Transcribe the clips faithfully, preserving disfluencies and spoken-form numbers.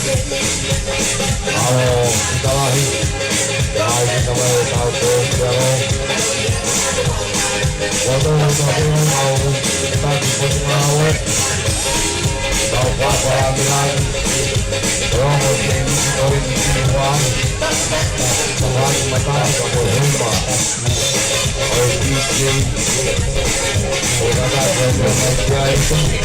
ʻAlo, kita lahi. Ai, kita lahi, tau te, kita lahi. Waktu kita lahi, mau kita di posisi mau. Tau papa bilang. Romo sini, kita di sini, wah. Tau mata, kita berhubung. Oi, D J. Oi, kakak, saya, saya, saya, saya.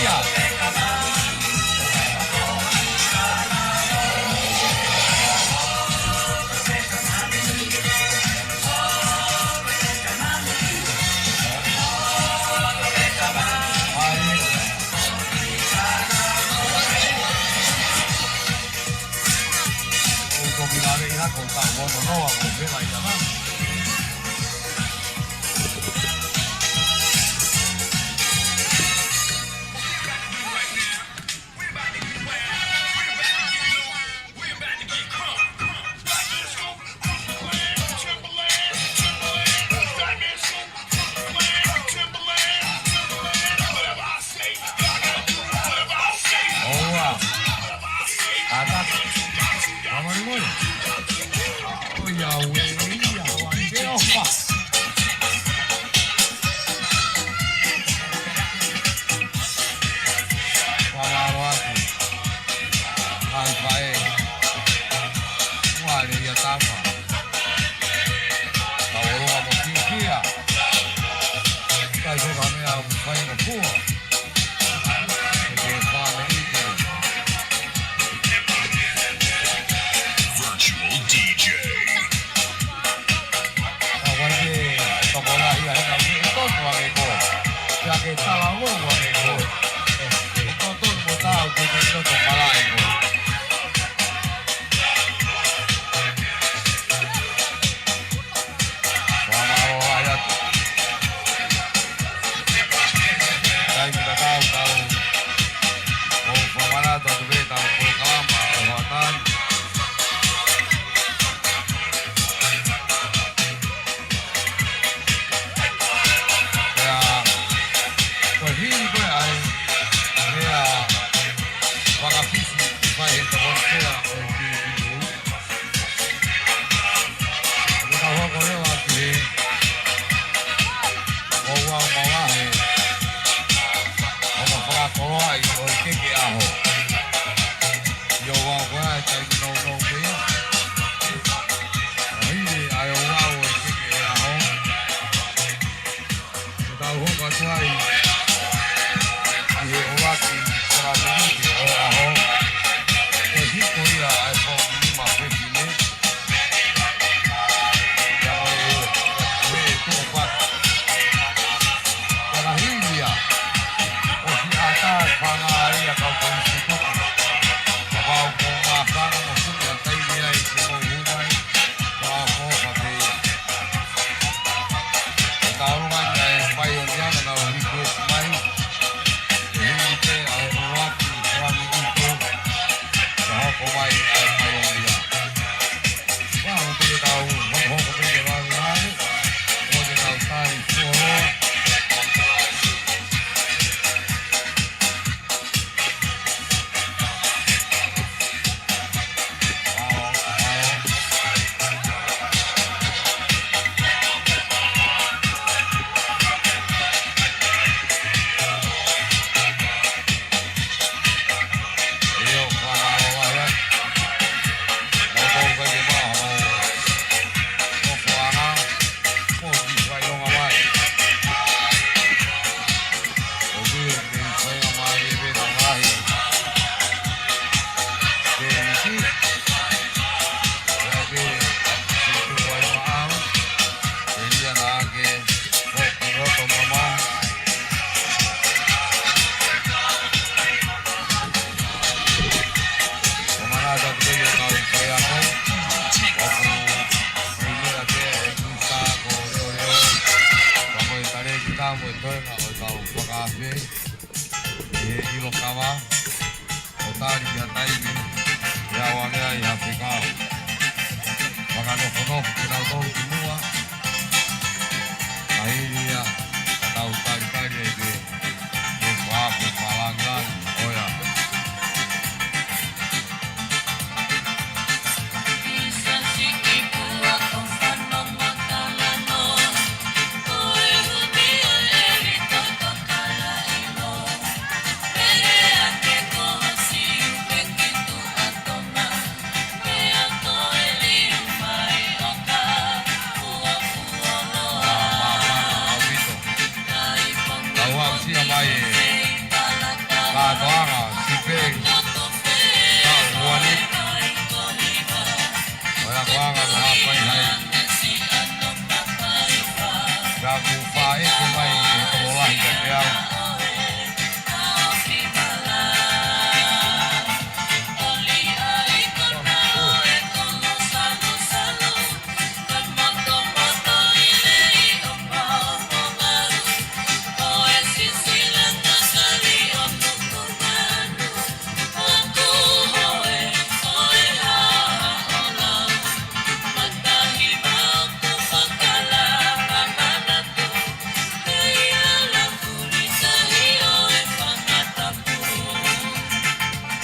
Ia. ʻOua. ʻAtā. Mamaʻo. ʻOiauē, ia, ʻoua, ke ʻofa. Fakamālō atu. Ngaahi faʻē. Uale ia tama. Tau ʻolunga mo fiefia. Kai ko ka meʻa ʻoku fai mo fua. Ke ke fale i te. Virtual D J. Ka wai ke tokolahi a hena ke toto a me ko. Pea ke tala mo a me ko. Toto mo tau ke ke toto malaʻe ko. Fakamālō ai atu. Taimi tatau tau. ʻOku fakamanatu atu pē tau polokalama ʻo Haʻatani. Pea, ko e hili ko ē ʻa e, meʻa, fakafisi, fai he tokoni pea, ʻo e kiukiu. Ko e tau hoko leva ki he, ʻoua mavahe, ʻo ka fakakoloaʻi, ʻo e keke ʻaho. ʻIo ua ko ē, taimi nounou pē ia. ʻA hili, ʻa e ʻoua ʻo e keke ʻaho. Ko e tau hoko atu ai ki he ʻuluaki fakaminiti ʻo e ʻaho. Ko e hiko ia ʻa e fakaminiti ma fefine. Ia ko e, ko e tuʻu patu. Ka hili ia. ʻOsi ʻatā e fanga ia kau polisi tuku. Kapau ko māfana mo funi a taimi ai ke mou hū mai. Ka ko fate ia. ʻE taulunga ia e paionia naʻa nau request mai. ʻE hili pē ʻa e ʻuluaki fakaminiti. Ka hoko mai ʻa e paionia. Ua, ʻo te tau hokohoko pē ke vave vave. ʻO te tau tali fuoloa. Ka mo e tale ki tā mo e toenga ʻo e tau fakaafe. ʻI he ʻilo kava, ʻo tali ki ha taimi, ʻe au ange ai ha fekau. Fakanofonofo ke tau tau ki muʻa, ka hili ia, ka tau talitali ai pē, ke faafe falangilangi, ʻo ia. ʻOku faʻeku mai e tokolahi kiate au.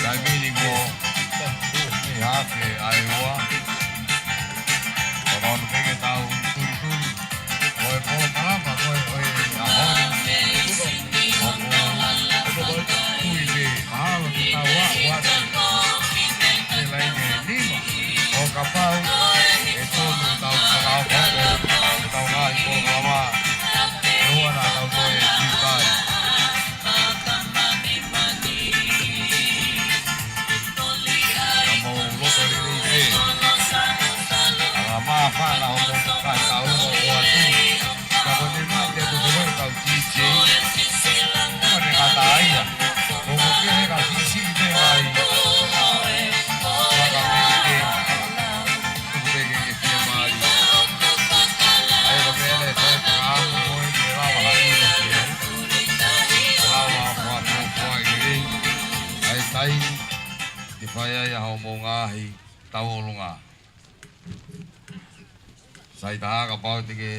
Taimi ni kuo ʻi hake ʻa e ua. Ko hono peke tau tulituli. Ko e polokalama ko ē ʻo e ʻaho ni. ʻOku tui pē mahalo te tau aʻu atu ki he laine nima. ʻO kapau ʻe tonu tau fakaʻapaʻapa ʻetau ngaahi polokalama. ʻE ua naʻa tau toe kiu kai. Ka mou loto lelei pē. ʻA e māfana hoʻomou kakai tau ua atu. Ka ko ʻene mate atu ko ē ʻetau D J. Ko ʻene ngata ia. Ko ko ke he ka sisi i te mai. Ka ka me i te. Ko ke ke ke te mai. ʻA ia ko e meʻa lelei ʻoku ou fakaʻamu ko ē ke lava ha ʻilo ki ai. Ke lava ha fakafoʻou lelei. ʻA e taimi ke fai ai ʻa hoʻomou ngaahi tauʻolunga. Sai taha kapau te ke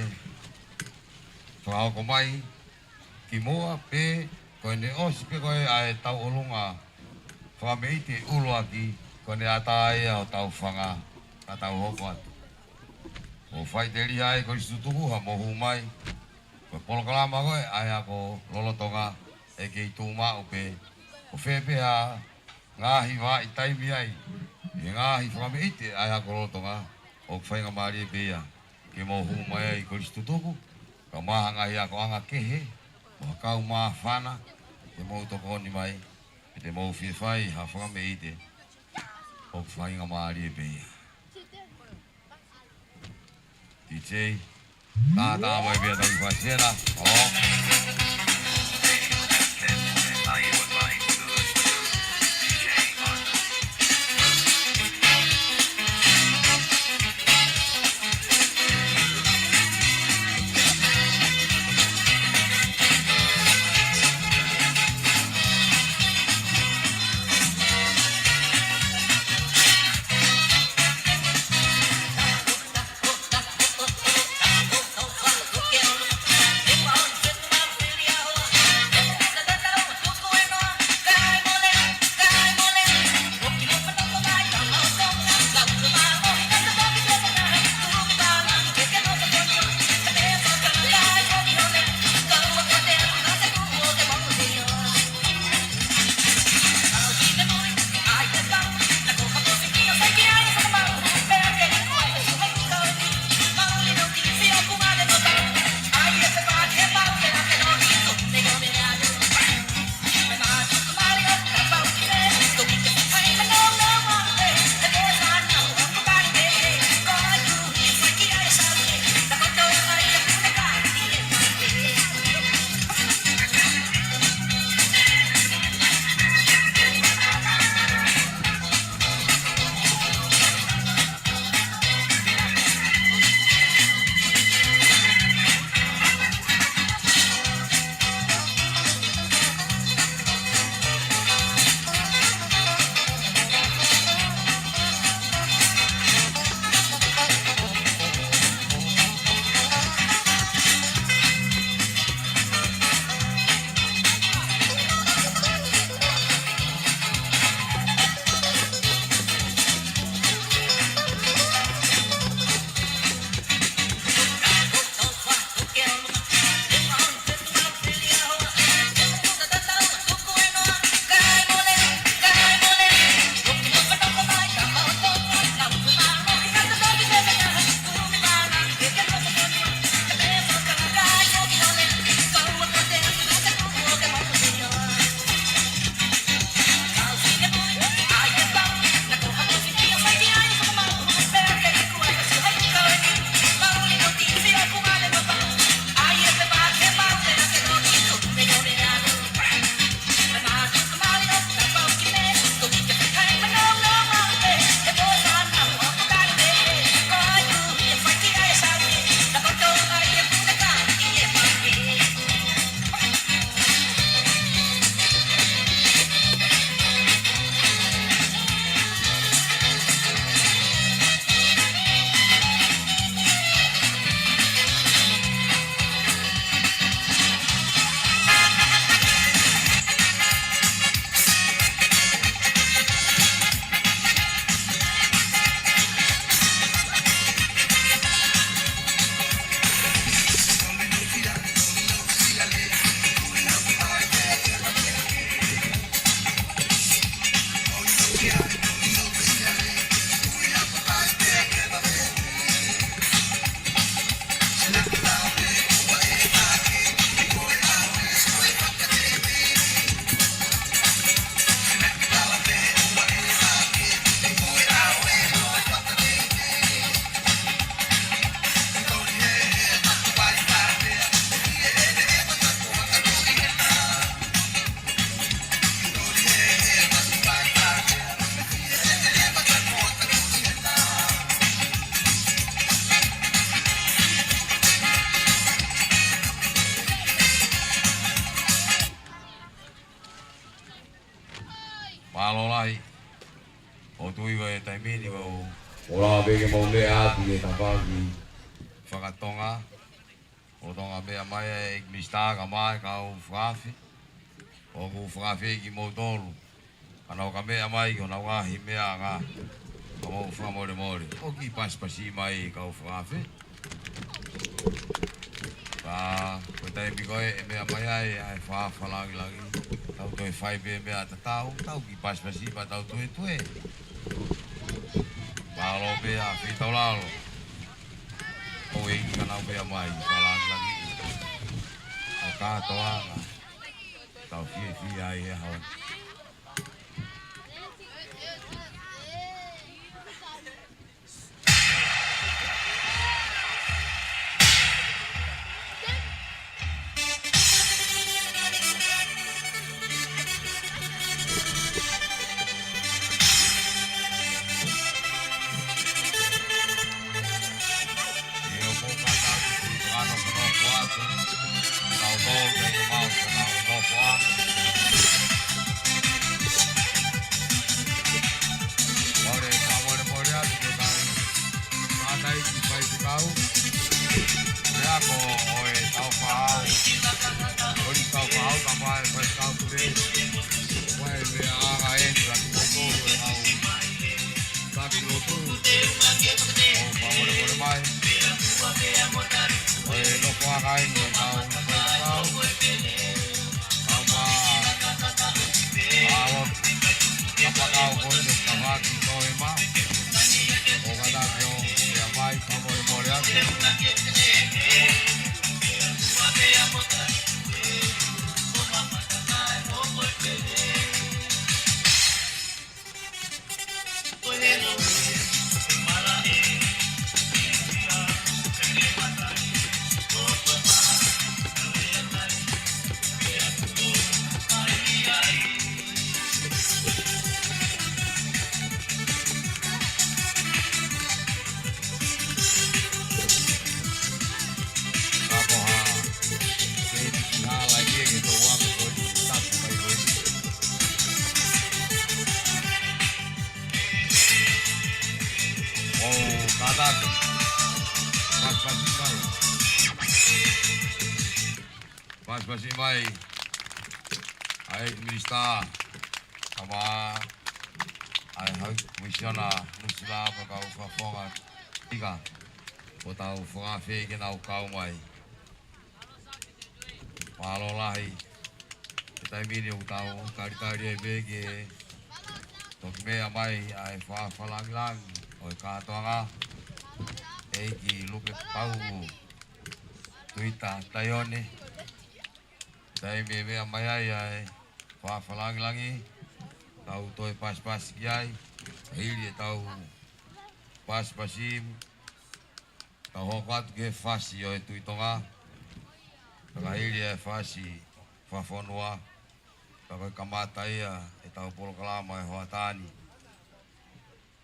fakahoko mai kimuʻa pē ko ʻene ʻosi pē ko ē ʻa e tauʻolunga fakameʻite ʻuluaki ko ʻene ʻatā ia hotau fanga ka tau hoko atu. ʻO faʻiteliha ai Kolisi Tutuku haʻamou hū mai. Ko e polokalama ko ē ʻa e ako lolotonga ʻe kei tuʻu maʻu pē. Ko fē pē ha ngaahi vaʻa taimi ai ʻi he ngaahi fakameʻite ʻa e ako lolotonga ʻoku faingamālie pē ia ke mou hū mai ai Kolisi Tutuku. Ka mo ha ngaahi akoʻanga kehe mo ha kau māfana ke mou tokoni mai. Ke te mou fie fai ha fakameʻite ʻoku faingamālie pē ia. D J, tā tā mai pē ʻa Tauhi Fasiena. Alo. Taimi ni ʻoku ou lava pē ke mou meʻa atu ki he tafaʻaki fakatonga. ʻOku tau meʻa mai ʻa e ʻEiki Minisitā kae ʻumaʻā e kau fakaafe. ʻOku ou fakaafeʻi kimoutolu, ka nau ka meʻa mai ki honau ngaahi meʻa ʻanga, ka mou fakamolemole ʻo kiʻi pasipasi mai kau fakaafe. Ka ko e taimi ko ē ʻe meʻa mai ai ʻa e fakafalangilangi, tau toe fai pē meʻa tatau, tau kiʻi pasipasi pea tau tuetue. Mālō pē ʻa Fitaulalo. ʻOku ʻi ai ka nau meʻa mai, fakalāngilangiʻi ʻa e kātoanga. Tau fiefia ai he ʻaho ni. Mālō e fakamolemole atu ki he kau tangataʻeiki faifekau. Pea ko e kau faʻu, ʻo e kau faʻu kae ʻumaʻā e faifekau pule. Ko e meʻa ʻanga eni ʻa kimoutolu e kau taki lotu. ʻOku fakamolemole mai. Ko e nofo ʻanga eni ʻa e kau faifekau. Kae ʻumaʻā ʻa e ʻaho, kapakau ko eni ʻoku tau haki ko e mā. ʻOku kātaki ʻo meʻa mai, fakamolemole atu. ʻO kātaki. Pasipasi mai. Pasipasi mai ʻa e Minisitā, kae ʻumaʻā ʻa e High Commissioner Nuʻusila mo e kau fakafofonga ika, ʻoku tau fakaafeʻi ke nau kau mai. Mālō lahi. He taimi ni ʻoku tau talitali ai pē ke toki meʻa mai ʻa e fakafalangilangi ʻo e kātoanga, ʻEiki Luke Pau Tuita Taione. Taimi ʻe meʻa mai ai ʻa e fakafalangilangi, tau toe pasipasi ki ai. Hili ʻetau pasipasi, tau hoko atu ki he fasi ʻo e Tuʻi Tonga. Pea ka hili e fasi fakafonua, pea ko e kamata ia ʻetau polokalama he hoʻatā ni.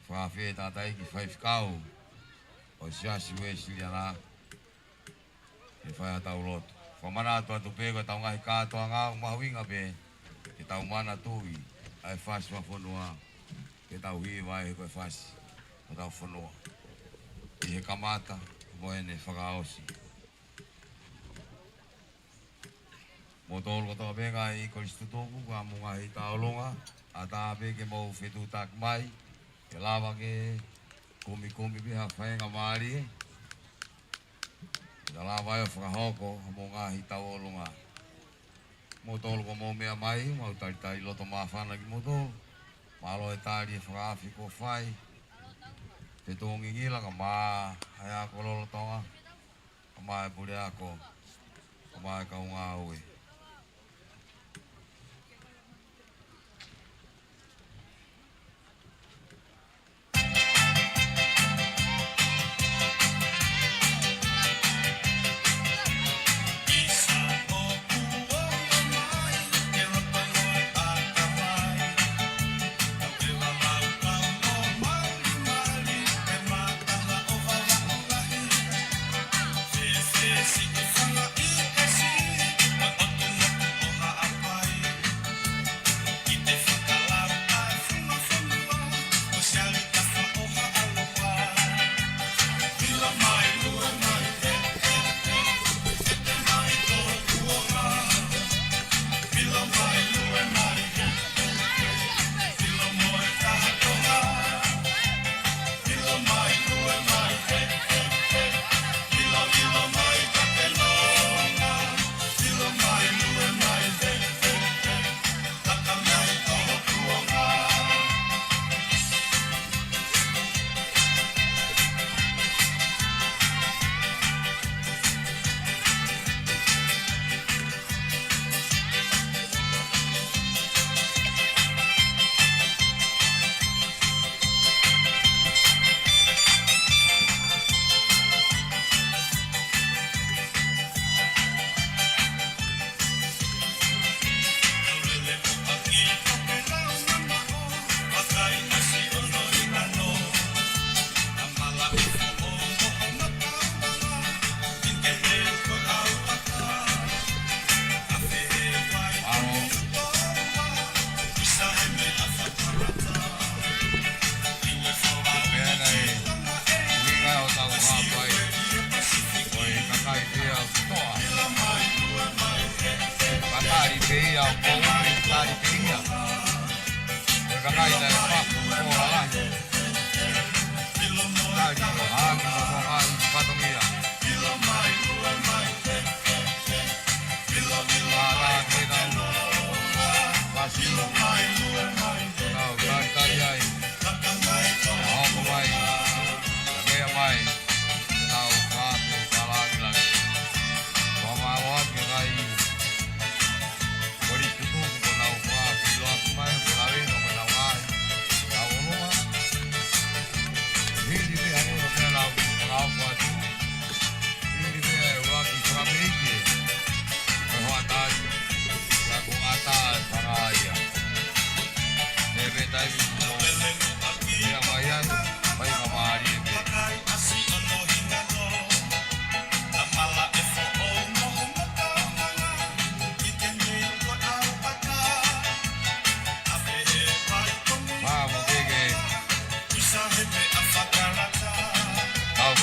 Fakaafeʻi e tangataʻeiki faifekau ʻo e Siasi Uēsiliana ke fai haʻatau lotu. Fakamanatu atu pē ko ʻetau ngaahi kātoanga ʻoku mahuʻinga pē ke tau manatuʻi ʻa e fasi fakafonua, ke tau hiva ai he ko e fasi ʻo hotau fonua ʻi he kamata mo ʻene fakaʻosi. Moutolu kotoa pē ngaahi kolisi tutuku, ko homou ngaahi tauʻolunga, ʻatā pē ke mou fetuʻutaki mai, ke lava ke kumikumi pē ha faingamālie, ke lava ai ʻo fakahoko homou ngaahi tauʻolunga. Moutolu kuo mou meʻa mai, mau talitali loto māfana kimoutolu. Mālō e tali e fakaafe kuo fai. Fetuʻu ngingila kae ʻumaʻā ʻa e ako lolotonga, kae ʻumaʻā e puleako, kae ʻumaʻā e kau ngāue.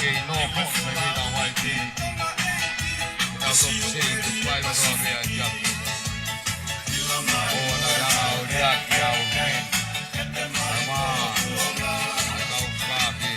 Kei nō ko se wina wai ki. Tau sō ki se i te pai wa tō mea i a. O na ia au lia ki au men. Ama. Kau fake.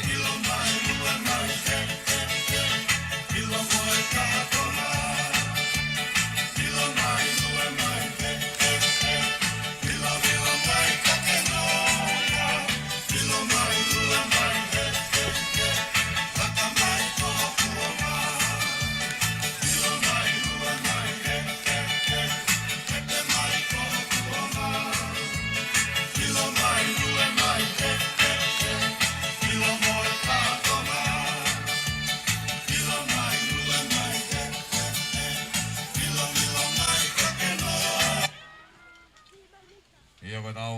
ʻIo, ko ʻetau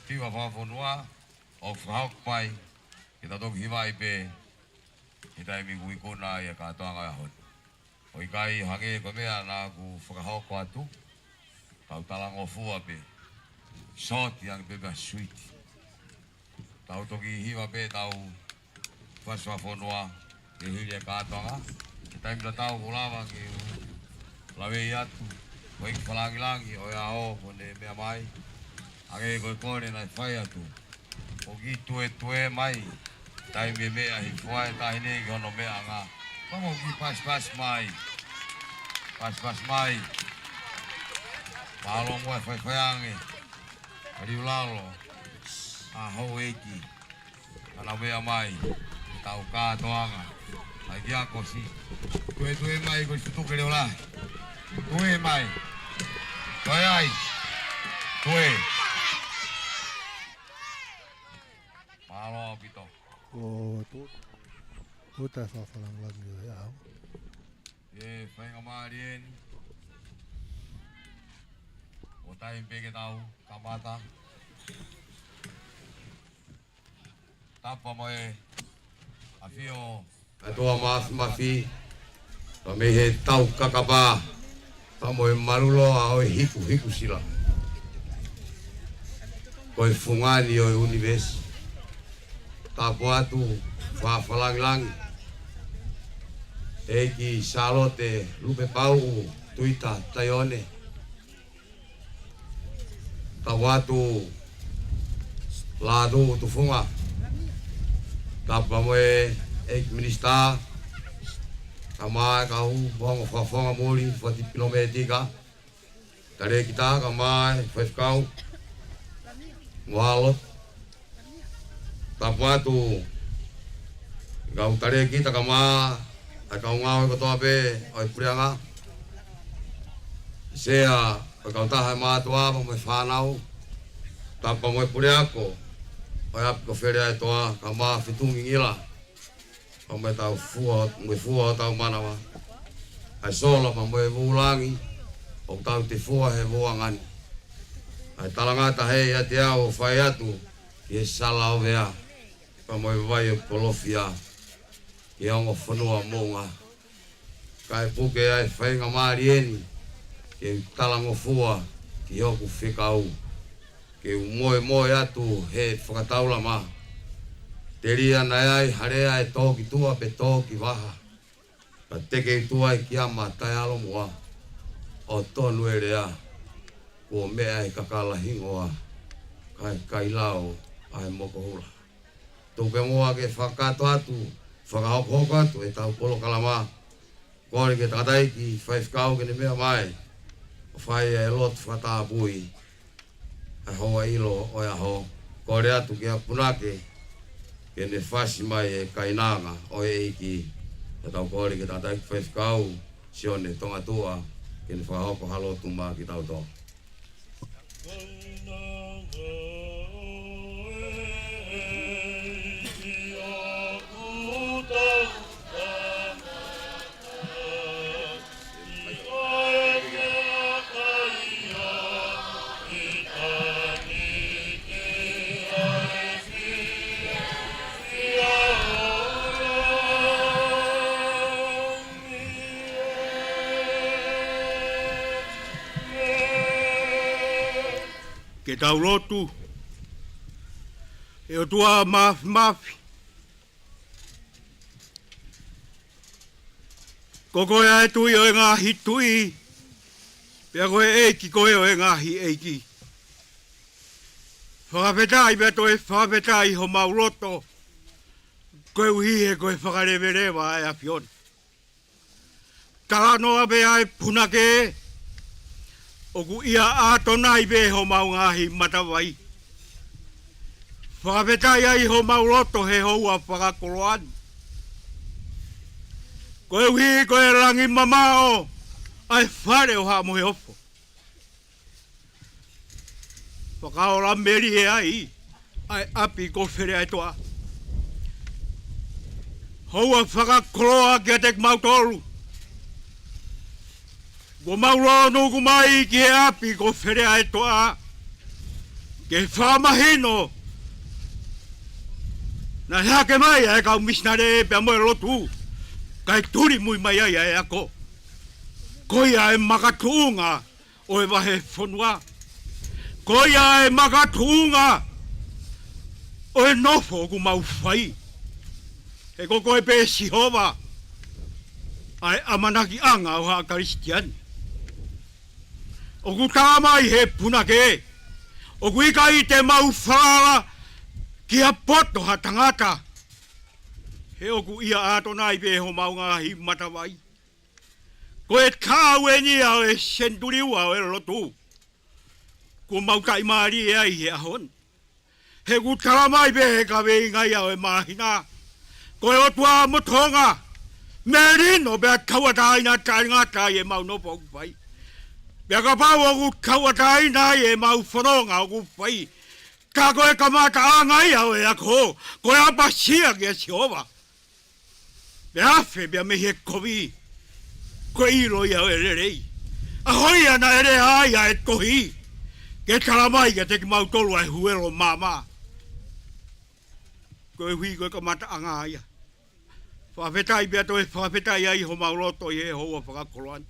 hiva fakafonua ʻoku fakahoko mai, ke tau toki hivaʻi pē he taimi kuo ikuna ai e kātoanga ʻo e ʻaho ni. ʻOku ʻikai hangē ko e meʻa naʻa ku fakahoko atu, kau talangofua pē. Sōti ange pē pea suiti. Tau toki hiva pē ʻetau fasi fakafonua ke hili e kātoanga. He taimi tatau kuo lava ke u laveʻi atu, ko e kiʻi fakalāngilangi ʻo e ʻaho kuo ne meʻa mai. Hangē ko e kole naʻe fai atu, ʻoku tuētuē mai. Taimi e meʻa hifo ai e taʻahine ki hono meʻanga. Ka mou kiʻi pasipasi mai. Pasipasi mai. Mālō muʻa e faifai ange. Aliulalo. ʻA houʻeiki. Ana meʻa mai. Tau kātoanga. Ai kia kosi. Tuētuē mai ko e futu ke leola. Tuē mai. Tuē ai. Tuē. Mālō ʻaupito. ʻO tu, ʻo ta fakafalangalangi ʻo e ʻaho. ʻE faingamālie ni. ʻO taimi pē ke tau kamata. Tapu mo e ʻafio ʻa e ʻOtua Māfimafi, pea mei he tau kakapa, pea mo e maluloa ʻo e hikuhiku sila. Ko e fungani ʻo e ʻunivēsi. Tapu atu, fakafalangilangi. ʻEiki Sālote Lupepauʻu Tuita Taione. Tapu atu Lātū Tufunga. Tapu mo e ʻEiki Minisitā. Kae ʻumaʻā e kau ongo fakafofonga muli, fakatipilometika. Talēkita kae ʻumaʻā e faifekau. Mo ʻAlo. Tapu atu kau talēkita kae ʻumaʻā e kau ngāue kotoa pē ʻo e puleʻanga. Sea ʻo e kautaha ʻo e mātuʻa mo e fānau. Tapu mo e puleako ʻo e ʻapi ko Feleʻaetoa kae ʻumaʻā Fitungingila. Pea mo e tau fua, mo e fua ʻo tau manava. ʻA e sola pea mo e vūlangi, ʻoku tau te fua he vuanga ni. ʻA e talangata hei ʻiate au ʻo fai atu ki he Sala ʻo Vea, pea mo e Vai ʻo Kolofia, ki he ongo fonua Moʻunga. Kae puke ai e faingamālie ni, ke u talangofua ki hoku fekau. Ke u moemoe atu he fakataulama. Telia naʻe ai ha lea ʻe tō ki tuʻa pe tō ki vaha. Ka teke ʻi tuʻa e kiama taʻeʻalu muʻa. ʻOku tonu e lea. Kuo meʻa e kakala hingoa. Kae kailao ʻa e mokohula. Tuku pē muʻa ke fakakakato atu, fakahokohoko atu ʻetau polokalama. Kole ki he tangataʻeiki faifekau ke ne meʻa mai ʻo fai e lotu fakatapui ʻa e hoa ʻilo ʻo e ʻaho. Kole atu ki he punake ke ne fasi mai e kainanga ʻo e ʻEiki. Ka tau kole ki he tangataʻeiki faifekau Sione Tongatuʻa ke ne fakahoko ha lotu maʻa kitautolu. Ke tau lotu. ʻE ʻOtua Māfimafi, Ko koe ʻa e Tuʻi ʻo e ngaahi tuʻi, pea ko e ʻEiki koe ʻo e ngaahi ʻeiki. Fakafetaʻi pea toe fakafetaʻi homau loto, koeʻuhi he ko e fakaleveleva ʻa e ʻAfiona. Talanoa pē ʻa e punake, ʻoku ʻia ʻAtonai pē homau ngaahi matavai. Fakafetaʻi ai homau loto he houa fakakoloa ni, koeʻuhi ko e langi mamaʻo ʻa e fale ʻo Haʻa Moheofo. Fakaola melie ai ʻa e ʻapi ko Feleʻaetoʻa. Houa fakakoloa kiate kimautolu. Kuo mau lōnuku mai ki he ʻapi ko Feleʻaetoʻa ke fakamahino naʻe hake mai ʻa e kau misinale pea mo e lotu, kae tuli mui mai ai ʻa e ako. Ko ia ʻa e makatuʻunga ʻo e vahefonua. Ko ia ʻa e makatuʻunga ʻo e nofo ʻoku mau fai. He ko koe pē Sihova ʻa e ʻamanakiʻanga ʻo haʻa Kalisitiane. ʻOku tala mai he punake, ʻoku ʻikai te mau falala ki ha poto ha tangata, he ʻoku ʻia ʻAtonai pē homau ngaahi matavai. Ko e taʻau eni ia ʻo e senituli ua ʻo e lotu kuo mau taʻimālie ai he ʻaho ni. He ʻoku tala mai pē he kaveinga ia ʻo e māhina, ko e ʻOtua mo Tonga, melino pea tauʻatāina taʻengata ʻi heʻemau nofo ʻoku fai. Pea kapau ʻoku tauʻatāina ʻi heʻemau fononga ʻoku fai, ka ko e kamataʻanga ia ʻo e ako, ko e ʻapasia kia Sihova. Pea afe pea mei he kovi, ko e ʻilo ia ʻo e lelei. ʻAho ia naʻe lea ai ʻa e tohi ke tala mai kiate kimautolu ʻa e huelo maama. Koeʻuhi ko e kamataʻanga ia. Fakafetaʻi pea toe fakafetaʻi ai homau loto ʻi he houa fakakoloa ni.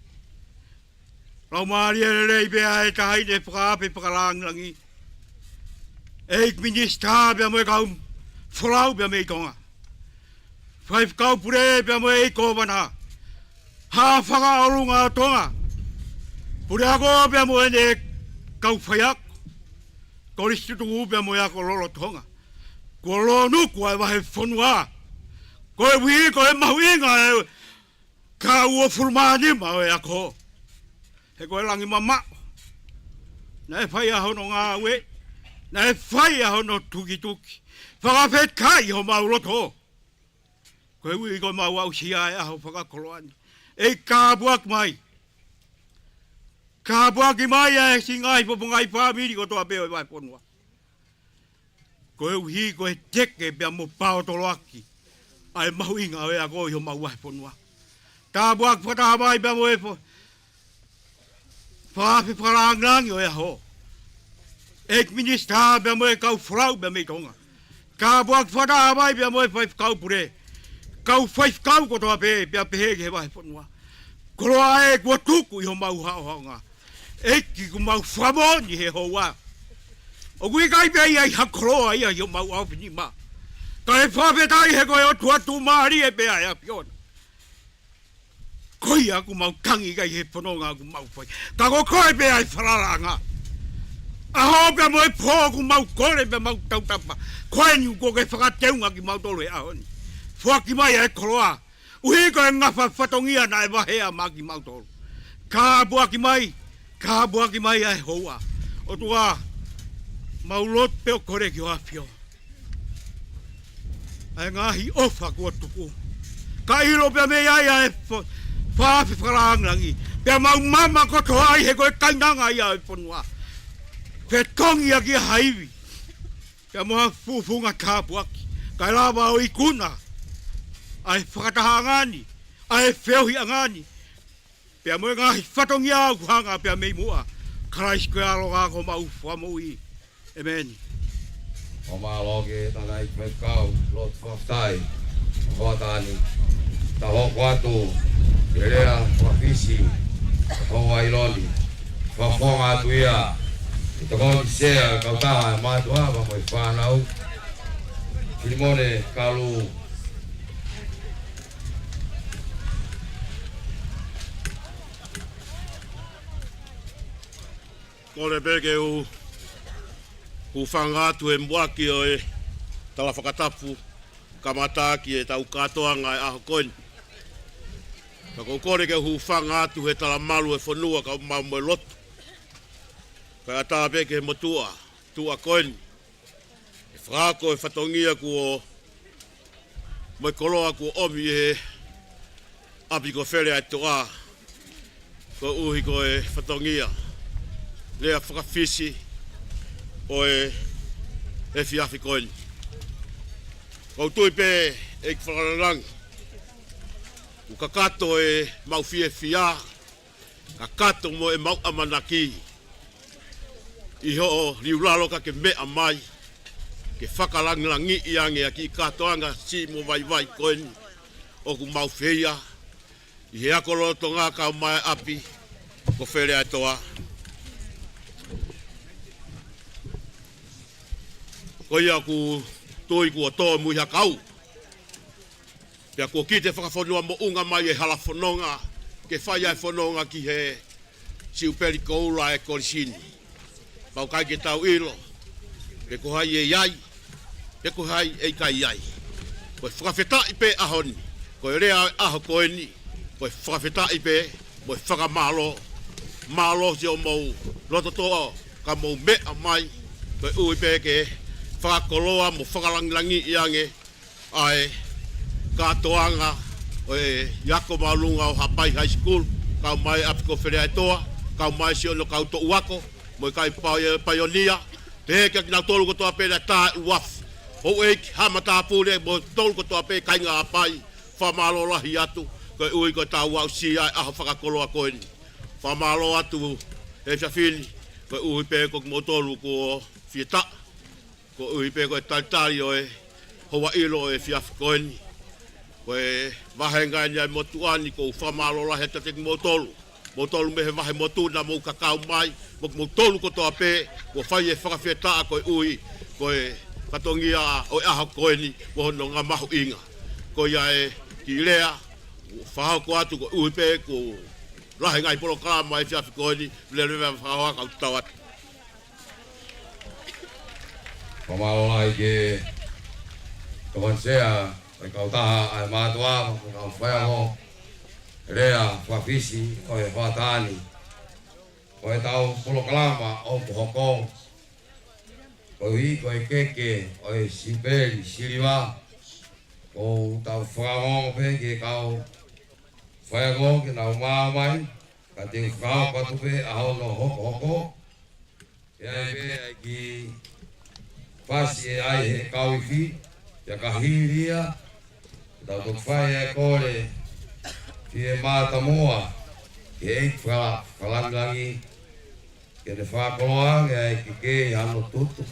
Laumālie lelei pea ʻa e taʻahine fakaafe fakalāngilangi, ʻEiki Minisitā pea mo e kau folau pea mei Tonga, Faifekau Pule pea mo e ʻEiki Kōvana, Haʻa Fakaʻolunga ʻo Tonga, Puleako pea mo ʻene kau faiako, Kolisi Tutuku pea mo e Ako Lolotonga. Kuo lōnuku ʻa e vahefonua, koeʻuhi ko e mahuʻinga ʻa e taʻu uofulu mā nima ʻo e ako. He ko e langi mamaʻo naʻe fai ʻa hono ngāue, naʻe fai ʻa hono tukituki. Fakafetaʻi homau loto, koeʻuhi ko ʻemau aʻusia ʻa e ʻaho fakakoloa ni. ʻEiki, kāpuaki mai. Kāpuaki mai ʻa e siʻi ngaahi fofonga ʻi he fāmili kotoa pē ʻo e vahefonua, koeʻuhi ko e teke pea mo paotoloaki ʻa e mahuʻinga ʻo e ako ʻi homau vahefonua. Tāpuaki fakataha mai pea mo e fo-, fakaafe fakalāngilangi ʻo e ʻaho, ʻEiki Minisitā pea mo e kau folau pea mei Tonga. Tāpuaki fakataha mai pea mo e Faifekau Pule, kau faifekau kotoa pē, pea pehē ki he vahefonua. Koloa ē kuo tuku ʻi homau haʻohaʻonga, ʻEiki, kuo mau fakamoʻoni he houa, ʻoku ʻikai pē ʻi ai ha koloa ia ʻi homau ʻaofinima, kae fakafetaʻi he ko e ʻOtua tuʻumālie pē ʻa e ʻAfiona. Ko ia kuo mau tangi ki ai he fononga kuo mau fai. Ka ko koe pē ʻa e falalaʻanga. ʻAho pea mo e pō kuo mau kole pea mau tautapa, ko eni kuo ke fakateunga kimautolu he ʻaho ni. Foaki mai ʻa e koloa, ʻuhi ko e ngafa fatongia naʻe vahea maʻa kimautolu. Kāpuaki mai, kāpuaki mai ʻa e houa. ʻOtua, mau lotu pea kole ki ho ʻAfio ʻa e ngaahi ʻofa kuo tuku, ka ʻilo pea mei ai ʻa e fo-, fakaafe fakalāngilangi, pea mau maama kotoa ai he ko e kainanga ia ʻo e fonua. Fetongi ʻaki ʻa ha ivi pea mo ha fufunga tāpuaki, kae lava ʻo ikuna ʻa e fakatahaʻanga ni, ʻa e feohiʻanga ni, pea mo e ngaahi fatongia ʻoku hanga pea mei muʻa. Kalaisi ko e ʻAlo ko homau Fakamoʻui. ʻĒmeni. ʻO mālō ki he tangataʻeiki faifekau, lotu fakafetaʻi, fakafetaʻi. Tau hoko atu ki he lea fakafisi ʻa e kau ʻailoni. Fakafofonga atu ia ʻi he tokoni sea ʻa e kautaha ʻa e mātuʻa pea mo e fānau, Filimone Kalu. Kole pē ke u, u hūfanga atu he muʻaki ʻo e tala fakatapu kamata ki heʻetau kātoanga ʻo e ʻaho ko eni. Ka ʻoku ou kole ke u hūfanga atu he talamalu ʻo e fonua kaeʻumaʻā mo e lotu. Kae ʻatā pē ki he motuʻa, tuʻa ko eni. ʻE fakahoko e fatongia kuo, mo e koloa kuo ʻomi ʻe he ʻapi ko Feleʻaetoʻa. Koeʻuhi ko e fatongia lea faka-Fisi ʻo e efiafi ko eni. ʻOku ou tui pē ʻEiki Fakalangilangi, ʻoku kakato ʻemau fiefia, kakato mo ʻemau ʻamanaki ʻi hoʻo liulalo ka ke meʻa mai, ke fakalangilangiʻi ange ʻa e kiʻi kātoanga siʻi mo vaivai ko eni ʻoku mau feia ʻi he ako lolotonga kaeʻumaʻā e ʻapi ko Feleʻaetoʻa. Ko ia ʻoku ou tui kuo tō e muihakau. Pea kuo kite fakafonua moʻunga mai e hala fononga, ke fai ai e fononga ki he Siupeli Koula ʻa e Kolisi ni. Pau ʻikai ke tau ʻilo pe ko hai ʻe ʻi ai, pe ko hai ʻe ʻikai ʻi ai. Ko e fakafetaʻi pē ʻaho ni, ko e lea ʻo e ʻaho ko eni, ko e fakafetaʻi pē, mo e fakamālō, mālō siʻomou loto toʻa ka mou meʻa mai, koeʻuhi pē ke fakakoloa mo fakalangilangiʻi ange ʻa e kātoanga ʻo e ako māʻolunga ʻo Haʻapai High School, kaeʻumaʻā e ʻapi ko Feleʻaetoʻa, kaeʻumaʻā siʻono kau toʻu ako, mo e kau pai-, paionia, pehē kia kinautolu kotoa pē naʻe tā e ʻuluafe. Houʻeiki, haʻa matāpule, mo kimoutolu kotoa pē kāinga Haʻapai, fakamālō lahi atu, koeʻuhi ko ʻetau aʻusia e ʻaho fakakoloa ko eni. Fakamālō atu he efiafi ni, koeʻuhi pē ko kimoutolu kuo fie tā, koeʻuhi pē ko e talitali ʻo e houa ʻilo ʻo e efiafi ko eni. Ko e vahenga eni ʻa e motuʻa ni, ʻoku ou fakamālō lahi atu kiate kimoutolu. Moutolu mei he vahe motu naʻa mou kakau mai, mo kimoutolu kotoa pē kuo fai e fakafetaʻi koeʻuhi ko e fatongia ʻo e ʻaho ko eni, mo hono ngaahi mahuʻinga. Ko ia e kiʻi lea, fakahoko atu koeʻuhi pē ko e lahi e ngaahi polokalama ʻo e efiafi ko eni, leleva fakahoa kau tau atu. Fakamālō lahi ki he Tokoni Sea ʻo e kautaha ʻa e mātuʻa, mo e kau faiako, lea faka-Fisi ʻo e hoʻatā ni. Ko ʻetau polokalama ʻoku hoko, koeʻuhi ko e keke ʻo e Siupeli Siliva, ʻoku tau fakaongoongo pē ki he kau faiako ke nau maʻu mai, ka te u fakahoko atu pē ʻa hono hokohoko. ʻE ʻi ai pē ʻa e kiʻi fasi ʻe ʻai ʻe he kau ifi, pea ka hili ia, tau toki fai e kole fie mātamua ki he ʻEiki Faka-, Fakalangilangi, ke ne fakakoloa ange ʻa e keke ʻi hano tutu.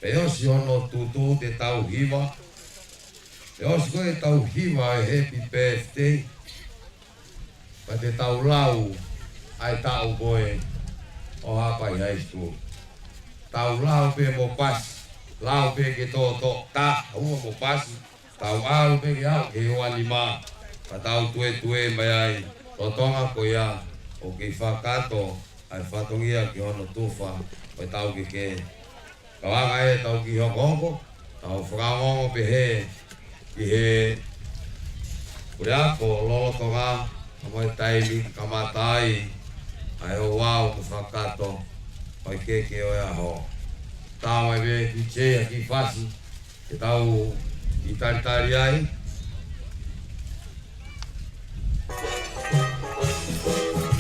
Pea ʻosi hono tutu te tau hiva. Pea ʻosi ko ē ʻetau hiva e happy birthday, pea te tau lau ʻa e taʻu ko ē ʻo Haʻapai High School. Tau lau pē mo pasi, lau pē ke tōtō, taha ua mo pasi, tau ʻalu pē ke aʻu ki he uanima, ka tau tuetue mai ai, lolotonga ko ia ʻoku kei fakakakato ʻa e fatongia ki hono tufa ʻo ʻetau keke. Ka ʻoku ʻi ai ʻetau kiʻi hokohoko, tau fakaongoongo pē he, ki he puleako lolotonga, ka mo e taimi kamata ai ʻa e ouau mo fakakakato ʻa e keke ʻo e ʻaho. Tau mai pē ki he kiʻi fasi, ke tau kiʻi talitali ai.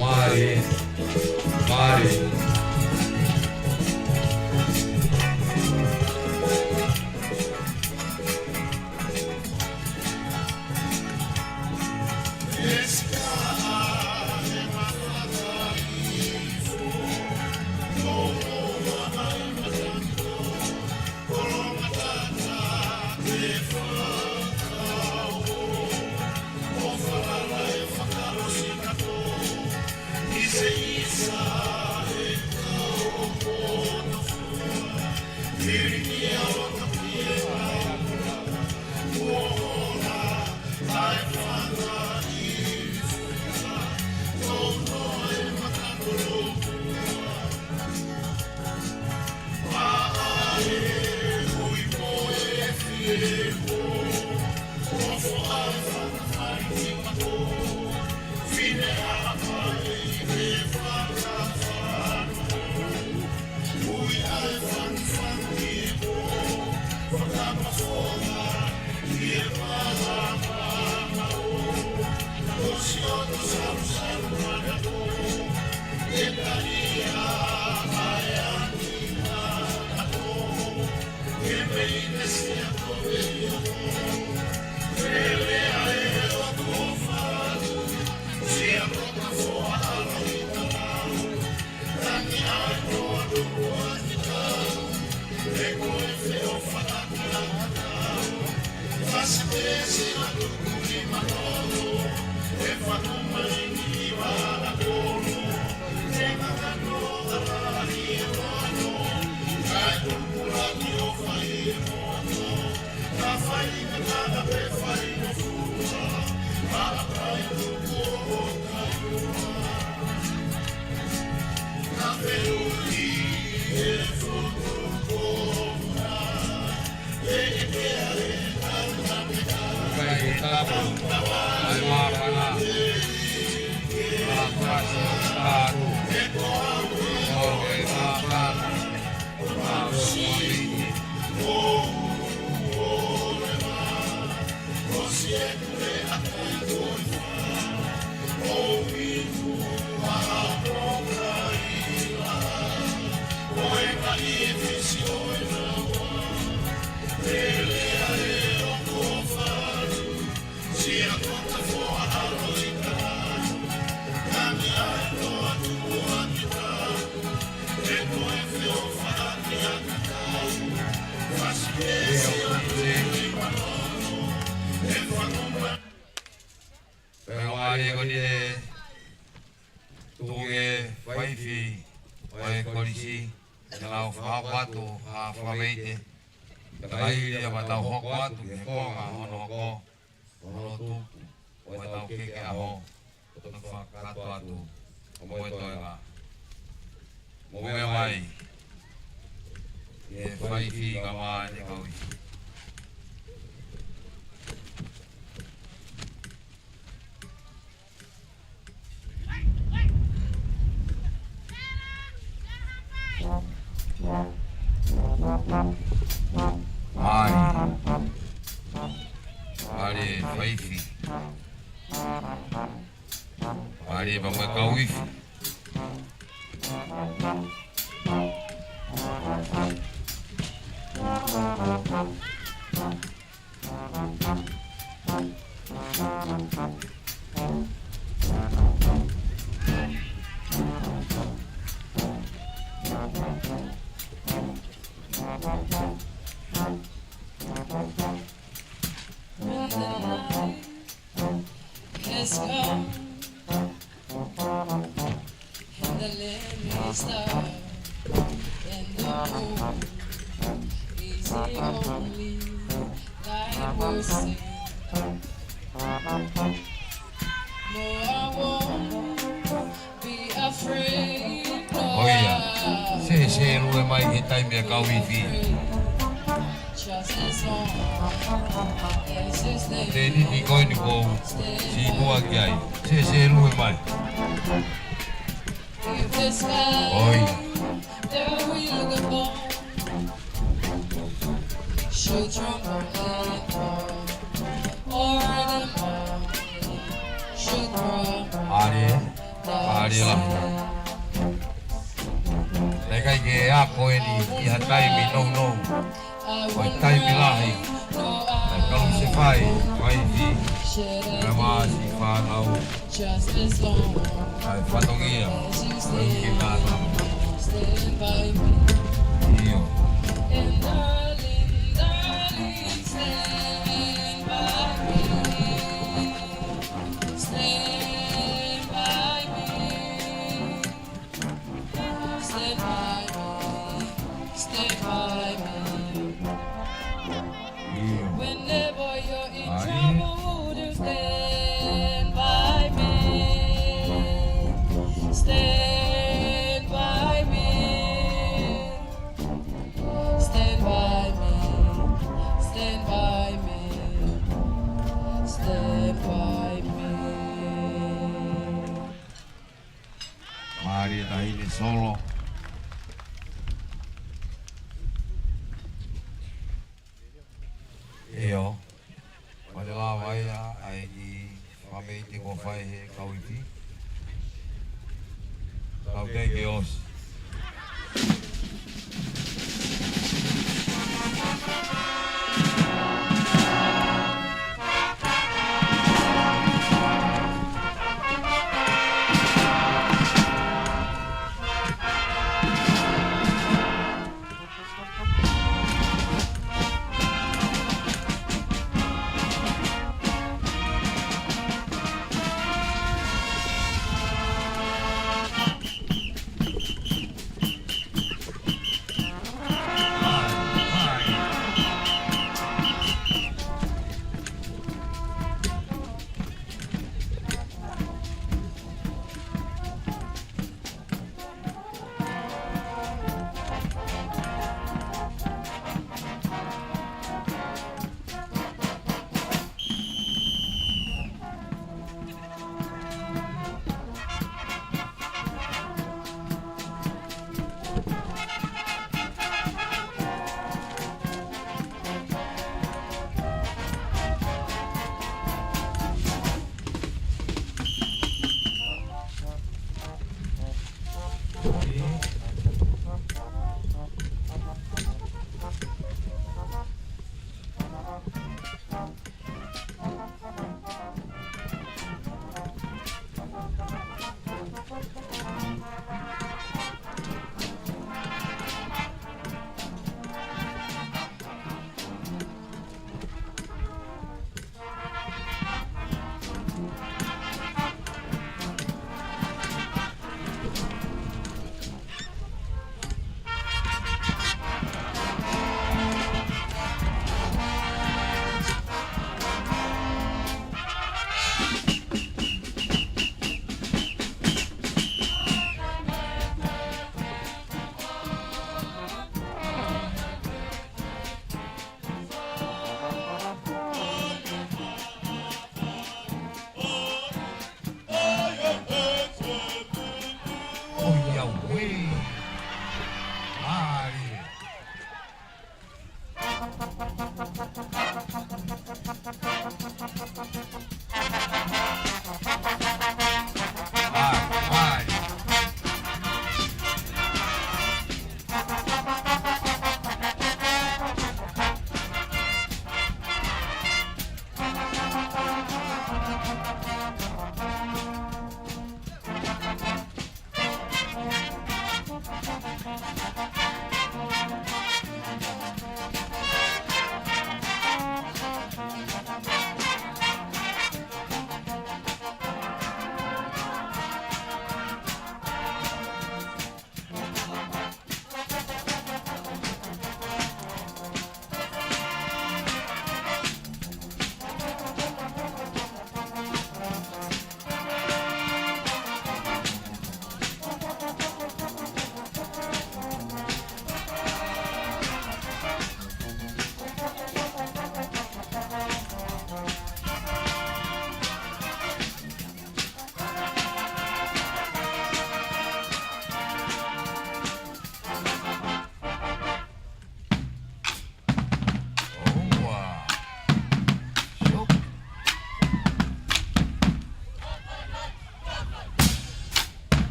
Mālie, mālie. Pea ʻoku ʻi ai ko eni e tuʻunga faifi ʻo e kolisi, ʻe nau fakahoko atu ha fakamoʻoni. Kae ʻi ai pea tau hoko atu ki he konga hono hoko, hono tupu ʻo ʻetau keke ʻaho, ʻo fakakakato atu ʻa e moʻui toenga. Mou meʻa mai, ʻe faifi kae ʻumaʻā ʻene kau ifi. Mai. Mālie faifi. Mālie pea mo e kau ifi. When the night has come and the land is dark and the moon is the only light we'll see. No, I won't be afraid. ʻIo. Sēsēlue mai he taimi ʻa e kau ifi. Te nini ko eni ʻoku ou sītuʻa ki ai. Sēsēlue mai. ʻIo. Mālie, mālie lahi. Naʻe ʻikai ke ako eni ʻi ha taimi nounou. Ko e taimi lahi. Naʻe kau se fai, fai fi. Naʻe masi fānau. Naʻe fatongia. Naʻe uki nana. ʻIo. Stand by me. Stand by me. ʻIo. Whenever you're in trouble, just stand by me. Stand by me. Stand by Taʻahine Solo. ʻIo. Male lava ia ʻa e kiʻi fakameʻite kuo fai he kau ifi. Kau tei ke ʻosi.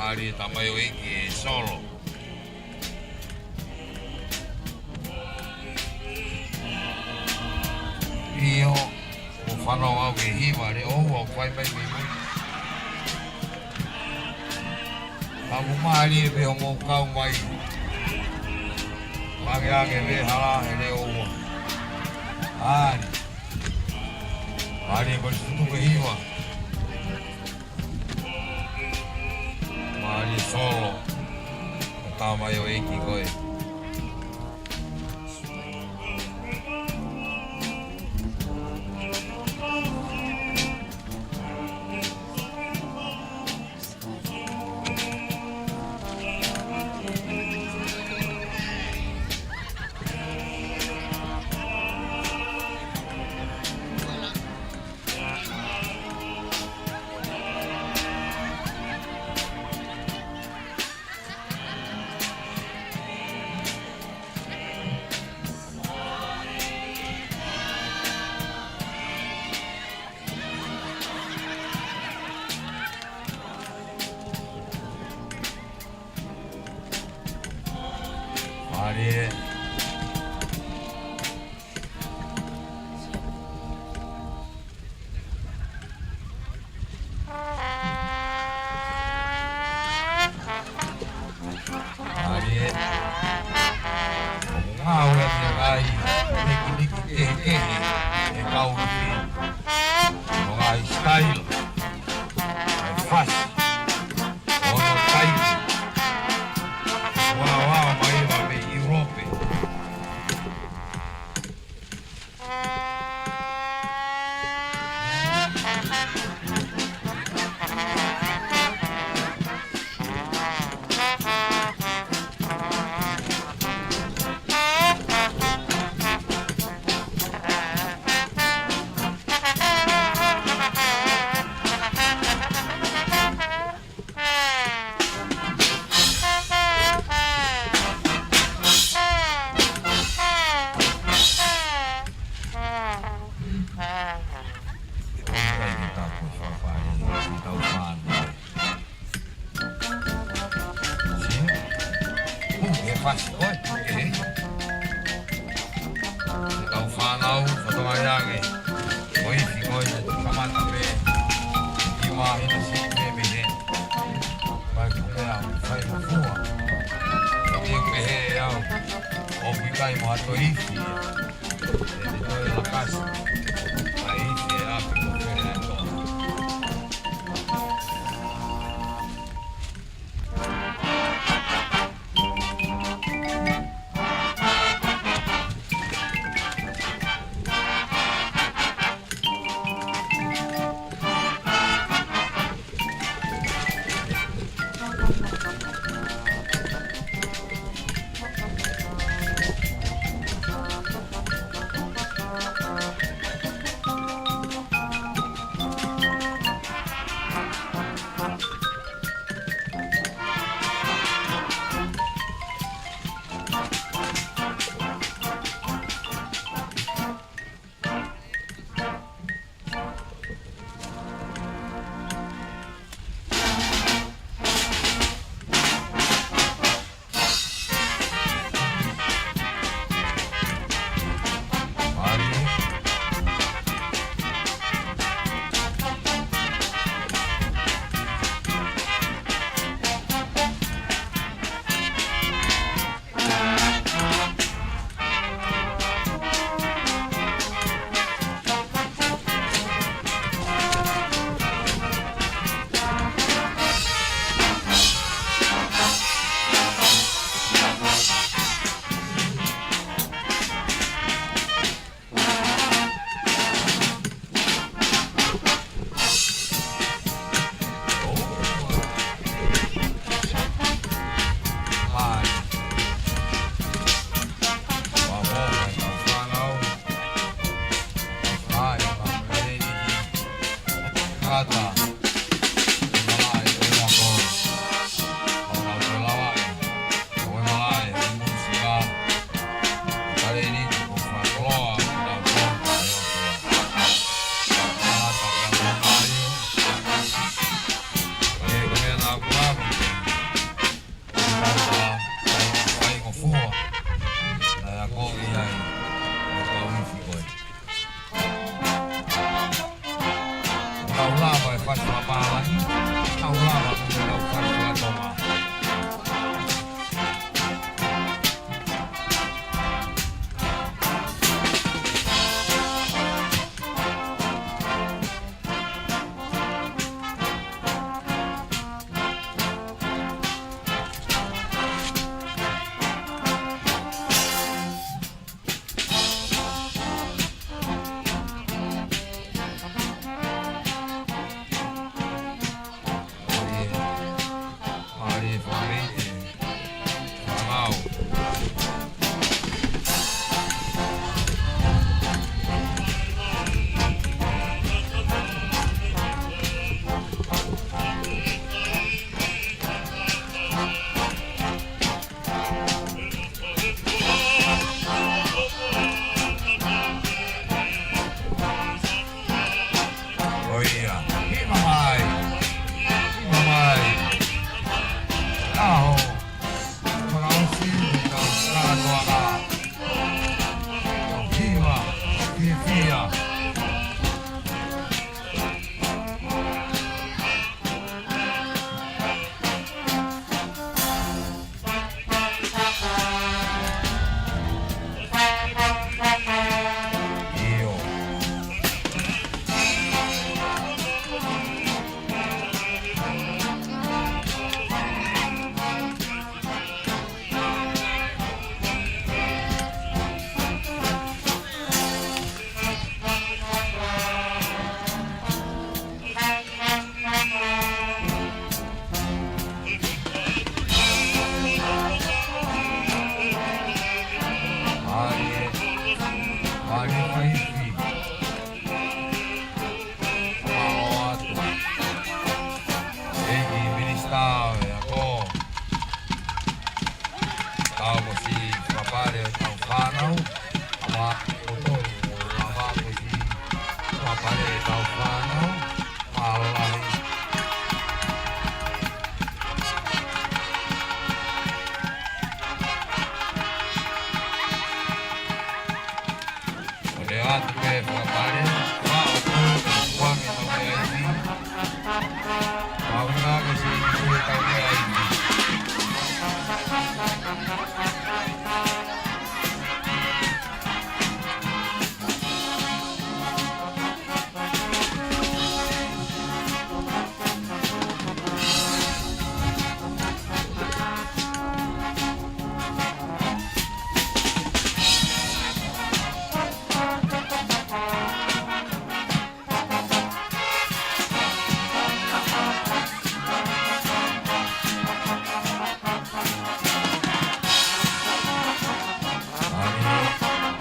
Mālie tamaioʻeiki ē Solo. ʻIo, ʻoku fanongo au ki he hiva, leʻo ua ʻoku fai mai mei mui. Ka ʻoku mālie pē hoʻomou kau mai. Angeange pē hala he leʻo ua. Mālie. Mālie ko e tutuku e hiva. Mālie Solo, ko e tamaioʻeiki ko ē. Mālie. Mālie. ʻOku ngāueʻaki ʻa e ngaahi likiniki kehekehe ʻe he kau ifi. Ko e ngaahi sitaila, ngaahi fasi, ʻo e taimi. Ua ua mai ʻa mei ʻIulope. Sio. Ū, ʻe fasi, ʻoi, ʻe. Kau fānau, fatongia ange. Ko e ifi ko ē, kamata pē. ʻI māhina siʻi pē mei heni. Mai ko e meʻa, fai mo fua. Ko e meʻa pehē au. ʻOku ʻikai mo ha toe ifi ia. ʻE te toe lakasi. Mai ifi e api ko e fele atoa. Mālō ʻaupito. Mālō atu. ʻEiki Minisitā ʻo e Ako. Tau ko siʻi fakapale ʻo e tau fānau. Ama koto lava ko siʻi fakapale ʻo e tau fānau. Mālō lahi. ʻO ne atu pē fakapale, ʻa ʻo tō ka kuange tau mea ivi. Mauna ke si ivi tau mea ivi.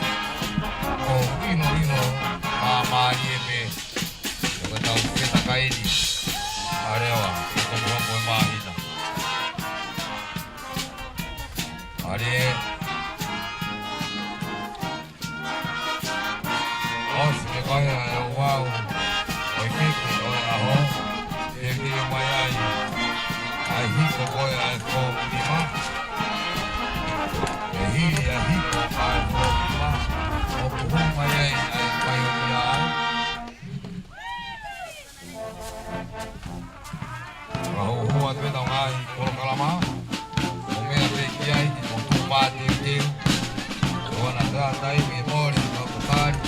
ʻOku ʻilo ʻilo, ʻa mālie pē. ʻOku tau fetakai ni. ʻAlewa, ʻoku tau hoko e māhina. ʻAle. ʻOsi ke kai ʻa e ouau ʻo e keke ʻo e ʻaho, ke ke mai ai ʻa e hiko ko ē ʻa e foʻi nima. ʻE hili ʻa e hiko ʻa e foʻi nima, ʻoku hū mai ai ʻa e kai ʻo ia ai. Ka hou hua te tau ngaahi polokalama. Ko e meʻa pē ki ai, ko e tuʻu pāteuteu. Ko ʻena tā taimi e mole, ka ko kari.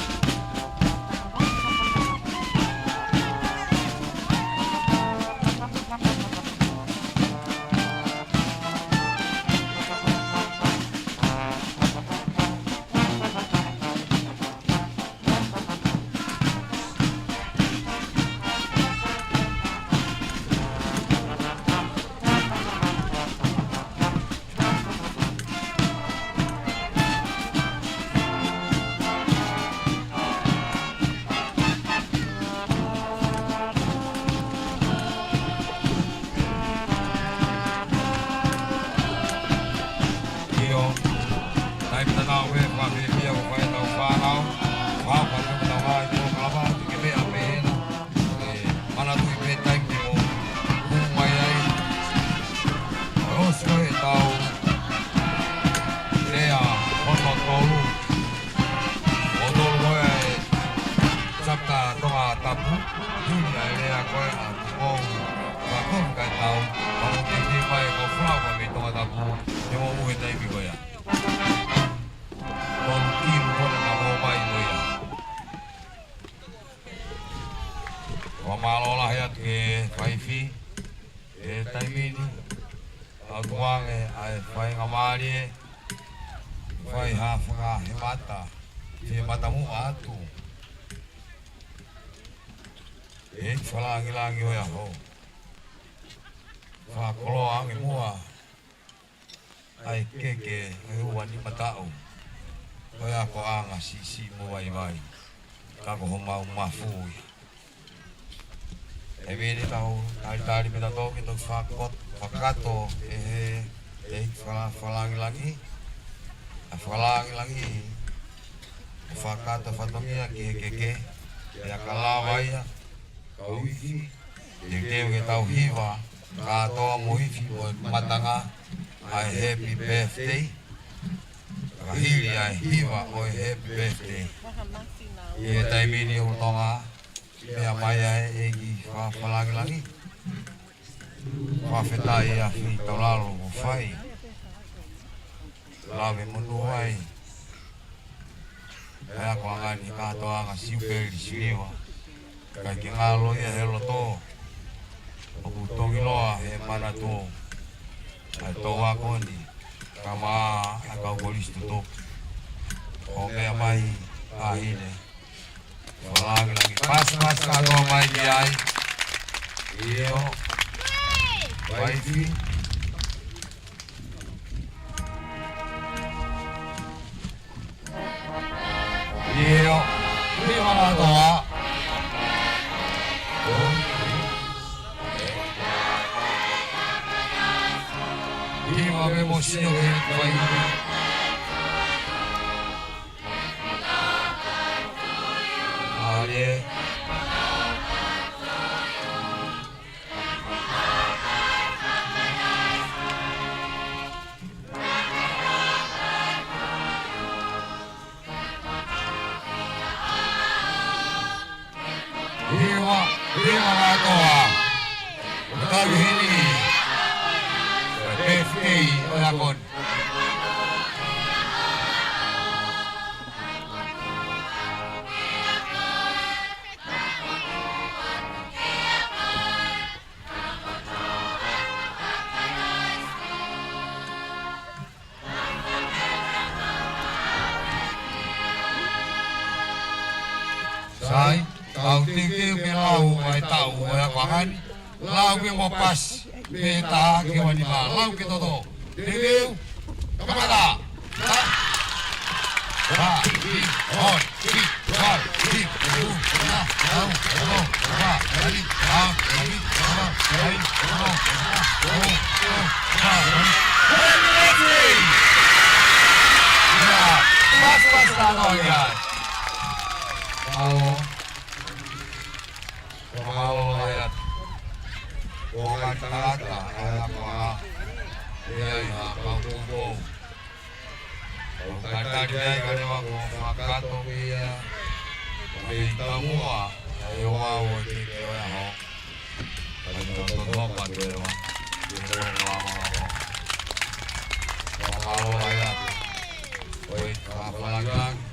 ʻIo, taimi tatau pē, fakafiefia ko e fai ʻetau fānau, fakafiefia ʻetau ngaahi polokalama, ke meʻa pē hena. ʻE, manatuʻi pē taimi te mou hū mai ai. ʻOsi ko ē ʻetau lea hono tolu. Hono tolu ko ē e chapter Tongatapu. Hili ʻa e lea ko ē ʻa Tupou. Ka ko e kakai tau, ka mou teuteu mai ko Flower mei Tongatapu. Te mou ʻi he taimi ko ia. Tolu kilu ko ē ka mou mai ko ia. Fakamālō lahi atu ki he faifi, he taimi ni, ʻa tuange ʻa e faingamālie, fai ha fakahemata, he matamuʻa atu. ʻEiki Fakalāngilangi ʻo e ʻaho. Fakakoloa ange muʻa ʻa e keke ʻe ua nima taʻu. Ko e akoʻanga siʻisiʻi mo vaivai. Ka ko homau mafu ia. ʻE mene tau, talitali pē tautolu ke tau fakakot-, fakakakato ʻe he, ʻEiki Faka-, Fakalāngilangi. ʻA Fakalāngilangi, fakakakato fatongia ki he keke, ʻe aka lava ia, kau ifi, teuteu ke tau hiva, kātoa mo ifi mo e matanga, ʻa e happy birthday. Ka hili ʻa e hiva ʻo e happy birthday. ʻI he taimi ni ʻoku tonga, meʻa mai ʻa e ʻEiki Fa-, Fakalāngilangi. Fakafetaʻi ʻa e fai taulalo ʻoku fai. Lave monū ai. ʻA e akoʻanga ni kātoanga siupeli siliva. ʻIkai ke ngalo ia he loto. ʻOku tongiloa he manatu. ʻA e tō ako ni. Ka mā ʻa e kau kolisi tutuki. ʻO meʻa mai ʻa hine. Fakalāngilangi. Pasi, pasi kātoa mai ki ai. ʻIo. Vaifi. ʻIo, hiva la toa. Hiva me mo sio ke fai. ʻAle. Hiva, hiva la toa. Kau hini. F K ʻo e ako ni. Sai, tau teuteu ke lau ʻa e tau ʻo e ako ni. Lau ke mo pasi, pea tā ke uanima, lau ke toto. Teuteu, kamata. Ko e ngaahi tangata ʻa e ako ʻa e ʻai ha kau poupou. Kau talitali ai ka leva ko fakatoki ia. Ka mei taumuʻa ʻa e ʻofa ʻo e keke ʻo e ʻaho. Ka mei tau totopa ke leva. Ke leva lava lava. Ka mālō ai atu. ʻOi, ka falangilangi.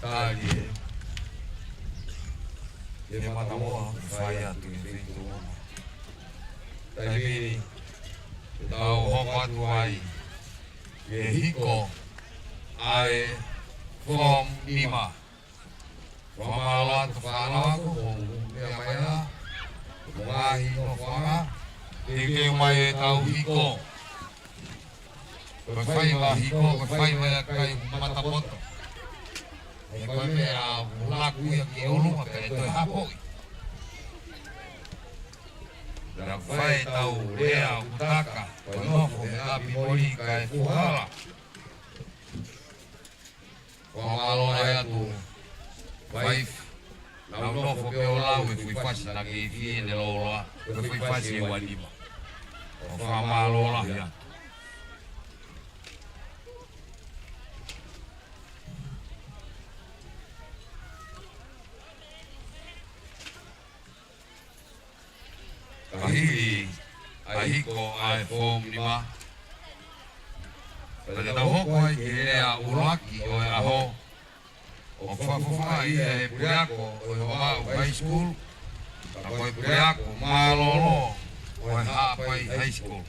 Tali e. Ke matamoa, fai atu ke feitu. Taimi ni, ke tau hoko atu ai, ke hiko ʻa e form nima. Fakamālō atu fānau ako, ko e meʻa mai ā, ko e ngaahi nofoʻanga, ke ke mai e tau hiko. Ko e faiva hiko, ko e faiva ia kai matapoto. He ko e meʻa ʻoku laku ia ki ʻolunga pea toe hapoʻi. Naʻa fai tau lea ʻoku taka, ko e nofo he ʻapi moli kae fuhala. Fakamālō ai atu, fai, nau nofo pē ʻo lau e fuʻu fasi naʻa ke fie ne loloa, ko e fuʻu fasi ʻe uanima. Fakamālō lahi atu. Ka hili ʻa e hiko ʻa e form nima. Pea ke tau hoko ai ki he lea ʻuluaki ʻo e ʻaho. ʻOku fakafofongaʻi ia ʻe he puleako ʻo e Vavaʻu High School. Ka ko e puleako mālōlō ʻo e Haʻapai High School.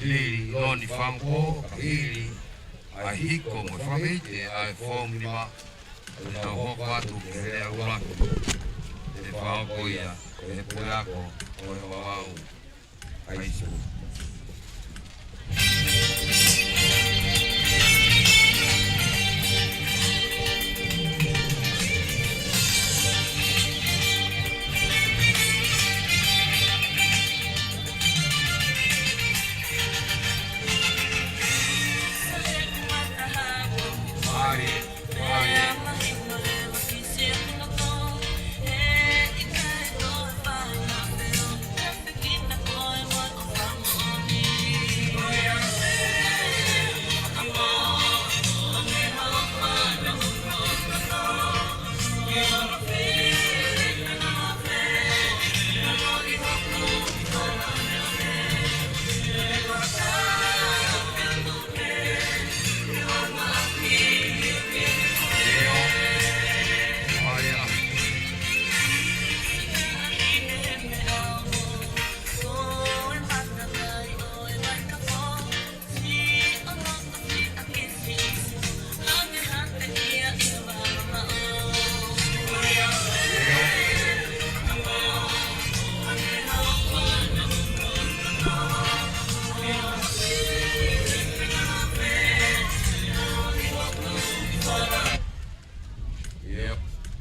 Lili Loni Fangpo, ka hili ʻa e hiko mo e fakameʻite ʻa e form nima, ʻe tau hoko atu ki he lea ʻuluaki. ʻE fakahoko ia ʻe he puleako ʻo e Vavaʻu High School.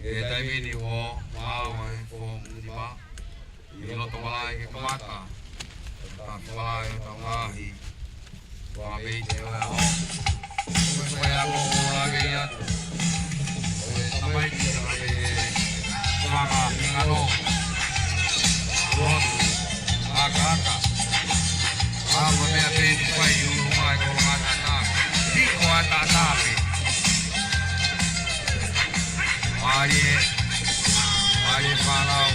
He taimi ni ʻoku maʻu ai e foomu nima ʻi loto malaʻe ke kamata ʻetau tafi malaʻe ʻo ʻetau ngaahi fakameʻite ʻo e ʻaho. Ko e fai ako ʻo lave atu ʻo e tamaiki ʻa e fanga hingano. Lotu ʻakaʻaka. ʻA e meʻa pē ʻoku fai ʻi ʻolunga e kolonga tata. Hiko ʻataʻatā pē. Mālie, mālie fānau.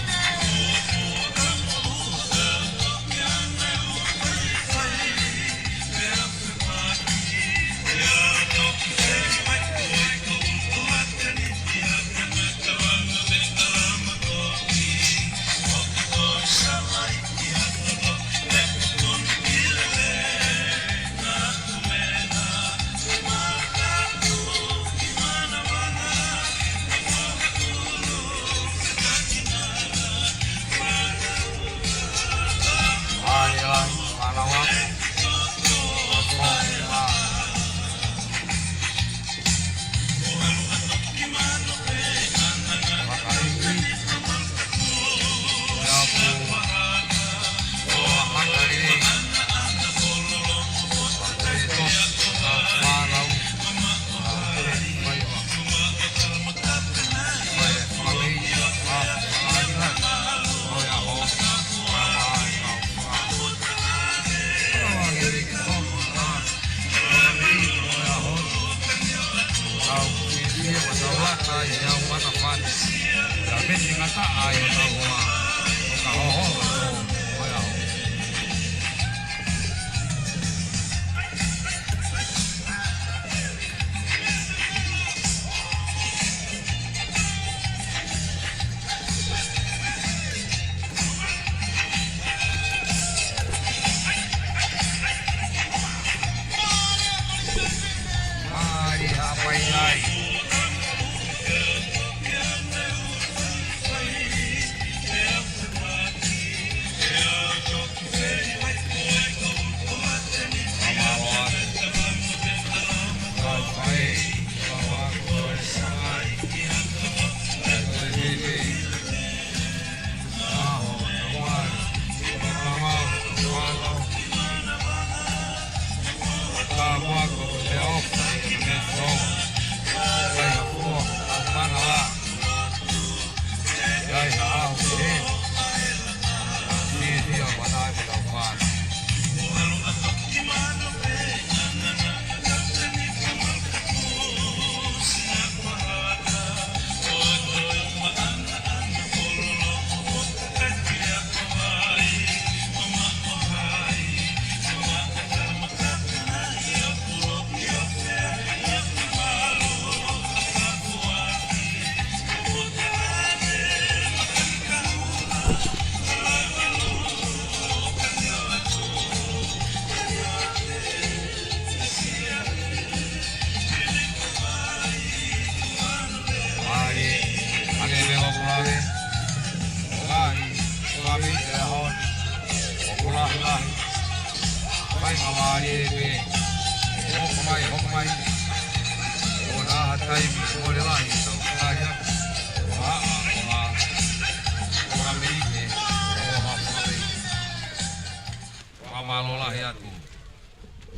Fakamālō lahi atu.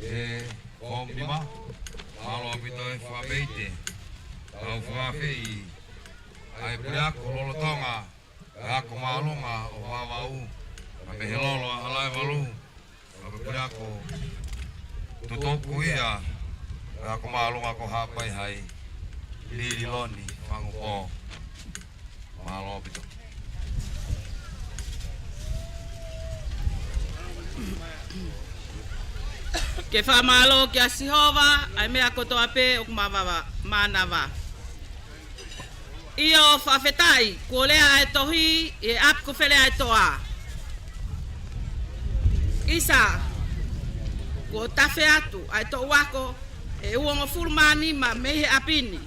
E, foomu nima, mālō ʻaupito e fakameʻite. Tau fakaafeʻi ʻa e puleako lolotonga e ako māʻolunga ʻo Vavaʻu, ʻa Mehelolo ʻa Halaevalu, ʻa e puleako tutuku ia e ako māʻolunga ko Haʻapai Hai, Lililoni Fangupō. Mālō ʻaupito. Ke fakamālō kia Sihova, ʻa e meʻa kotoa pē ʻoku mānava, mānava. ʻIo, fakafetaʻi, kuo lea ʻa e tohi ʻi he ʻapi ko Feleʻaetoʻa. ʻIsa, kuo tafe atu ʻa e toʻu ako ʻe uongofulu mā nima mei he ʻapi ni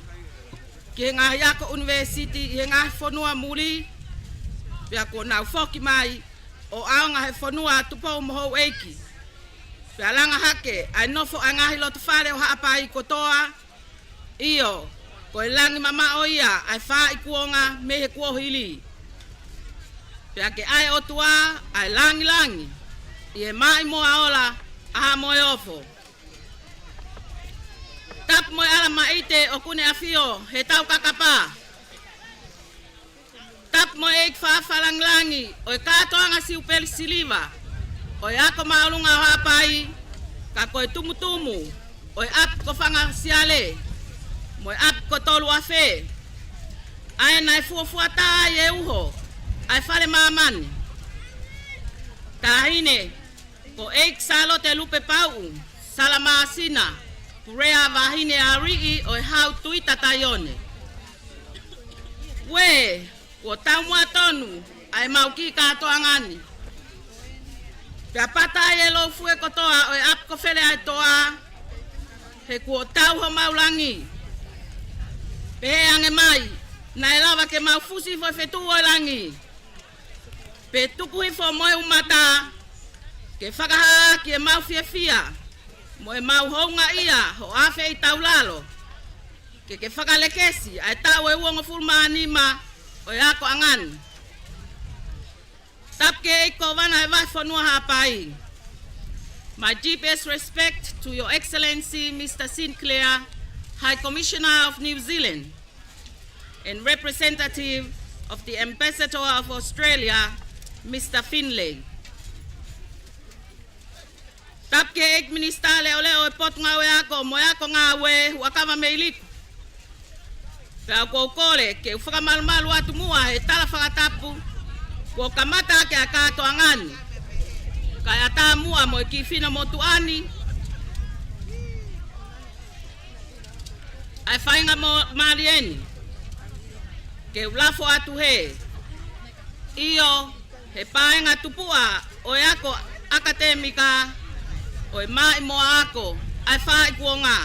ki he ngaahi ako ʻunivēsiti ʻi he ngaahi fonua muli, pea kuo nau foki mai ʻo ʻaonga he fonua Tupou mo Houʻeiki. Pea langa hake ʻa e nofo ʻa e ngaahi lotofale ʻo Haʻapai kotoa, ʻio, Ko e langi mamaʻo ia ʻa e faaʻi kuonga mei he kuohili. Pea ke ʻa e ʻOtua ʻa e langilangi ʻi he maʻimoa ola ʻa Haʻa Moheofo. Tapu mo e ʻalamaʻite ʻoku ne ʻafio he taukakapa. Tapu mo e ʻEiki Fakalangilangi ʻo e kātoanga Siupeli Siliva ʻo e Ako Māʻolunga ʻo Haʻapai, ka ko e tumutumu ʻo e ʻapi ko Fangasiale mo e ʻapi ko Toluafe, ʻa ē naʻe fuofua tā ai e uho ʻa e fale māmani. Taʻahine ko ʻEiki Sālote Lupepauʻu Salamāsina, Pulea Vahine Aliʻi ʻo e Hau Tuita Taione. Uē, kuo taumuʻa tonu ʻa ʻemau kiʻi kātoanga ni. Pea pata ai e loufue kotoa ʻo e ʻapi ko Feleʻaetoa, he kuo tau homau langi. Pehē ange mai, naʻe lava ke mau fusi hifo he fetuʻu ʻo e langi, pe tuku hifo mo e umata, ke fakahā ʻaki ʻemau fiefia mo ʻemau houngaʻia hoʻo afeʻi taulalo, ke ke fakalekesi ʻa e taʻu ʻe uongofulu mā nima ʻo e akoʻanga ni. Tapu ki he ʻEiki Kōvana ʻo e Vahefonua Haʻapai. My deepest respect to Your Excellency Mister Sinclair, High Commissioner of New Zealand, and representative of the Ambassador of Australia, Mister Finlay. Tapu ki he ʻEiki Minisitā Leʻoleʻo ʻo e Potungāue Ako mo e Ako Ngāue, Huʻakavameiliku. Pea ʻoku ou kole ke u fakamalumalu atu muʻa he tala fakatapu kuo kamata ʻaki ʻa e kātoanga ni, kae ʻatā muʻa mo e kiʻi finemotuʻa ni ʻa e fainga mo mālie ni, ke u lafo atu he, ʻio, he paenga tupuʻa ʻo e ako ʻakatēmika ʻo e maʻimoa ako ʻa e faaʻi kuonga.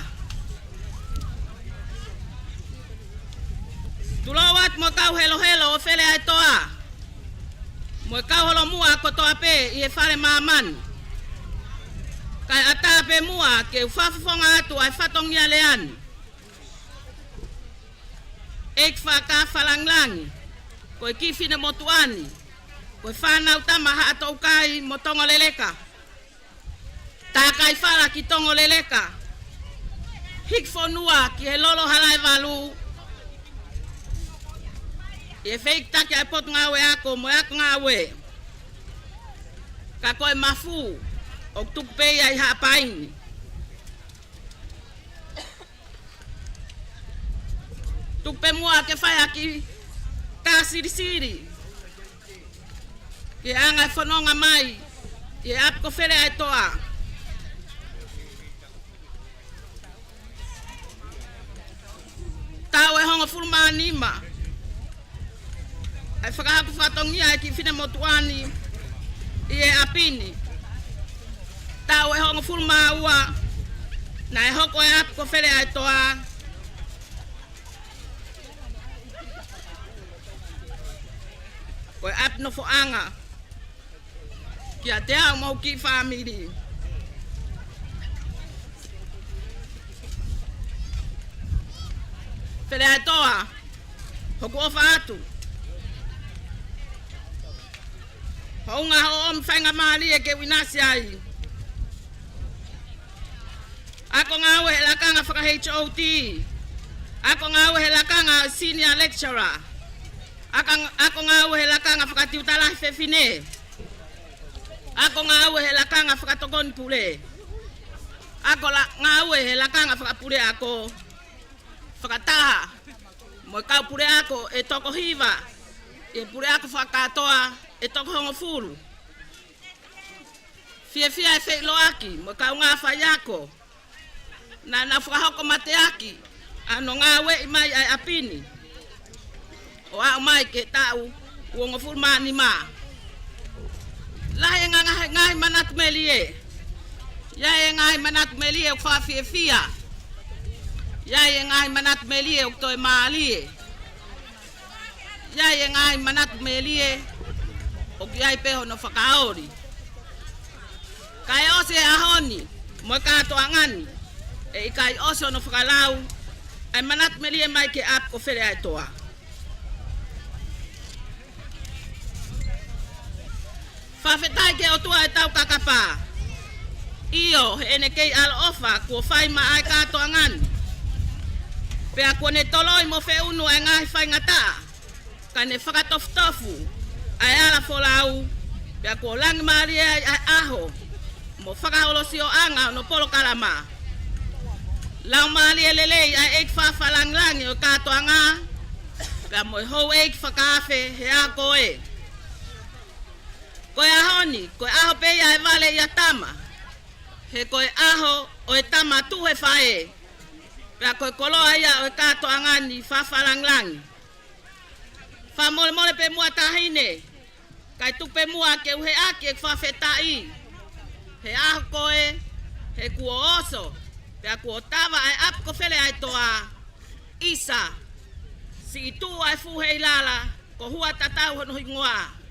Tulou atu mo e kau helohelo ʻo Feleʻaetoa mo e kau holomua kotoa pē ʻi he fale māmani, kae ʻatā pē muʻa ke u fakafofonga atu ʻa e fatongia lea ni. ʻEiki Fakalangilangi, ko e kiʻi finemotuʻa ni, ko e fānau tama Haʻatoukai mo Tongoleleka. Tākaifala ki Tongoleleka, hiki fonua ki he lolo Halaevalu, ʻi he fehikitaki ʻa e Potungāue Ako mo e Ako Ngāue. Ka ko e mafu ʻoku tuku pē ia ʻi Haʻapai ni. Tuku pē muʻa ke fai ha kiʻi tā silisili ki he anga e fononga mai ʻi he ʻapi ko Feleʻaetoa. Taʻu ʻe hongofulu mā nima ʻa e fakahoko fatongia e kiʻi finemotuʻa ni ʻi he ʻapi ni. Taʻu ʻe hongofulu mā ua naʻe hoko e ʻapi ko Feleʻaetoa ko e ʻapi nofoʻanga kiate au mo hoku kiʻi fāmili. Feleʻaetoa, hoku ʻofa atu. Hounga hoʻo ʻomi faingamālie ke u ʻinasi ai. Ako ngāue he lakanga faka-H O T. Ako ngāue he lakanga senior lecturer. Ako, ako ngāue he lakanga fakatiuta lahi fefine. Ako ngāue he lakanga fakatokoni pule. Ako la-, ngāue he lakanga fakapuleako. Fakataha mo e kau puleako ʻe toko hiva ʻi he puleako fakakātoa ʻe toko hongofulu. Fiefia e feʻiloaki mo e kaungā faiako naʻa nau fakahoko mateaki ʻa hono ngāueʻi mai ʻa e ʻapi ni ʻo aʻu mai ki he taʻu uongofulu mā nima. Lahi e ngaahi, ngaahi manatu melie. ʻI ai e ngaahi manatu melie ʻoku fakafiefia. ʻI ai e ngaahi manatu melie ʻoku toe mālie. ʻI ai e ngaahi manatu melie ʻoku ʻi ai pē hono fakaoli. Kae ʻosi e ʻaho ni mo e kātoanga ni, ʻe ʻikai ʻosi hono fakalau ʻa e manatu melie mai ki he ʻapi ko Feleʻaetoa. Fakafetaʻi ki he ʻOtua ʻetau kakapa. ʻIo, heʻene kei ʻaloʻofa kuo fai maʻa e kātoanga ni. Pea kuo ne toloi mo feʻunu ʻa e ngaahi faingataʻa, ka ne fakatofutofu ʻa e ala folau, pea kuo langi mālie ai ʻa e ʻaho mo fakaholosioʻanga hono polokalama. Lau mālie lelei ʻa e ʻeiki fakafalangilangi ʻo e kātoanga, pea mo e houʻeiki fakaafe he ʻaho ko ē. Ko e ʻaho ni, ko e ʻaho pē ia ʻe vale ʻia tama, he ko e ʻaho ʻo e tama tuʻu he faʻē, pea ko e koloa ia ʻo e kātoanga ni fakafalangilangi. Fakamolemole pē muʻa Taʻahine, kae tuku pē muʻa ke u heʻaki ʻeku fakafetaʻi he ʻaho ko ē, he kuo oso, pea kuo tava ʻa e ʻapi ko Feleʻaetoa, ʻisa, siʻi tuʻu ʻa e fuʻu heilala, ko Huatatau hono hingoa.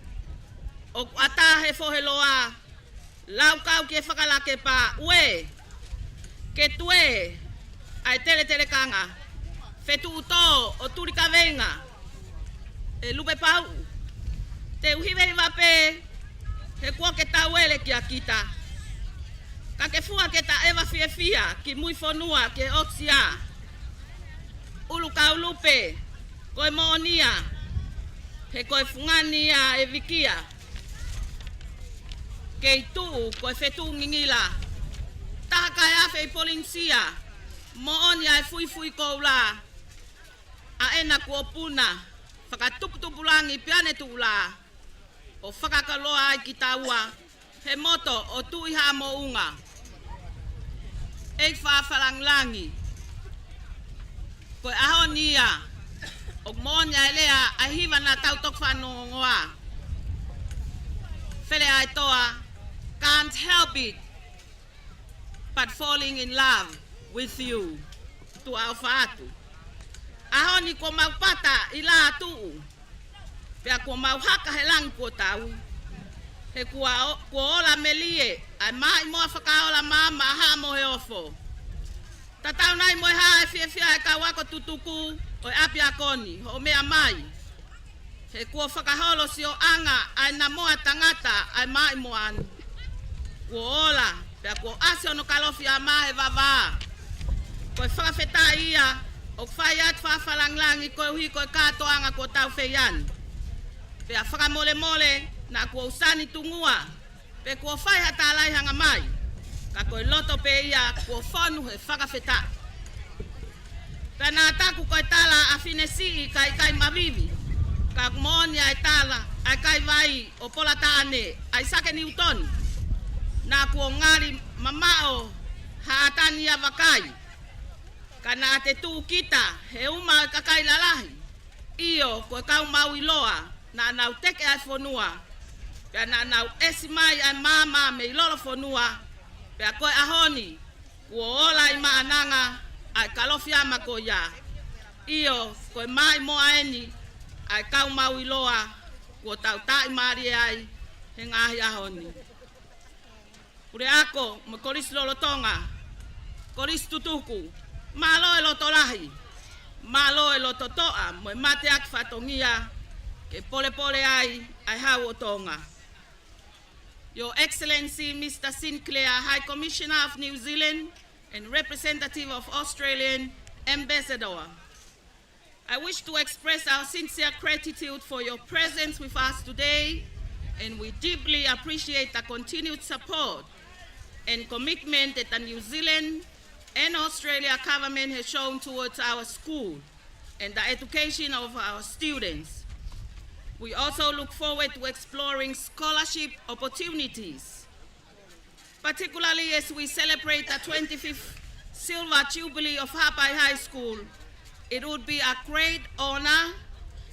ʻOku ʻatā he fohe loa, laukau ki he fakalakepa, ue, ke tuē ʻa e teletelekanga, fetuʻutō ʻo tuli kaveinga, ʻe Lupepauʻu. Te u hivehiva pē, he kuo ke tauele kia kita. Ka ke fua ke ta ʻeva fiefia kimui fonua ki he ʻosia. ʻUlukaulupe, ko e moʻoni ia, he ko e fungani ia ʻe vikia. Kei tuʻu ko e fetuʻu ngingila. Taha kae afe ʻi Polinisia, moʻoni ʻa e fuifui koula. ʻA ena kuo puna, fakatuputupulangi pea ne tuʻula, ʻo fakakoloa ai kitaua he moto ʻo Tuʻi Haʻa Moʻunga. ʻEiki fakafalangilangi, ko e ʻaho ni ia, ʻoku moʻoni ʻa e lea ʻa e hiva naʻa tau toki fanongoa. Feleʻaetoa, can't help it but falling in love with you. Tuʻa ʻofa atu. ʻAho ni kuo mau pata ʻi Lātuʻu, pea kuo mau haka he langi kuo tau. He kuo o-, kuo ola melie ʻa e maʻimoa fakaola maama ʻa Haʻa Moheofo. Tatau nai mo e hā e fiefia ʻa e kau ako tutuku ʻo e ʻapiako ni, hoʻo meʻa mai. He kuo fakaholosioʻanga ʻa e namoa tangata ʻa e maʻimoa ni. Kuo ola, pea kuo ʻasi hono kalofiama he vavā. Ko e fakafetaʻi ia, ʻoku fai atu fakafalangilangi koeʻuhi ko e kātoanga kuo tau fai ni. Pea fakamolemole, naʻa kuo u sani tungua, pe kuo fai ha tālai hanga mai, ka ko e loto pē ia kuo fonu he fakafetaʻi. Pea naʻa taku ko e tala ʻa Finesiʻi ka ʻikai mavivi, ka ʻoku moʻoni ʻa e tala ʻa e kaivai ʻo Polataʻane, ʻAisake Niutoni. Naʻa kuo ngali mamaʻo ha ʻatā ni ʻa vakai, ka naʻa te tuʻu kita he uma ʻo e kakai lalahi. ʻIo, ko e kau maʻu ʻiloa, naʻa nau teke ʻa e fonua, pea naʻa nau ʻesi mai ʻa e maama mei lolofonua, pea ko e ʻaho ni, kuo ola ʻi Maʻananga ʻa e kalofiama ko ia. ʻIo, ko e maʻimoa eni ʻa e kau maʻu ʻiloa, kuo tau taʻimālie ai he ngaahi ʻaho ni. Puleako mo e Kolisi Lolotonga, Kolisi Tutuku, mālō e loto lahi, mālō e loto toʻa mo e mateaki fatongia ke polepole ai ʻa e Hau ʻo Tonga. Your Excellency, Mister Sinclair, High Commissioner of New Zealand and representative of Australian Ambassador, I wish to express our sincere gratitude for your presence with us today, and we deeply appreciate the continued support and commitment that the New Zealand and Australia government has shown towards our school and the education of our students. We also look forward to exploring scholarship opportunities, particularly as we celebrate the twenty-fifth Silver Jubilee of Haʻapai High School. It would be a great honor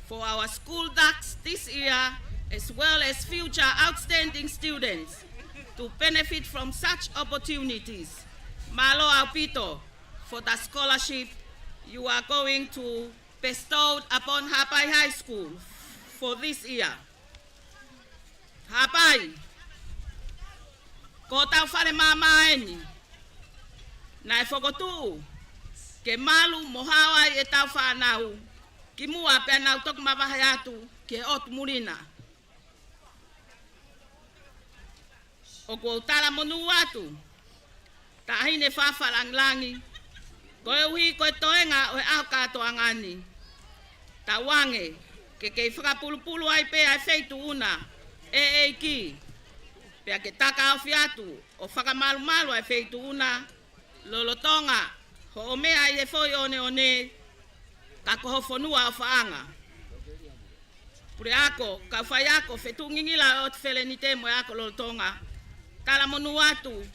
for our school dux this year, as well as future outstanding students, to benefit from such opportunities. Mālō ʻaupito for the scholarship you are going to bestow upon Haʻapai High School for this year. Haʻapai, ko hotau fale maama eni naʻe fokotuʻu ke malu mo hao ai ʻetau fānau, kimuʻa pea nau toki mavahe atu ki he ʻotu muli na. ʻOku ou talamonū atu, Taʻahine Fafa Langilangi, koeʻuhi ko e toenga ʻo e ʻaho kātoanga ni. Tauange ke kei fakapulupulu ai pē ʻa e feituʻu na, ʻe ʻEiki, pea ke takaofi atu ʻo fakamalumalu ʻa e feituʻu na, lolotonga hoʻo meʻa ʻi he foʻi ʻoneʻone, ka ko ho fonua ʻofaʻanga. Puleako, kau faiako, fetuʻu ngingila ʻo e ʻOtu Felenite mo e ako lolotonga, talamonū atu,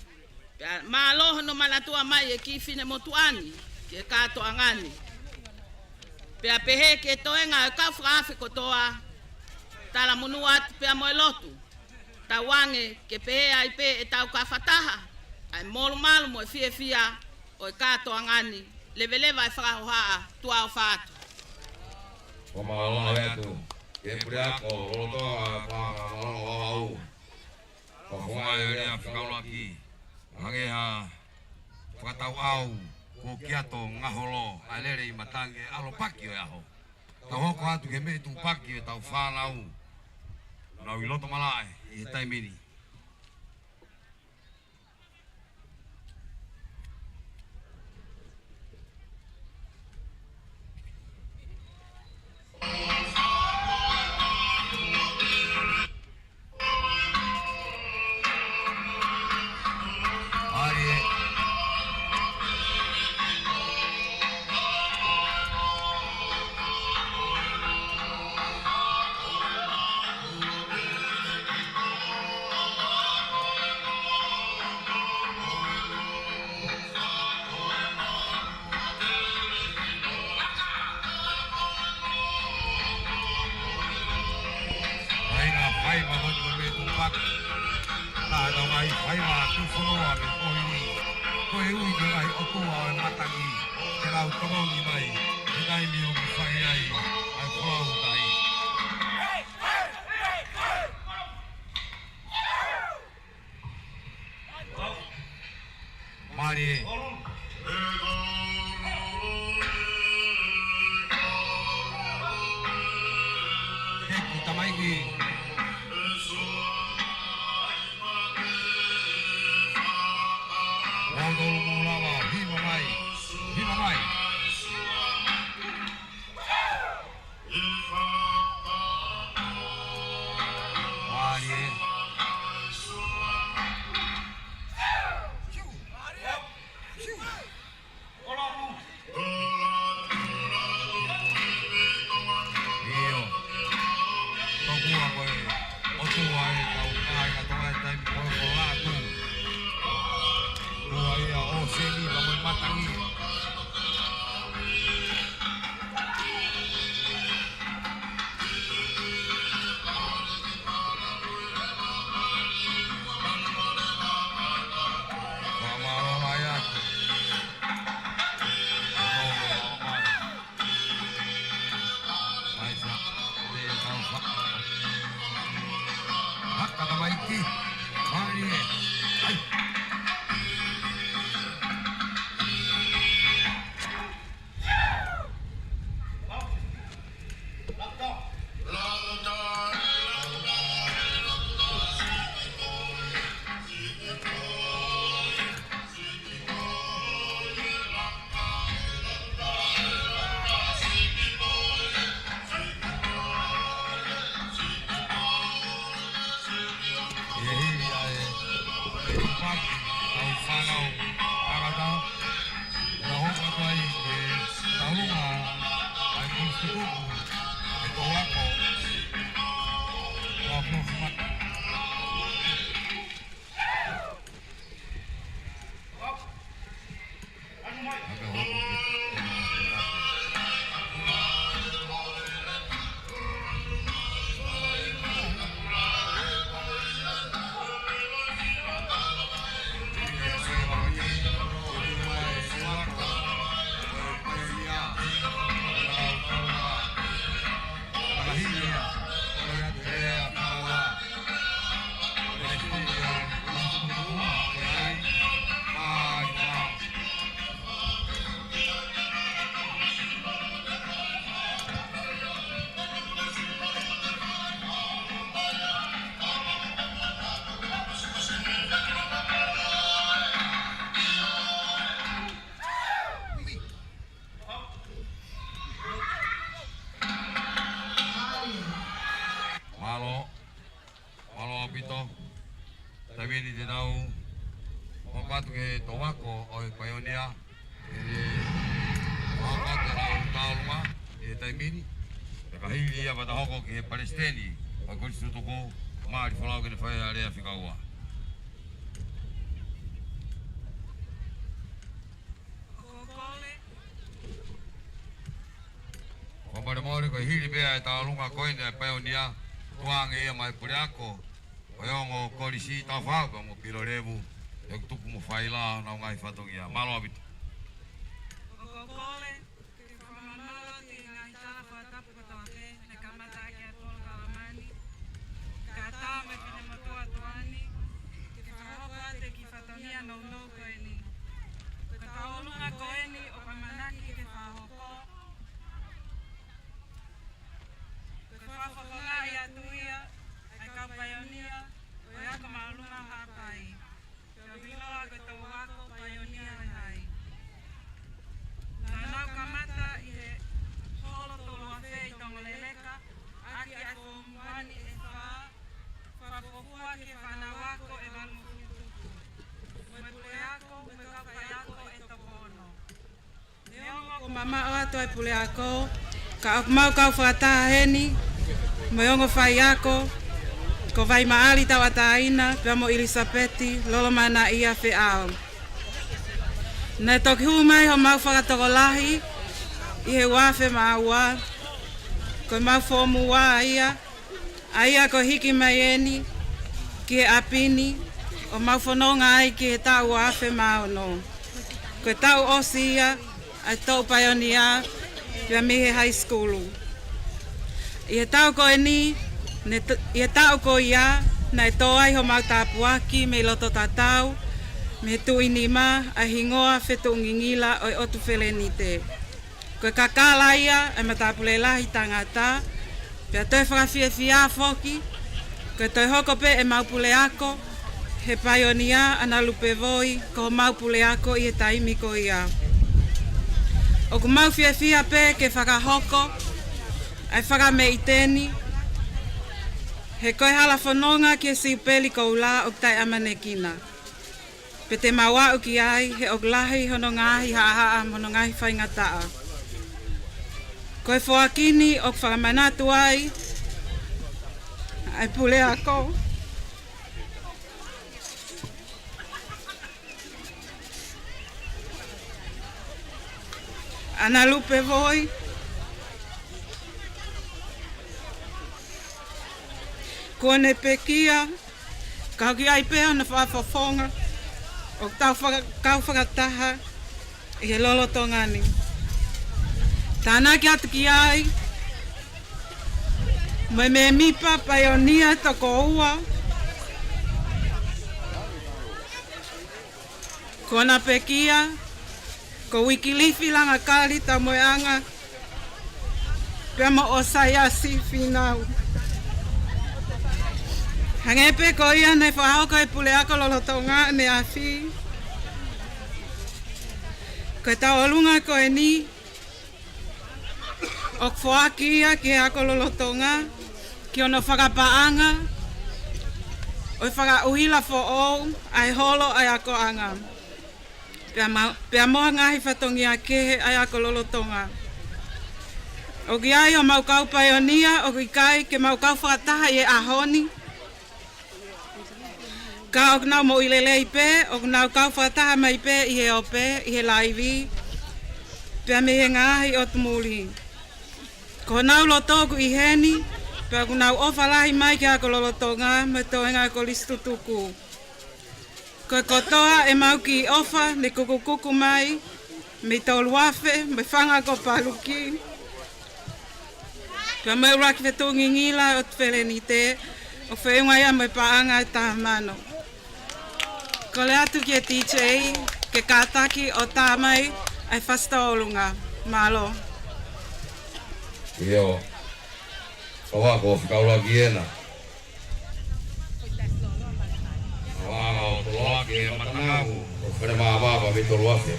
pea mālō hono manatua mai e kiʻi finemotuʻa ni ki he kātoanga ni. Pea pehē ki he toenga ʻo e kau fakaafe kotoa, talamonū atu pea mo e lotu. Tauange ke pehē ai pē ʻetau kafataha, ʻa e molumalu mo e fiefia ʻo e kātoanga ni, leveleva e fakahohaʻa, tuʻa ʻofa atu. Fakamālō atu ki he puleako lolotonga, fakamālō ʻaupito. Fakafofonga e lea fekauʻaki, hangē ha fakatauʻau kuo kiato ngaholo, ʻa e lele ʻi matangi ʻa e ʻalopaki ʻo e ʻaho. Tau hoko atu ki he meʻa tupaki ʻo ʻetau fānau. Nau ʻi loto malaʻe ʻi he taimi ni. Ai ngā fai ma honi ko me tupaki. Nā tau ngāi fai ma tu fono a me ko ini. Ko e ui ke ngāi ʻotua ʻo e matangi. Ke lau tokoni mai. He taimi ʻoku fai ai. Ai folau tai. Mālie. Teki tamaiki. Ua tolu mou lava, hiva mai, hiva mai. Mālie. ʻIo. Tokua ko e ʻOtua ʻe tau kai ka toa e taimi ko e ko latu. Ua ia ʻo seni ka mo e matangi. ʻI he hili ʻa e tupaki ʻa e fānau tangata, ʻe hoko atu ai ke taulunga ʻa e kusi tuku, ʻe tō ako, ʻo ako mata. Ni te tau hoko atu ki he tau ako ʻo e paionia, ʻe hoko atu ʻetau tauʻolunga ʻi he taimi ni. Pea ka hili ia pea ta hoko ki he palesiteni ʻo e kolisi tutuku, Mali Folau, ke ne fai ʻa e lea fika ua. Fakamolemole, ko e hili pē ʻa e tauʻolunga ko eni ʻa e paionia, tuku ange ia maʻa e puleako ʻo e ongo kolisi, Taufaʻāhau pea mo Pilolevu, ʻe tuku mo fai ʻa honau ngaahi fatongia. Mālō ʻaupito. ʻOku ou kole ke fakamālō atu ʻi he ngaahi tala fakatapu kotoa pē naʻe kamata ʻaki ʻa e polokalama ni, kae ʻatā mo e finemotuʻa tuʻa ni ke fakahoko atu e kiʻi fatongia nounou ko eni. Ko e tauʻolunga ko eni ʻoku ʻamanaki ke fakahoko, ko e fakafofongaʻi atu ia ʻa e kau paionia ʻo e Ako Māʻolunga ʻo Haʻapai, pea ʻoku ʻiloa ko e tau ako paionia ʻo e hai. Naʻa nau kamata ʻi he holo tolu afe ʻi Tongoleleka, ʻaki ʻa e foomu uani ʻe fā, fakafuofua ki he fānau ako ʻe valungofulu tupu, mo e puleako, mo e kau faiako ʻe toko ono. Neongo kuo mamaʻo atu ʻa e puleako, ka ʻoku mau kau fakataha heni mo e ongo faiako, ko Vaimaʻali Tauʻatāina pea mo ʻIlisapeti Lolomanaʻia Feʻao. Naʻe toki hū mai homau fakatokolahi ʻi he ua afe mā ua, ko ʻemau foomu ua ia, ʻa ia ko e hiki mai eni ki he ʻapi ni ʻo mau fononga ai ki he taʻu ua afe mā ono. Ko e taʻu ʻosi ia ʻa e toʻu paionia pea mei he high school. ʻI he taʻu ko eni, ne t-, ʻi he taʻu ko ia, naʻe tō ai homau tāpuaki mei loto tatau, mei he tuʻi nima, ʻa e hingoa fetuʻungingila ʻo e ʻOtu Felenite. Ko e kakala ia ʻa e matāpule lahi tangata, pea toe fakafiefia foki, ko e toe hoko pē ʻemau puleako he paionia ʻa Nalupe Voi ko homau puleako ʻi he taimi ko ia. ʻOku mau fiefia pē ke fakahoko ʻa e fakameʻite ni, he ko e hala fononga ki he siupeli koula ʻoku taʻeʻamanekina. Pea te mau aʻu ki ai, he ʻoku lahi hono ngaahi haʻahaʻa mo hono ngaahi faingataʻa. Ko e foaki ni ʻoku fakamanatu ai ʻa e puleako ʻa Nalupe Voi, kuo ne pekia, ka ʻoku ʻi ai pē hono fakafofonga ʻoku tau faka-, kau fakataha ʻi he lolotonga ni. Tānaki atu ki ai mo e mēmipa paionia toko ua, ko ʻena pekia, ko Uikilifi Langakali Tamoeʻanga pea mo ʻOsaiasi Fīnau. Hangē pē ko ia naʻe fakahoko ʻe he puleako lolotonga ʻaneafi, ko e tauʻolunga ko eni ʻoku foaki ia ki he ako lolotonga, ki hono fakapaʻanga ʻo e fakaʻuhila foʻou ʻa e holo ʻa e akoʻanga, pea ma-, pea mo ha ngaahi fatongia kehe ʻa e ako lolotonga. ʻOku ʻi ai homau kau paionia ʻoku ʻikai ke mau kau fakataha ʻi he ʻaho ni, ka ʻoku nau moʻui lelei pē, ʻoku nau kau fakataha mai pē ʻi he ope, ʻi he laivi, pea mei he ngaahi ʻotu muli. Ko honau loto ʻoku ʻi heni, pea ʻoku nau ʻofa lahi mai ki he ako lolotonga mo e toenga ʻo e kolisi tutuku. Ko e kotoa ʻemau kiʻi ʻofa ne kukukuku mai mei Toluafe, mei Fanga ko Paluki, pea mei he ʻuluaki fetuʻungingila ʻo e ʻOtu Felenite, ʻo feʻunga ia mo e paʻanga ʻe taha mano. Kole atu ki he D J ke kātaki ʻo tā mai ʻa e fasi tauʻolunga. Mālō. ʻIo. ʻOua ko fika ʻuluaki ena. ʻOua ko Toloake Matangahu, ʻo Fele Mavava mei Toluake.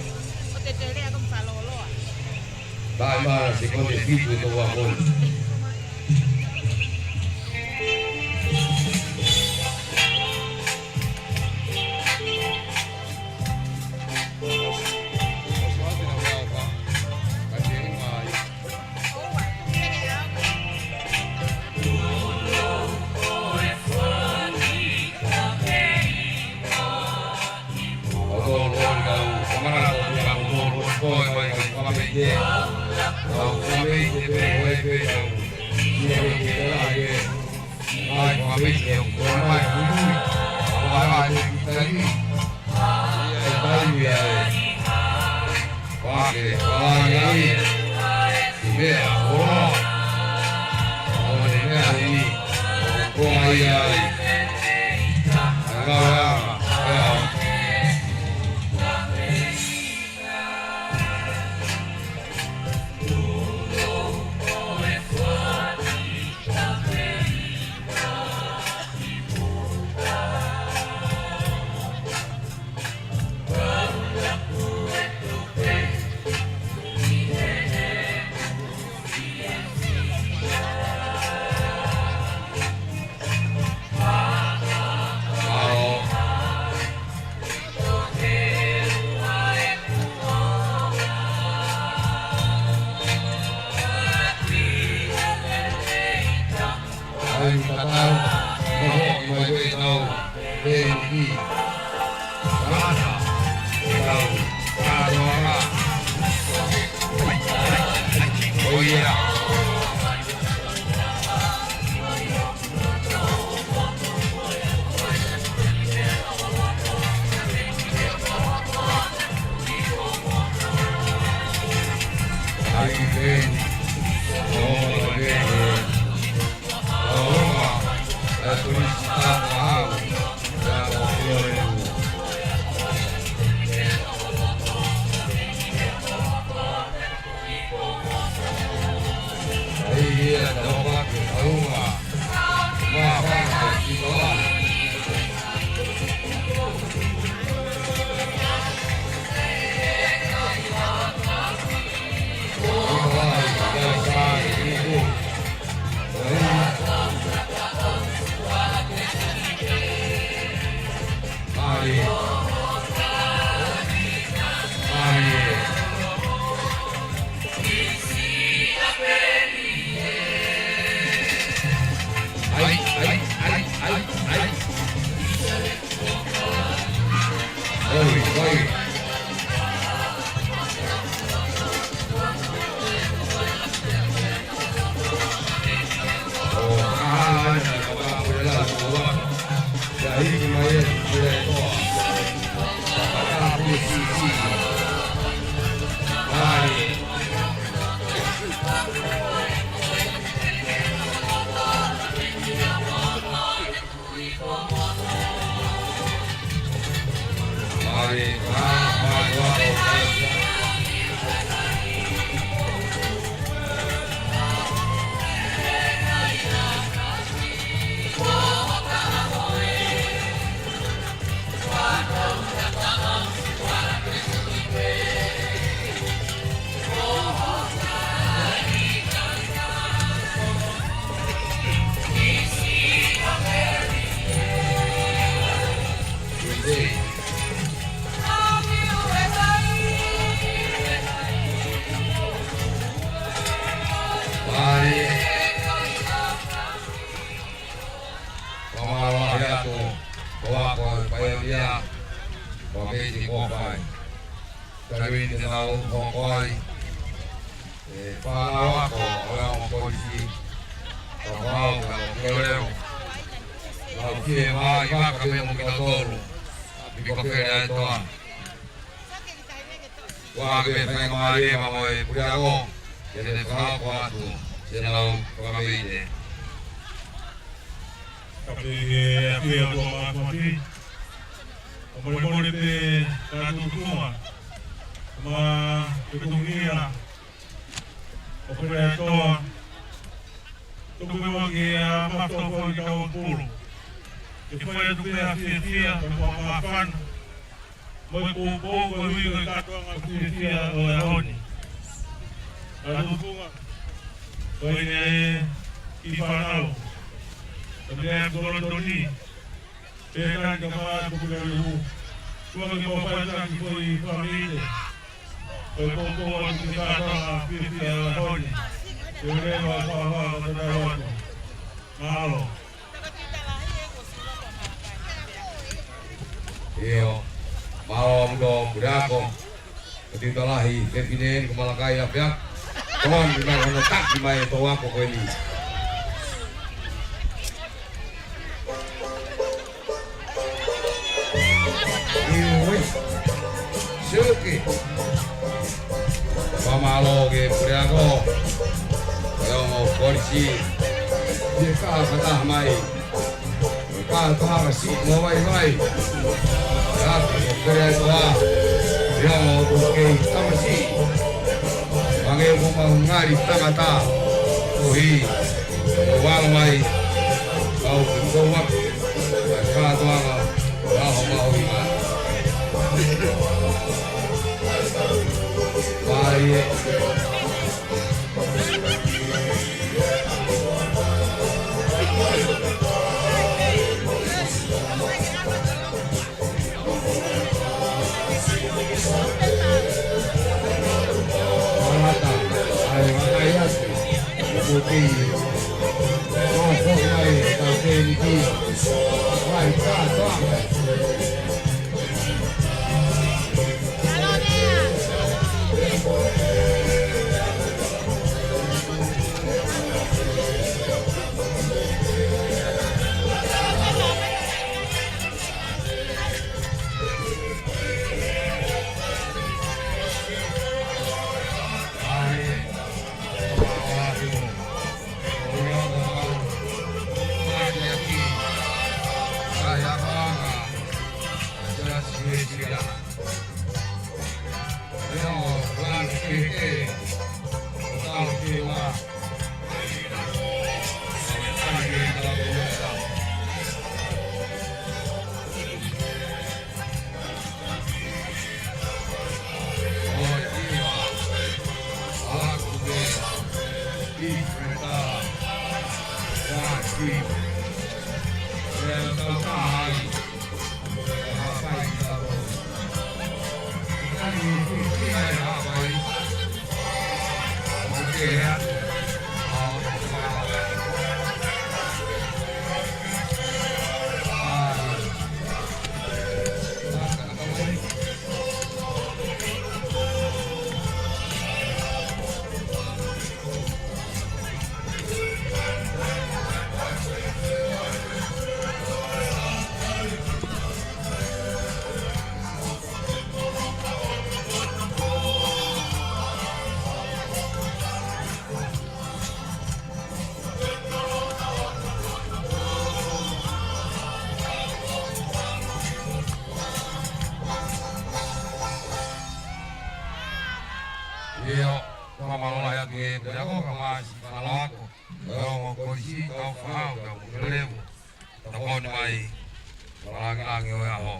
Taʻimala sekondi fitu ʻi Toluake. Te pē ʻoe pē tau. Ia ʻoe pē tau ai pē. Ai, fakameʻi ʻe ʻoku ʻomai ʻa Kuini. ʻOku ʻomai ʻa Kuini. Ia e taimi ia e. Pake, pake ai. Ki meʻa, ʻo. ʻO ne meʻa ni. ʻO ai ai. Ai, ngā, ngā, ngā. Ai, tatau, noho, i mai pē tau, pē ni. Rata, tau, tau, tau. ʻO ia. Ai, pē ni. ʻO, pē ni. Fakamālō lahi atu, ko e ako e paionia, ko e meʻa ko fai. Taimi ni te nau hoko ai, e fānau ako ʻo e ongo kolisi, ka fānau ka nau kole leo. Nau fie mai vaka pē mo kitautolu, piko kele ai toa. Ua ke faingamālie mo e puleako, ke ne fakahoko atu, te nau fakamite. Ka pehē ʻe he ʻAfio ʻa e Māfimafi, ʻoku molemole pē ka tuʻu tuʻunga, mo e fetongi ʻa e ʻofefine ʻa e toa, tuku muʻa ke ʻa e mato foʻi tau pulu, ke fai atu pē ʻa e fiefia, ka mo e māfana, mo e poupou, ko e ui ko e kātoanga fiefia ʻo e ʻaho ni. Ka tuʻu tuʻunga, ko ʻene kiʻi fānau, ko e meʻa ko Londoni, pea naʻe kamata ko Pukelehu, tuʻa ke mau fai atu ki foʻi fāmili, ko e poupou atu ki he kātoanga fiefia ʻo e ʻaho ni, ke ʻoua ʻe fakahā ʻa e tatau atu. Mālō. ʻIo, mālō ʻaupito puleako. Ko e tiuta lahi, fefine ni ko Malakai ʻApiako. Lon, mai hono taki mai e tau ako ko eni. Iwe. Siuki. Fakamālō ki he puleako. Ko e ongo kolisi. Ia ka fakataha mai. Ka tohanga siʻi mo vaivai. Ka ko kere ai toa. Ia mo ʻoku kei tamasiʻi. Ange ko mau ngali tangata. Kohi. Ko valo mai. Kau ki kou atu. Ka toanga. Ka ho mau i mai. Mai e. Ia, fakamālō lahi atu e puleako ka masi fanalako. Ko e ongo kolisi tau fakahau ka mo ke levu. Tau koni mai. Malangilangi ʻo e ʻaho.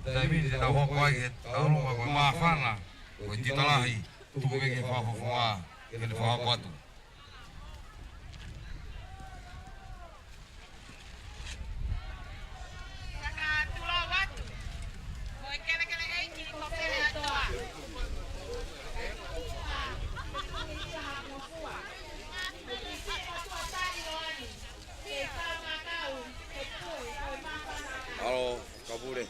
Taimi ni te tau hoko ai ke tau luma ko e māfana. Ko e tita lahi. Tuku pē ke fakafofonga. Ke ne fakahoko atu. Fakatulou atu. Ko e kelekele ʻeiki ko Pele Atoa. Halo, Kapule.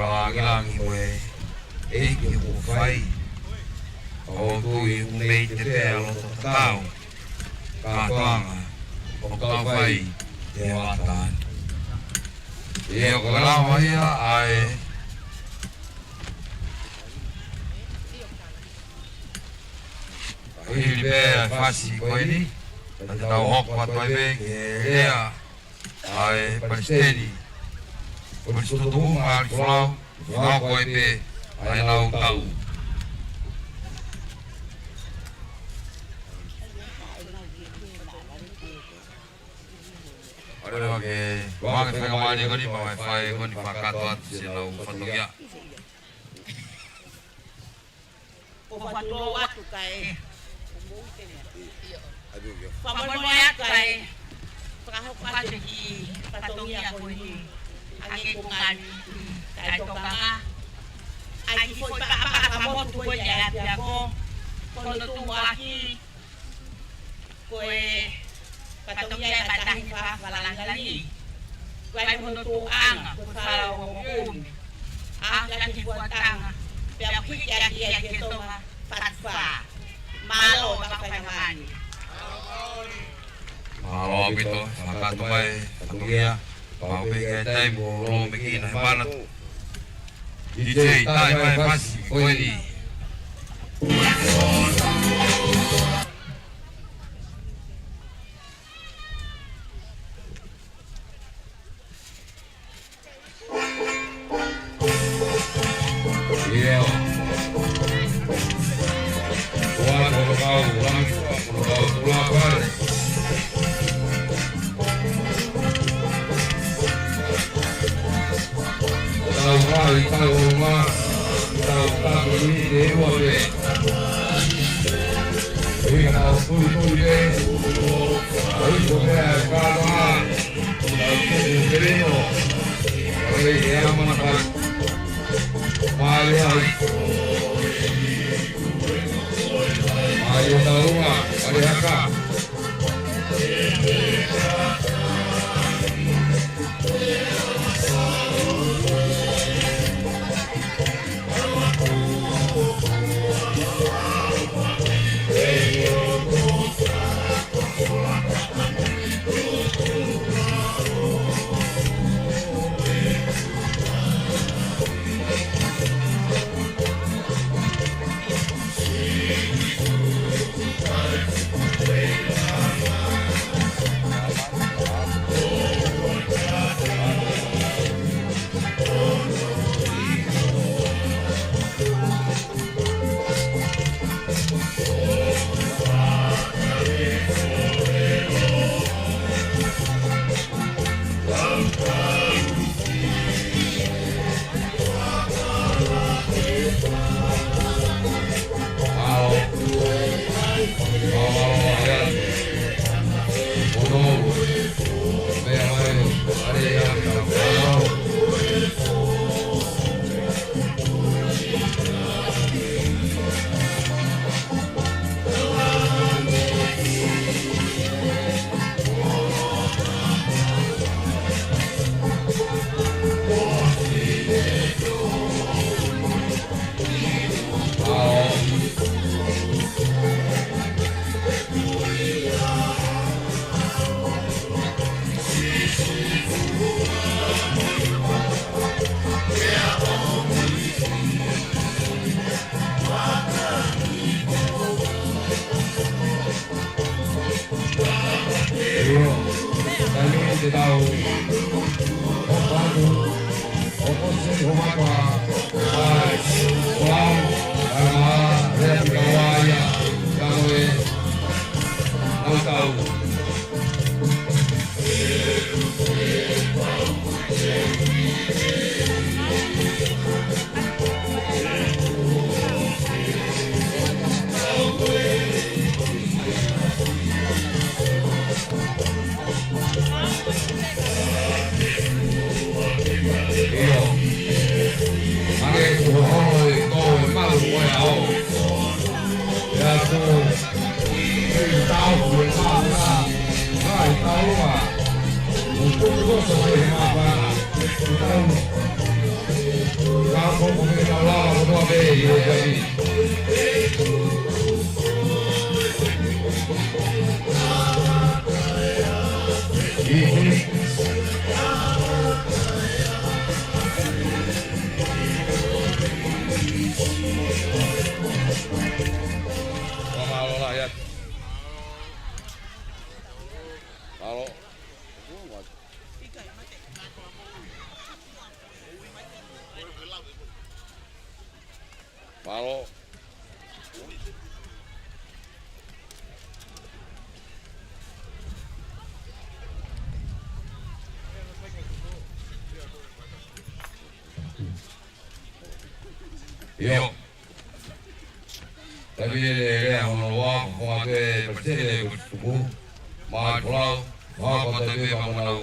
Langilangi mo e ʻEiki ʻoku fai. ʻOku ou tui ʻoku mei te pea loto tatau kātoanga ʻo kau fai ʻi he ʻaho ni. ʻIo, ko e lava ia ʻa e ʻa hili pē ʻa e fasi ko eni, ka te tau hoko atu ai pē ki he lea ʻa e Palesiteni. Ko e tutumu mali folau, ʻi he ngāue ko ē pē ʻa e lau tau. ʻAlu ake, ʻoange faingamālie ko eni, maʻu e fai ko eni fakakakato atu siʻi lau fatongia. Ko e fatu lou atu kae. Fakamolemole atu kae. Fakahoko atu e kiʻi fatongia ko eni. Hangē ko e ngaahi taʻetokanga. ʻA e kiʻi foʻi papa fakamotu ko eni ʻa e ʻapiako. Ko hono tuʻuaki. Ko e fatongia ʻa e Matahiva Fakalāngilangi. Ko e ʻai hono tuʻuʻanga, ko e fala ua mo kumi. ʻAho ʻe ʻikai ke fuatanga, pea ʻoku hiki ʻaki ia ki he Tonga fatu fā. Mālō, ka faingamālie. Mālō ʻaupito, fakakakato mai, fatongia. Pau pē ke taimi ʻo lōmekina he manatu. DJ, tai mai fasi ko eni. ʻIo. Ua, ua, kau, ua, ua, kau, ua, ua. Tau kai, tau uma, tau tapu ni te ua pē. Ui, tau tui, tui pē. Ui, ko pē ʻa e kātoa. Tau tuku pē rino. Ui, e ama na kai. Mālie ai. Mālie taunga, mālie haka. ʻIo, taimi te tau hoko atu, hoko atu, hoko atu, ʻai, ʻai, ʻai, ʻai, ʻai, ʻai, ʻai, ʻai, ʻIo. Hangē ko hono ʻi ko e malu ko e ao. ʻIa ko e tau ko e malu na. Hai, tau ma. ʻO ko e koso ko e mapana. Tau. Mālō. ʻIo. Taimi ni ʻe lea hono ua, ko e palesiteni ʻo e kolisi tutuku, Maʻi Folau, ʻo hoko atu pē mo ʻenau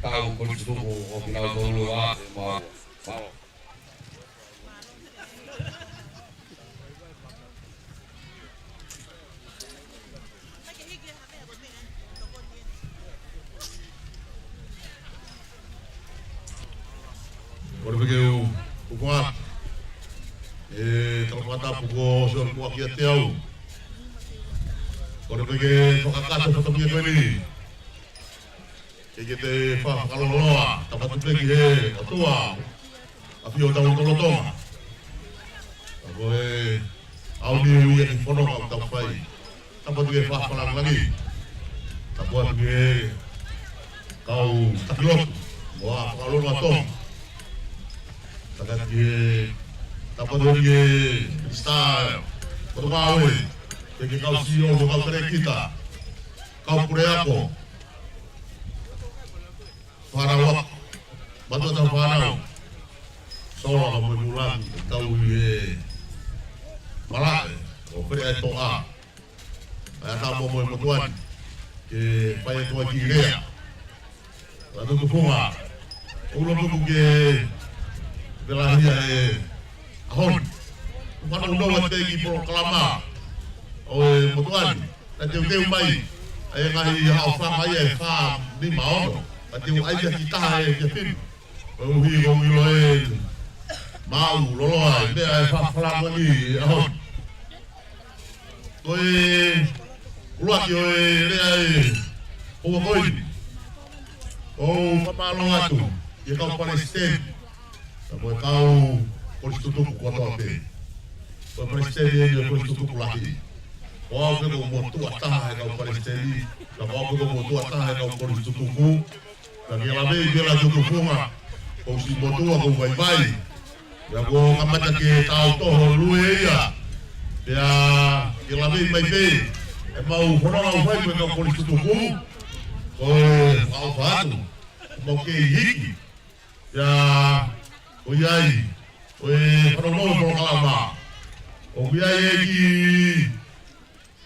kau kolisi tutuku ʻo kinautolu ʻe ua, ʻe ua. Mālō. Kole pē ke u, u kua. ʻE, tau fakatapu ko Sione Kuaki ʻiate au. Kole pē ke fakakakato e fatongia ko eni. Ke ke te fa-, fakaloloa, tāpati pē ki he ʻOtua, ʻa e ʻAfio ʻo tautolu lolotonga. Ka ko e ʻaho ni ʻoku ʻi ai e kiʻi fononga ʻoku tau fai. Tāpati ki he Faʻē Fakalāngilangi. Tāpati ki he kau taki lotu. Mo e Fakalāngilangi Tonga. Tāpati ki he, tāpati ki he Minisitā Potungāue. Pea ki he kau C E O mo e kau talēkita. Kau puleako. Fānau ako, mātuʻa tauhi fānau, sola mo e muʻa, tau ʻi he malaʻe ʻo Feleʻaetoʻa, ʻa e ʻatā mo e motuʻa ni, ke fai atu ai e kiʻi lea. Ka tuku funga, ʻoku ou loto ke felahia e ʻaho ni. Fānau nau ʻa e kiʻi polokalama ʻo e motuʻa ni. Ka teuteu mai ʻa e ngaahi haʻofanga ia ʻe fā, nima, ono. Ka teu ʻai kia kita e kia fim. Koeʻuhi ko e ʻilo e maʻu loloa e meʻa e Faʻē Fakalāngilangi ʻi he ʻaho ni. Ko e ʻuluaki ʻo e lea e ʻaho ko eni. ʻOku ou fakamālō atu ki he kau palesiteni. Ka mo e kau kolisi tutuku kotoa pē. Ko e palesiteni eni ʻo e kolisi tutuku lahi. Ko au pē ko e motuʻa taha he kau palesiteni. Ka ko au pē ko e motuʻa taha he kau kolisi tutuku. Ka ke lave i ke la tuku funga. Ko e siʻi motuʻa ko e vaivai. Pea ko e kamata ke tau toho lue ia. Pea ke lave mai pē. ʻEmau fononga ʻoku fai ko e kau kolisi tutuku. Ko e fakaʻofa atu. Mau kei hiki. Ia, ʻoku ʻi ai, ʻo e fānau polokalama. ʻOku ʻi ai e kiʻi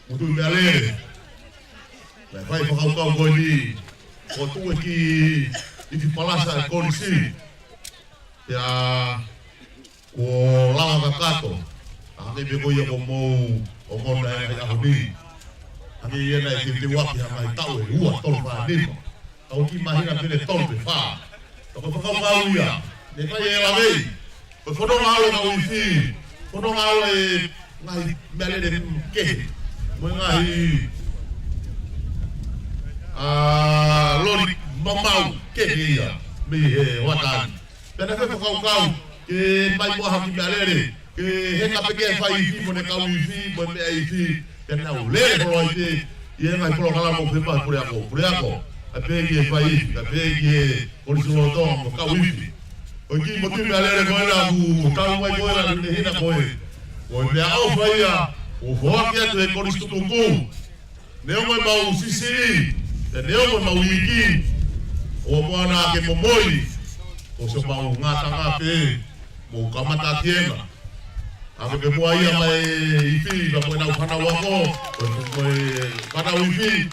motuʻi meʻalele. Naʻe fai fakakaukau ko eni. Ko e tuʻu e kiʻi ifi palasa e kolisi. Ia, kuo lava kakato. Hangē pē ko ia ko hoʻomou ongona e ʻaho ni. Hangē ia naʻe teuteu ʻaki ha ngaahi taʻu ʻe ua, tolu, fā, nima. Kau kiʻi māhina pē ʻe tolu pe fā. Ka ko e fakakaukau ia. Ne fai e lavei. Ko e fononga ʻalu e kau ifi. Fononga ʻalu e ngaahi meʻalele kehe. Mo e ngaahi, ā, loli mamau kehe ia. Mei he hoʻatā ni. Pea naʻe fai e fakakaukau ke mai mo ha kiʻi meʻalele, ke heka pē ki he fai ifi mo ʻene kau ifi mo e meʻa ifi, pea nau lele holo ai pē ʻi he ngaahi polokalama ʻoku fai ʻe he puleako, puleako, ʻa pehē ki he fai ifi, ʻa pehē ki he kolisi lolotonga mo e kau ifi. Ko e kiʻi motuʻi meʻalele ko ena ʻoku tau mai ko ena ʻi he ʻaho ni ko e, ko e meʻaʻofa ia ʻoku foaki atu ʻe he kolisi tutuku. Neongo ʻemau siʻisiʻi, pea neongo ʻemau iiki, ʻoua muʻa naʻa ke momoi, ko siʻomau ngataʻanga pē, mo kamata ki hena. ʻA ke pē muʻa ia mai ifi, pea mo ʻenau fānau ako, mo, mo e fānau ifi.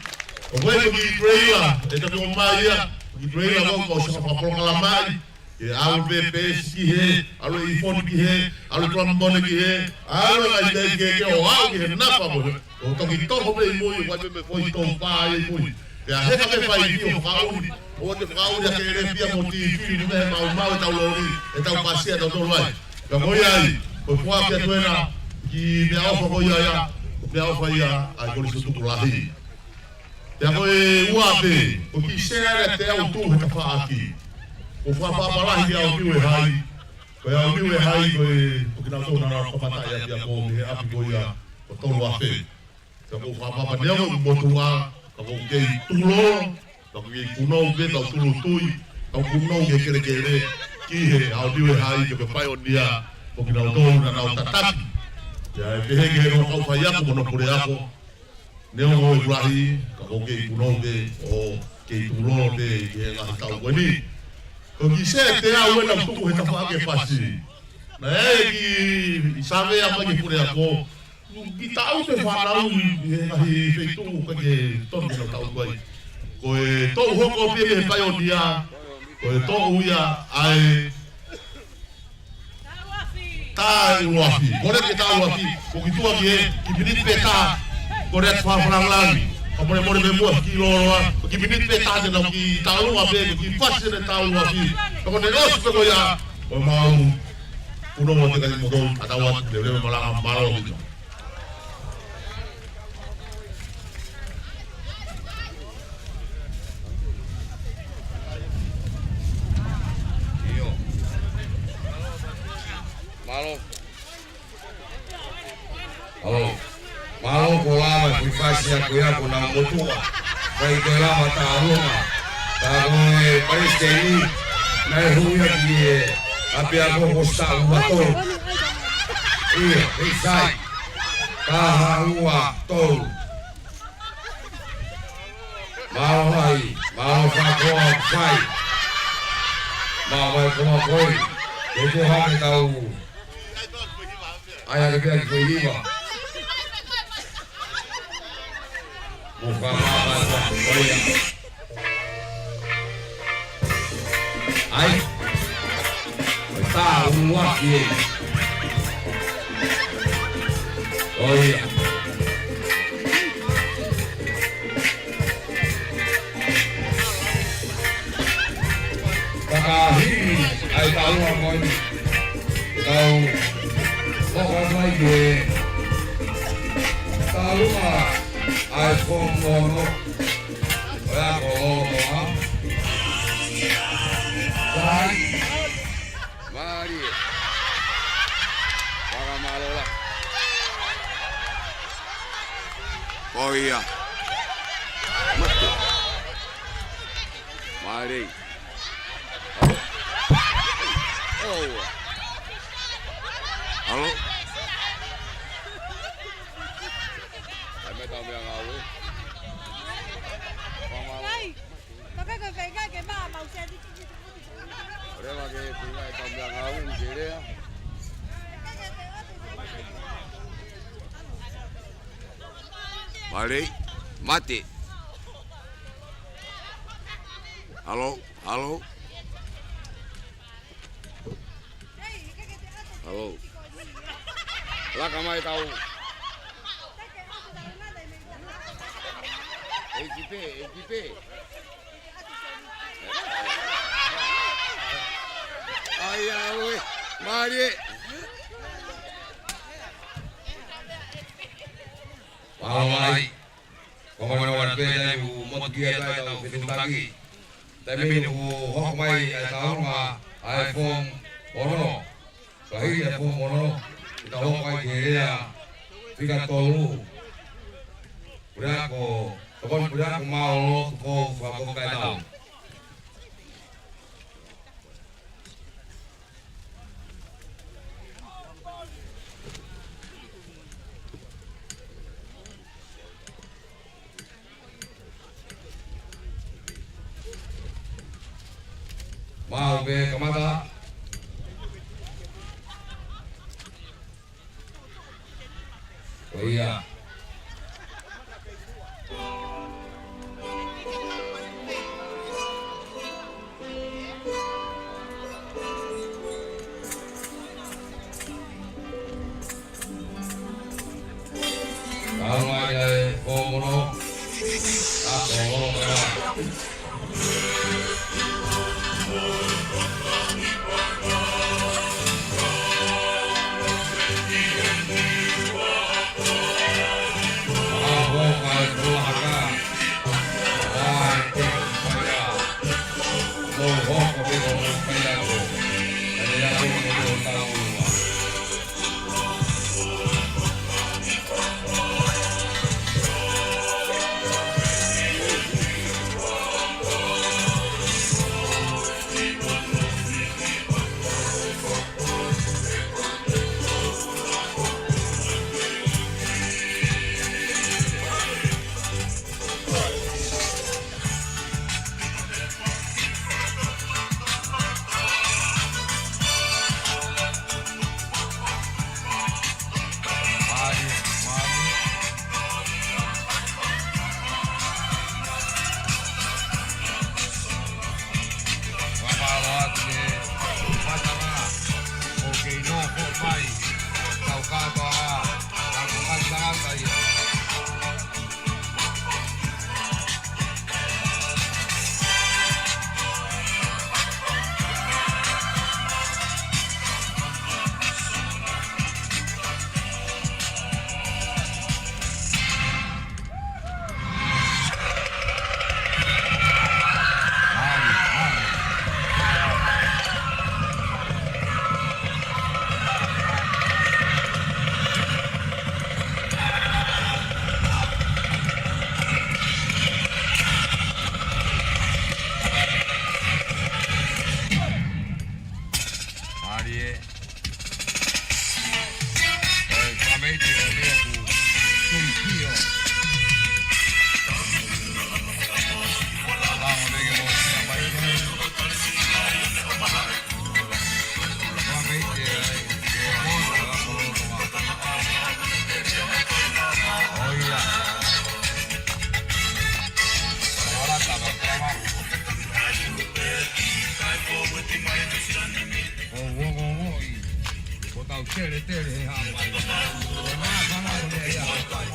ʻOku ʻi ai e kiʻi trailer, ʻe taku mai ia, kiʻi trailer ko, ko siʻa fakapolokalama mai. Ke ʻalu pē pesi ki hē, ʻalu e ifoni ki hē, ʻalu e tulamone ki hē, ʻalu e ngaahi meʻa kehekehe ʻo aʻu ki he nafa mo e, ʻo toki toho pē ʻi mui, ʻo ʻai pē mo e foʻi tōpā ʻi mui. Pea heka pē fai ifi ʻo fakaʻuli, ʻo te fakaʻuli ʻa ke lēpia mo tīfili mo e maumau ʻetau loli, ʻetau pasia ʻetau tolo ai. Ka ko ia ai, ko e foaki atu ena ki he meʻaʻofa ko ia ia, meʻaʻofa ia ʻa e Kolisi Tuʻutuʻuni Lahi. Pea ko e ua pē, ko e kiʻi sea ena te u tuʻu he tafaʻaki. ʻOku ou fakaʻapaʻapa lahi ki he ʻaho ni ʻe hai, ko e ʻaho ni ʻe hai, ko e, ko kinautolu naʻa nau kamata ʻa e ʻapiako mei he ʻapi ko ia ʻo Toluafe. Ka ʻoku ou fakaʻapaʻapa neongo ʻeku motuʻa, ka ʻoku ou kei tulolo, ka ʻoku ou kei punou pē, ka ʻoku ou tui, ka ʻoku ou punou ke kelekele, ki he ʻaho ni ʻe hai, ke paionia, ʻo kinautolu naʻa nau tataki. Pea ʻe pehē ki he kau faiako mo hono puleako, neongo ʻeku lahi, ka ʻoku ou kei punou pē, ʻo kei tulolo pē, ki he ngaahi taʻu ko eni. Ko e kiʻi sea te u ʻalu ena ʻo tuʻu he tafaʻaki e pasi. Naʻe ʻi ai e kiʻi savea mai ki he puleako, kiʻi taʻu pē fānau ʻi he ngaahi feituʻu ʻoku ʻikai ke tonu ke nau taʻu ai. Ko e toʻu hoko pē mei he paionia, ko e toʻu ia ʻa e tā ʻuluafi. Ko e lele ke tā ʻuluafi, ko e kiʻi tuʻa ki he, kiʻi miniti pē taha, ko e lele fakalangilangi. Ka molemole pē muʻa kiʻi lōloa, ko e kiʻi miniti pē taha te nau kiʻi taʻu ʻuluafi, ko e kiʻi pasi ʻene tā ʻuluafi. Ka ko ʻene ʻosi pē ko ia, ko e mau, punou atu kia kimoutolu, ʻatā atu, leveleva e malanga, mālō ʻaupito. ʻIo. Mālō. Mālō. Mālō ko e lava e kiʻi fasi ako ia ko ʻenau motuʻa. Fai ko e lava tālunga. Ka ko e palesiteni, naʻe hū ia ki he ʻapiako ko e taʻu ua tolu. ʻIo, ʻe sai. Taha ua tolu. Mālō ai, mālō fakakoa fai. Mālō ai koa koi. Ke te hake tau. ʻAi ake pea ki he hiva. Mo fakamālō ai koa koi. ʻAi. Ko e tā ʻuluaki ē. ʻOia. Fakahā ʻa e tālunga ko eni. Tau hoko mai ki he tālunga ʻa e foomu ono. ʻOia ko Loloa. Sai. Mālie. Fakamālō lahi. Ko ia. Mate. Mālie. ʻOua. ʻAlo. ʻAi mai tau meʻangāue. Fakamālō. Leva ke feinga e tau meʻangāue ni ke lea. Mālie, mate. ʻAlo, ʻalo. ʻAlo. Laka mai tau. ʻEiki pē, ʻeiki pē. ʻAi, ʻaue. Mālie. Mālō ai. Ko e moʻoni pē taimi ʻoku motukia ai ʻetau fetuʻutaki. Taimi ni ʻoku hoko mai ʻa e tālunga ʻa e foomu ono. Ka hili e foomu ono, ʻe tau hoko ai ki he lea fika tolu. Puleako, tokoni puleako mālōlō, tuku fakakaukau. Maʻu pē kamata. Ko ia. Ka mai ai, ko mono. Ka ko mono ka. Ko u ongoongoʻi, ko tau teletele he hapai. Ko e māfana ko ē ia hapai.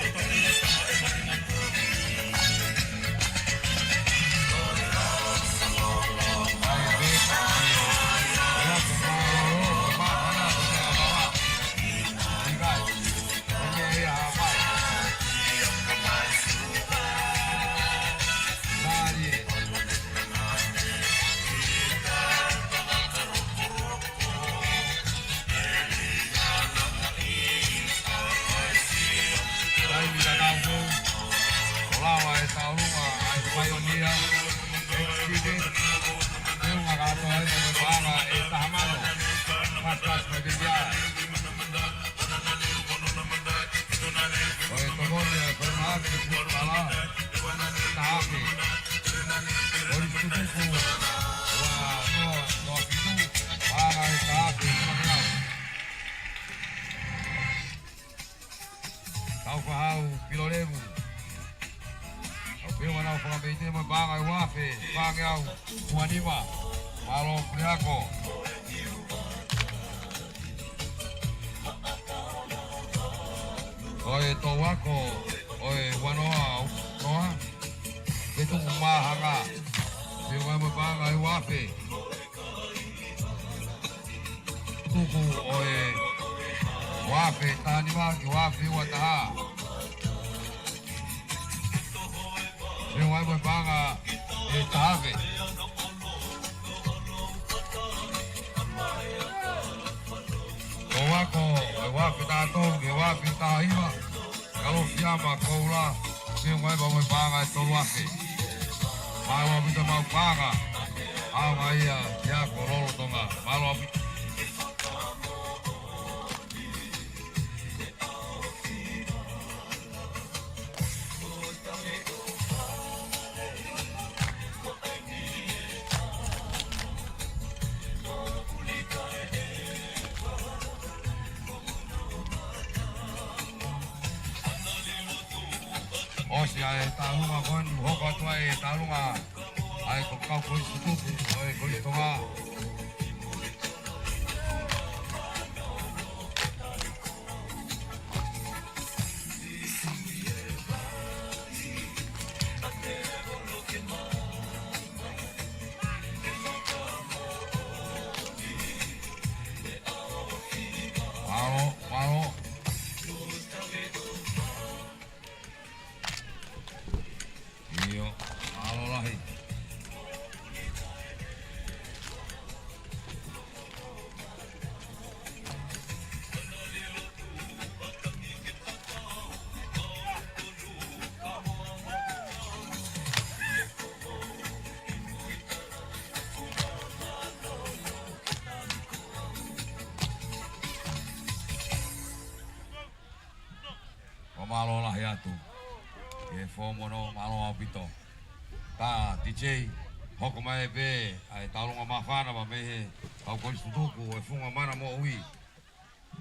Taimi tatau foki, ʻo lava e taulunga ʻa e paionia, ʻekisite, teunga kātoa ʻa e paʻanga ʻe taha mano, pasi pasi mai pē ia. Ko e tokoni ʻa e Falemahaki Futala, taha afe. Kolisi Tutuku, ua noa noa fitu, paʻanga ʻe taha afe, Taufaʻahau Pilolevu. ʻOku pehē ʻenau fakameitei mo e paʻanga ʻe ua afe, paʻanga ʻe ua nima. Mālō Puleako. Ko e toʻu ako, ʻo e ua noa, noa. Fetuku Māhanga. Pehē ʻenau mo e paʻanga ʻe ua afe. Tuku ʻo e ua afe taha nima ki he ua afe ua taha. Pehē ʻenau mo e paʻanga ʻe taha afe. Toʻu ako, ʻo e ua afe taha tolu ki he ua afe taha hiva. Kalofiama Koula, pehē ʻenau mo e paʻanga ʻe tolu afe. Mālō ʻaupito homau paʻanga. ʻAonga ia ki he ako lolotonga. Mālō ʻaupito. ʻOsi ʻa e taulunga ko eni, hoko atu ai e taulunga ʻa e kau Kolisi Tutuku ʻo e Kolisi Tonga. Mālō, mālō. ʻIo, mālō lahi. ʻO mālō lahi atu. Ke fōmono mālō ʻaupito. Tā D J, hoko mai pē ʻa e taulunga māfana mei he kau Kolisi Tutuku ʻo e Funga Mana Moʻui.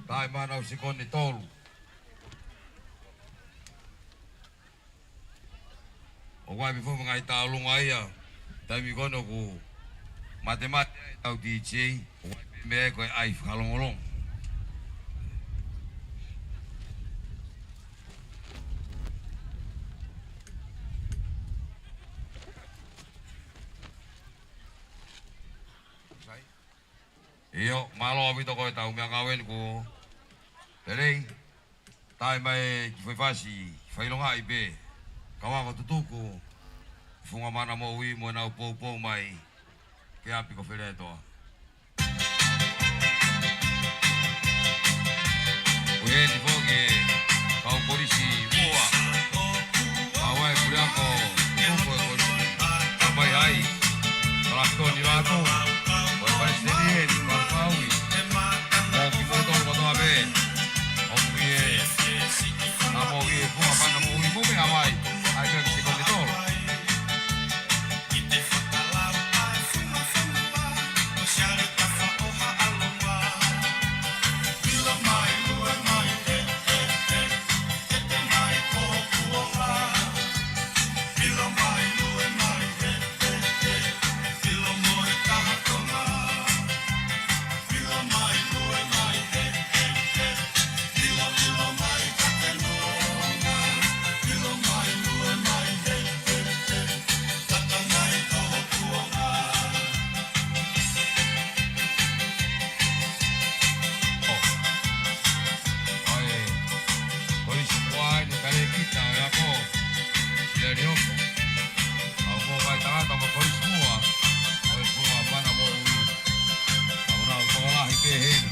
Tae mai ʻenau sikoni ʻe tolu. ʻOku ʻi ai pē foki e ngaahi taulunga ia, taimi ko eni ʻoku matemate ai ʻetau D J, ʻoku ʻi ai pē meʻa ko e ʻai fakalongolongo. ʻIo, mālō ʻaupito ko ʻetau meʻangāue ni kuo lelei. Tae mai ki Faifasi, fakaʻilongaʻi pē, kau ako Tutuku, Funga Mana Moʻui mo ʻenau poupou mai, ki ʻapi ko Feletoa. Ko eni foki e kau Kolisi Muʻa, kau ai Puleako, Tutuku e Kolisi, Kapai Hai, Kalafitoni Vātu, ko e Palesiteni eni, Kalafauʻi, mo kimoutolu kotoa pē, ʻoku ʻi he Lioko. Au mo mai tangata mo Koismua. Koismua, mana mo ui. Au nau tokolahi pē heni.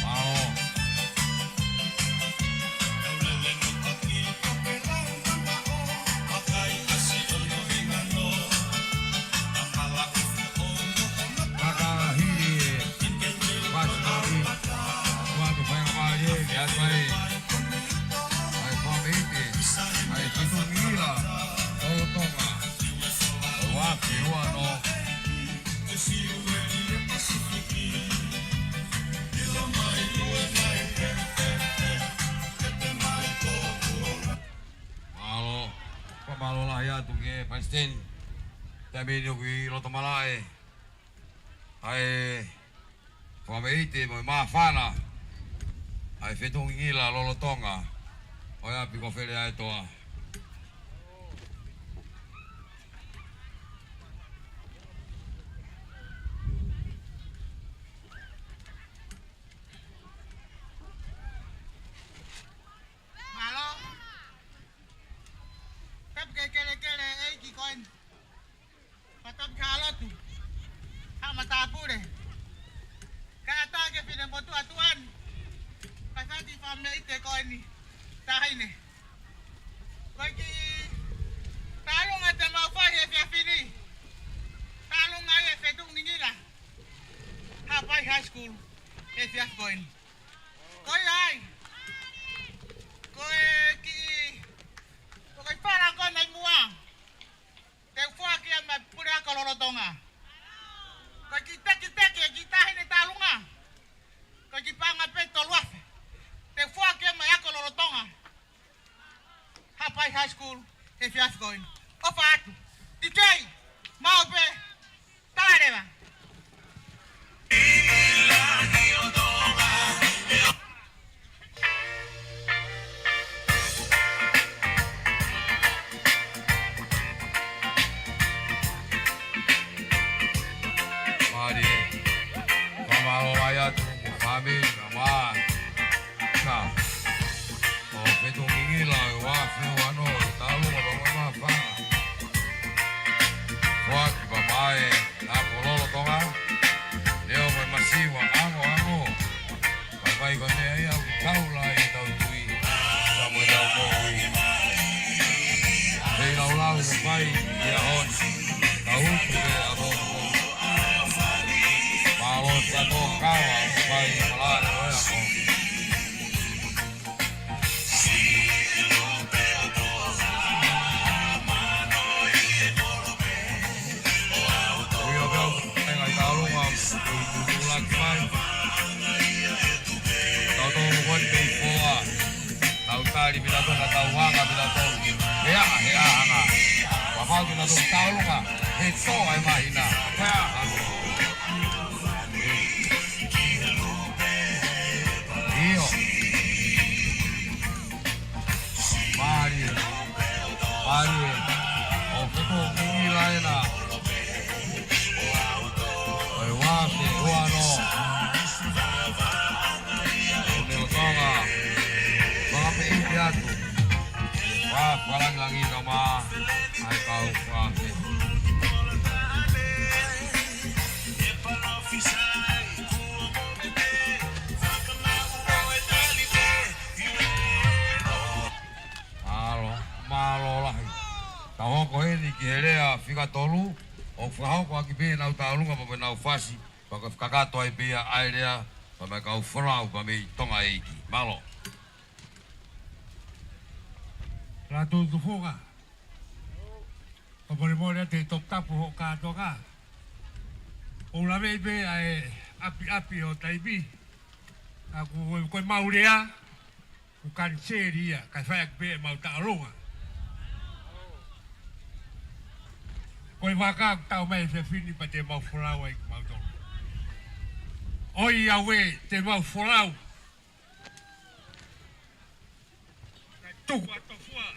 Mālō. Kaka hili e. Pastori. Ua ke fai mai e, ʻi ai mai. ʻA e Fāmeite. ʻA e Fetuʻungingila. Lolotonga. Ua ke ua no. Mālō. Fakamālō lahi atu ki he Palesiteni. Taimi ni ʻoku ʻi loto malaʻe. ʻA e Fāmeite mo e māfana. ʻA e Fetuʻungingila Lolotonga. ʻO e ʻapi ko Feleʻaetoa. Mālō. Tapu ke kelekele ʻeiki ko eni. Pea tapu ki he lotu. Haʻa matāpule. Kae ʻatā ki he finemotuʻa tuʻa ni. Kae ʻatā ki he Fāmeite ko eni. Taʻahine. Ko e kiʻi taʻalunga te mau fai he efiafi ni. Taʻalunga ʻi he Fetuʻungingila. Haʻapai High School. He efiafi ko eni. Ko ia ai. Ko e kiʻi, ko e kiʻi fala ko ena ʻi muʻa. Te u foaki ia maʻa e Puleako Lolotonga. Ko e kiʻi tekiteki e kiʻi taʻahine taʻalunga. Ko e kiʻi paʻanga pē tolu afe. Te u foaki ia maʻa e ako lolotonga. Haʻapai High School, he efiafi ko eni. ʻOfa atu. ʻIkai, maʻu pē. Tale leva. Mālie. Fakamālō lahi atu, fāmili, na mā. Ka. ʻO Fetuʻungingila ʻo e ua afe ua noa, taʻalunga pea mo e māfana. Foaki pea maʻa e ako lolotonga. Leo mo e masiva, ʻango, ʻango. Pea ʻikai ko e meʻa ia ʻoku tau lahi ʻetau tui. Ka mo ʻetau moʻui. Pea laulau ʻoku fai ia honi. Ka utu e ako. Mālō sa tō kawa ʻoku fai malaʻe ʻo e ako. Ui o pea ʻenga i taʻalunga, ui tuʻulaki mai. Tau tō mo koni pei foa. Tau tali pila tona, tau hanga pila tona. He aha, he aha hanga. Papau pila tona taʻalunga. He tō ai mahina. He aha. ʻIo. Mālie. Mālie. ʻO Fetuʻungingila ena. ʻO e ua afe ua noa. ʻO Lolotonga. Fakapeʻipeʻi atu. Wa fakalāngilangiʻi ka mā. ʻA e kau fāmili. Mālō, mālō lahi. Tau hoko heni ki he lea fika tolu, ʻo fakahoko ʻaki pē ʻenau taʻalunga pea mo ʻenau fasi, pea ko e fakakakato ai pē ia ʻa e lea, pea mo e kau folau, pea mei Tonga ʻEiki. Mālō. Lātū tufunga. Ko e molemole atu he toputapu hoʻo kātoanga. ʻOku ou laveʻi pē ʻa e ʻapiʻapi ʻo e taimi. Ka ko e, ko e mau lea, ʻoku kaniseli ia, kae fai ʻaki pē ʻemau taʻalunga. Ko e vaka ʻoku tau mai he efiafi ni pea te mau folau ai kimautolu. ʻOiauē, te mau folau. Tuku atu fua.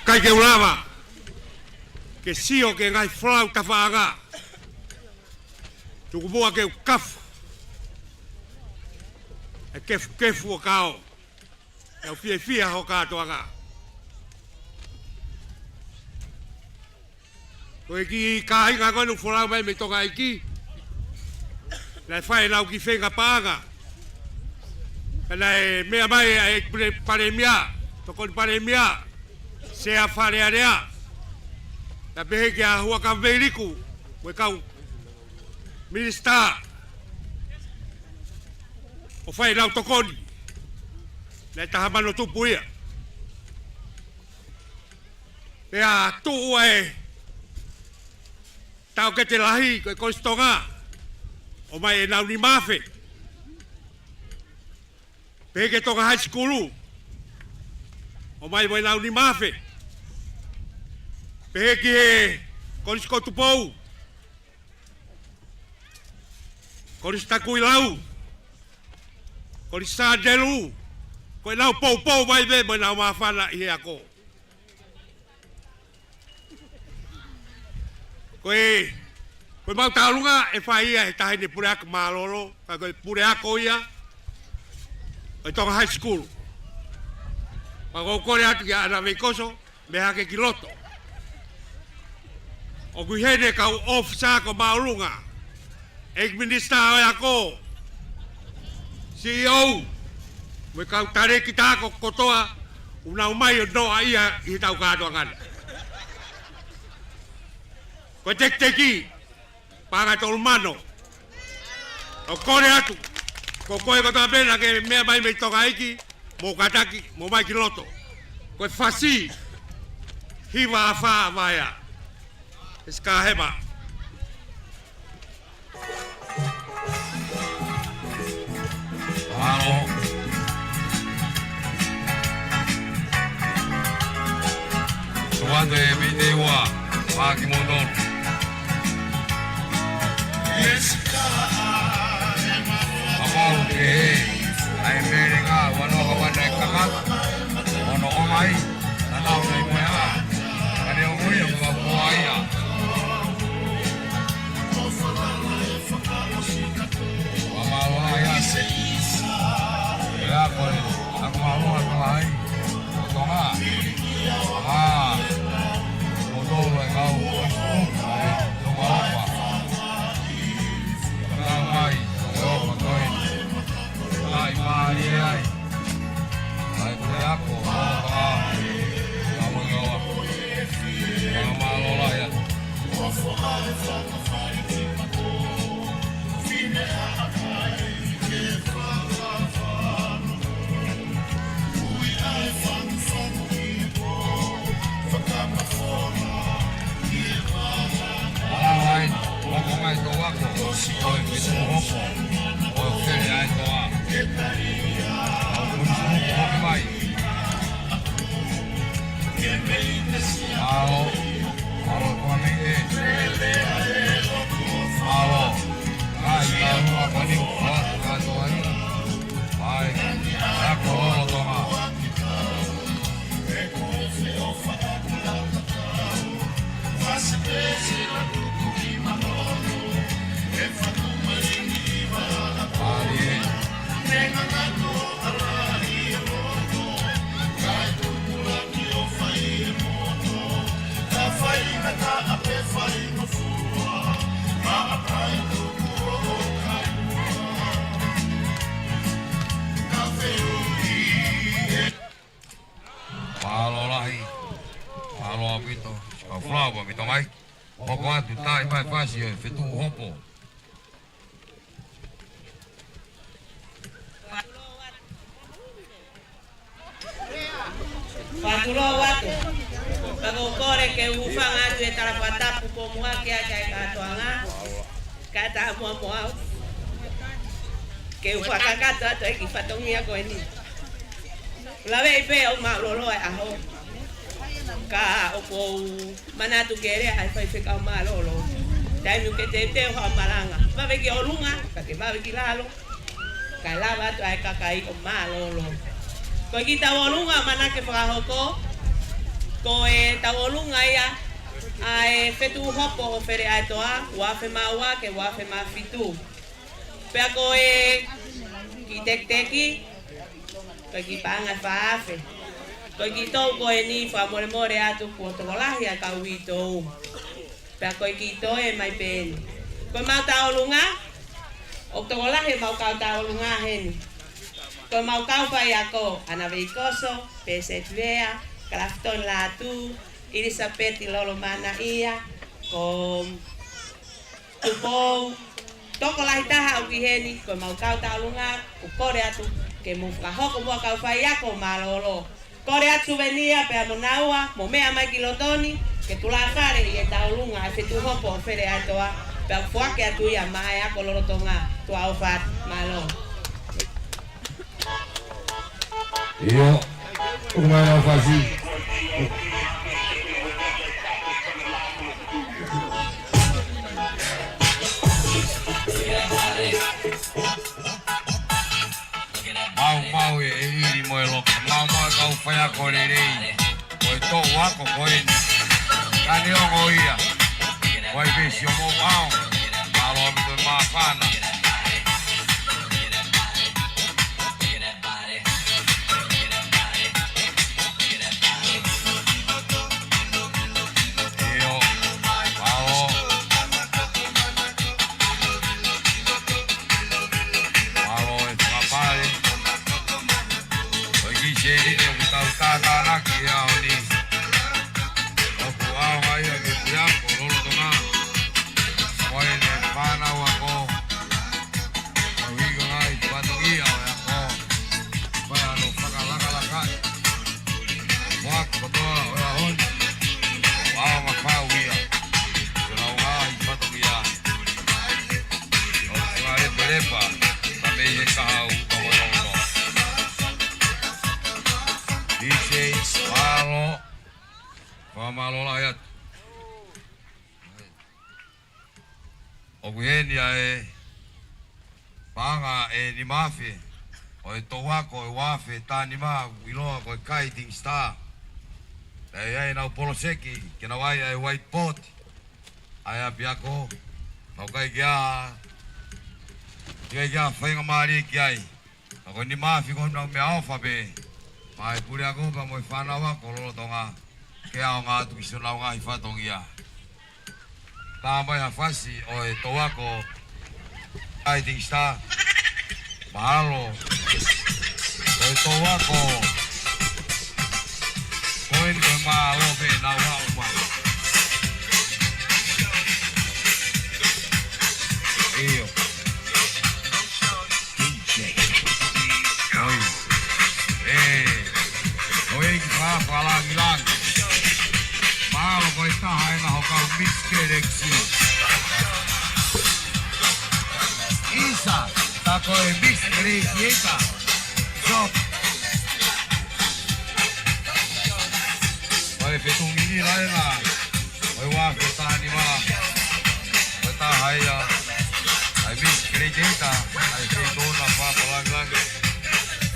ʻIkai ke u lava ke sio ki he ngaahi folau tafaʻanga. Tuku muʻa ke u kafu. ʻE kefukefu ʻo kao. ʻE u fiefia ho kātoanga. Ko e kiʻi kāinga ko eni ʻoku folau mai mei Tonga ʻEiki. Naʻe fai ʻenau kiʻi feinga paʻanga. Ka naʻe meʻa mai ʻa e pale-, palēmia, tokoni palēmia, sea Fale Alea. Naʻe pehē kia Huʻakavameiliku, mo e kau minisitā ʻo fai ʻenau tokoni. Naʻe taha mano tupu ia. Pea tuʻu ʻa e taʻokete lahi ko e Kolisi Tonga, ʻomai ʻenau nima afe. Pehē ki he Tonga High School, ʻomai mo ʻenau nima afe. Pehē ki he Kolisi ko Tupou, Kolisi Takuilau, Kolisi Sandelu, ko ʻenau poupou mai pē mo ʻenau māfana ʻi he ako. Ko e, ko e mau tauʻolunga ʻe fai ia ʻe he taʻahine puleako mālōlō, ka ko e puleako ia ʻo e Tonga High School. Pea ʻoku ou kole atu kia ʻAna Veikoso, meʻa hake ki loto. ʻOku ʻi heni e kau ʻōfisa ko māʻolunga, ʻEiki Minisitā ʻo e Ako, C E O, mo e kau talēkita ako kotoa, ʻoku nau ō mai ʻo noaʻia ʻi heʻetau kātoanga ni. Ko e tekiteki, paʻanga ʻe tolu mano. ʻOku ou kole atu, ko koe kotoa pē naʻa ke meʻa mai mei Tonga ʻEiki, mou kātaki, mou ō mai ki loto. Ko e fasi, hiva afā vaea. Esikahema. Mālō. Tuku atu e miniti ua, pā kimoutolu. Yes, God. Ako ke, ʻai melenga, ua noa ka wana e kaka. Ono ʻomai, naʻa nau nei moe a. Kane o mui o ka kua ia. Ua mālō ai ase. Ea koe, ako mālō atu ai. Tonga. Tonga. Tonga. Tonga. Tonga. Tonga. Tonga. Tonga. Ai, mālie ai. Ai, ko e ako, ʻa, ʻa, mo e ʻoa. Mālō, mālō lahi atu. Mālō ai, hoko mai tō ako, ʻo e Fetuʻu Hopo, ʻo e fele ai tō a. ʻO e Fetuʻu Hopo mai. Mālō, mālō, kua mei e. Mālō. Ai, mālō, kua mei e. Ai, ako lolotonga. Mālō lahi, mālō ʻaupito, kau folau ʻaupito mai. Hoko atu, tā mai e fasi ʻo e Fetuʻu Hopo. Fakatulou atu. Pea ʻoku ou kole ke u hūfanga atu he talafakatapu ko muʻa ki he kātoanga. Ka tā muʻa mo au. Ke u fakakakato atu e kiʻi fatongia ko eni. Laveʻi pē ʻo mālōlō e ʻaho. Ka ʻoku ou manatu ke lea ai faifekau mālōlō. Taimi ʻoku ke teuteu haʻo malanga. Vave ki ʻolunga, ka ke vave ki lalo. Kae lava atu ai e kakai ʻo mālōlō. Ko e kiʻi tauʻolunga ʻoku ʻamanaki ke fakahoko. Ko e tauʻolunga ia ʻa e Fetuʻu Hopo ʻo Feleʻaetoa, ua afe mā ua ki he ua afe mā fitu. Pea ko e kiʻi tekiteki, ko e kiʻi paʻanga ʻe fā afe. Ko e kiʻi toʻu ko eni, fakamolemole atu kuo tokolahi ʻa e kau uitou. Pea ko e kiʻi toe mai pē eni. Ko ʻemau tauʻolunga, ʻoku tokolahi ʻemau kau tauʻolunga heni. Ko ʻemau kau faiako, ʻAna Veikoso, Pēseti Vea, Kalafitoni Lātū, ʻIlisapeti Lolomanaʻia, ko Tupou, tokolahi taha ʻoku ʻi heni, ko ʻemau kau tauʻolunga, ʻoku kole atu ke mou fakahoko muʻa kau faiako mālōlō. Kole atu Suvenia pea mo Naua, mo meʻa mai ki loto ni, ke tulafale ʻi he tauʻolunga ʻa e Fetuʻu Hopo ʻo Feleʻaetoa, pea foaki atu ia maʻa e ako lolotonga, tuʻa ʻofa atu, mālō. ʻIo, tuku mai ʻa Fasi. Maumau e ʻelili mo e loka. Maumau e kau faiako lelei. Ko e toʻu ako ko eni. Ka neongo ia, ko e vesi ʻo mou ʻaonga. Mālō ʻaupito e māfana. ʻIo, mālō. Mālō e fakapale. Ko e kiʻi selini ʻoku tau tātānaki he ʻaho ni. ʻOku ʻaonga ia ki he puleako lolotonga. Ko ʻene fānau ako. Ko e ʻuhinga ia ʻi he fatongia ʻo e ako. Ko e ʻano fakalakalaka. Ko e ako kotoa ʻo e ʻaho ni. ʻOku ʻaonga fau ia. Ko e lau ngaahi fatongia. ʻOku fakalepalepa, ka mei he kahaʻu ka mo e loto. D J, mālō. Fakamālō lahi atu. ʻOku ʻi heni ʻa e paʻanga ʻe nima afe, ʻo e toʻu ako ʻe ua afe taha nima ʻoku ʻiloa ko e Guiding Star. Pea ʻi ai ʻenau poloseki, ke nau ʻai ʻa e whiteboard ʻa e ʻapiako, ka ʻoku ʻikai ke ʻi ai, ʻikai ke ʻi ai ha faingamālie ki ai. Ka ko e nima afe ko ʻenau meʻaʻofa pē, maʻa e puleako pea mo e fānau ako lolotonga, ke ʻaonga atu ki siʻonau ngaahi fatongia. Tā mai ʻa Fasi ʻo e toʻu ako Guiding Star. Mahalo. Ko e toʻu ako. Ko eni ko e mālō pē nau haʻu mai. ʻIo. ʻOi. ʻE, ʻoiauē ki he fakalangilangi. Mālō ko e taha ʻena ho kau Miss Galaxy. ʻIsa, tā ko e Miss Gladiator. So. Ko e fetuʻu miniti ʻena. Ko e ua afe taha nima. Ko e taha ia ʻa e Miss Gladiator, ʻa e feituʻu ʻena fakalangilangi.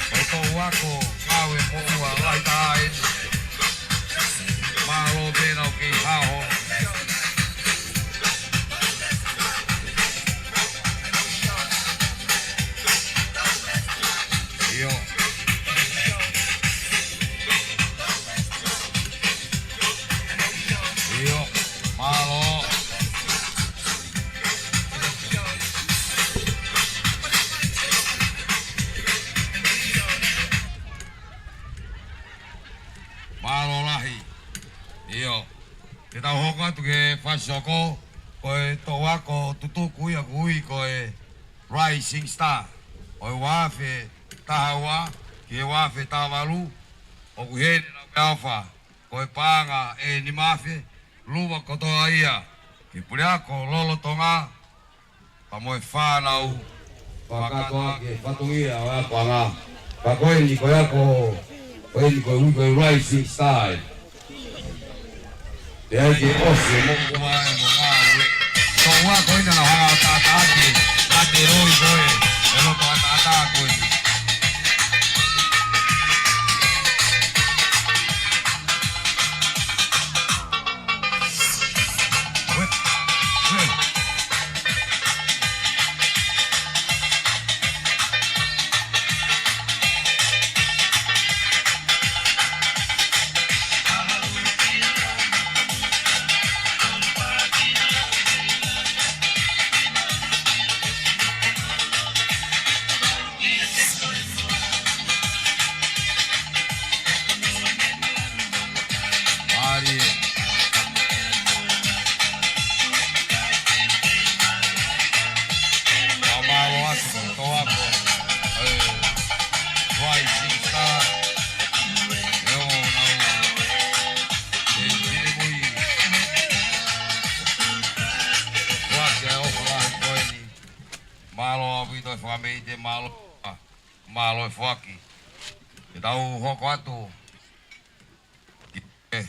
Ko e toʻu ako, kau e moʻua lahi taha eni. Mālō pē nau kei haʻu. ʻIo. ʻIo, mālō. Mālō lahi. ʻIo. Ke tau hoko atu ki he Fasi Hoko, ko e toʻu ako tutuku ia ʻoku ui ko e Rising Star. ʻO e ua afe taha ua ki he ua afe taha valu, ʻoku ʻi heni ʻenau meʻaʻofa. Ko e paʻanga ʻe nima afe, lua kotoa ia ki he puleako lolotonga, pea mo e fānau fakakātoa ki he fatongia ʻo e akoʻanga. Ka ko eni ko e ako, ko eni ko e ui ko e Rising Star. ʻE ai ke ʻosi e moʻua ʻe mo ngāue. Toʻu ako ʻena naʻa nau hanga ʻo tātāʻaki, ka te loi ko ē, e loto ʻataʻatā ko ē. Mei te mālō, mālō e foaki. Ke tau hoko atu ki he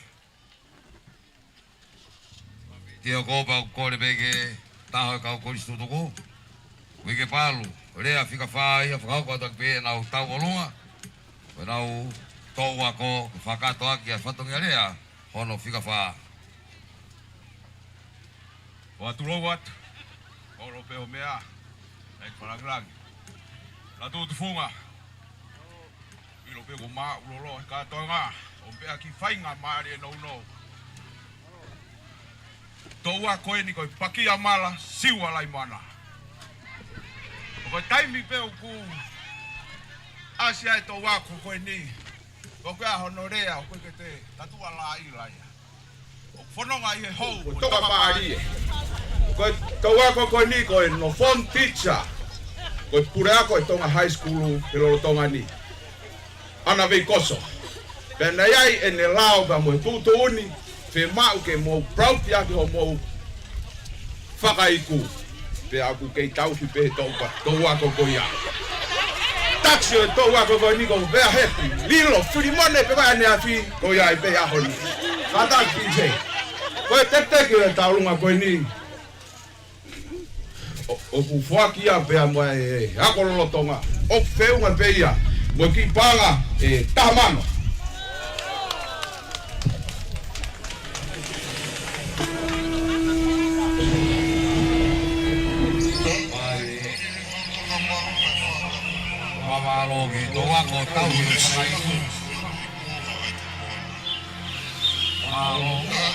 Tio ko pau kole pē ke taho e kau kolisi tutuku. Uike Palu, lea fika fā ia fakahoko atu ʻaki pē ʻenau tauʻolunga. Ko ʻenau tō ako, ke fakatoʻaki ʻa e fatongia lea, hono fika fā. ʻOatu lou atu, ʻolo pē ʻo meʻa, ʻai falangilangi. Latu tufunga. ʻIlo pē ko maʻu lolo he kātoanga, ʻo pea ki fainga mālie nounou. Tō ako eni ko e Pakia Mala, Siua Laimana. Ko e taimi pē ʻoku ʻasi ai tō ako ko eni, ko e hono lea, ko e ke te tatua la i la ia. ʻOku fononga ʻi he hou, ko e toka mālie. Ko e tō ako ko eni ko e no form teacher. Ko e puleako e Tonga High School he lolotonga ni. ʻAna Veikoso. Pea naʻe ʻi ai ʻene lao pea mo e tuʻutuʻuni, fiemaʻu ke mou proud ʻaki hoʻomou fakaiku. Pea ʻoku kei tauhi pē tō ako, tō ako ko ia. Taksi ʻo e tō ako ko eni ko Vea Hepi, Lilo, Filimone, pea ʻEne Afi, ko ia ʻi he ʻaho ni. Kātaki P J. Ko e teketeke ʻo e tauʻolunga ko eni. ʻO, ʻoku foaki ia pea mo e ako lolotonga. ʻOku feʻunga pē ia mo e kiʻi paʻanga ʻe taha mano. Mālō ki he tō ako tauhi e fakaiku. Mālō. Mālō.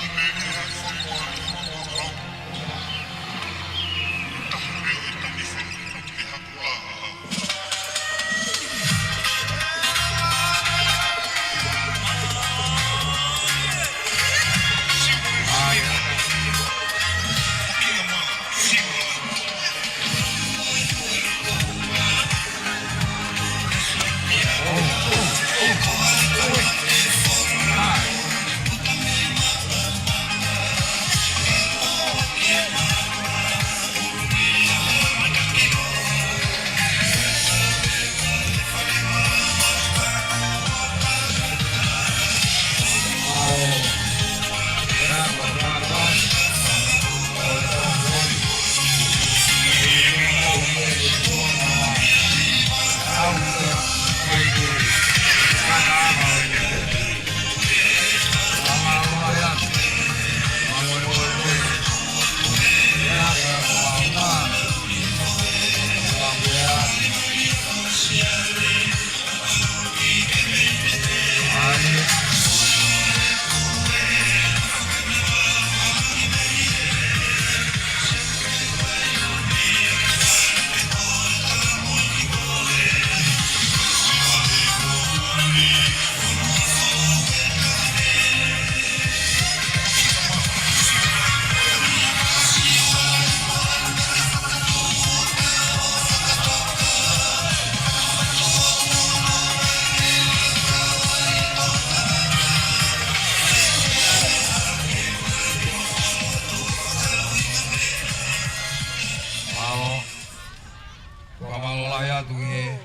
Fakamālō lahi atu ki he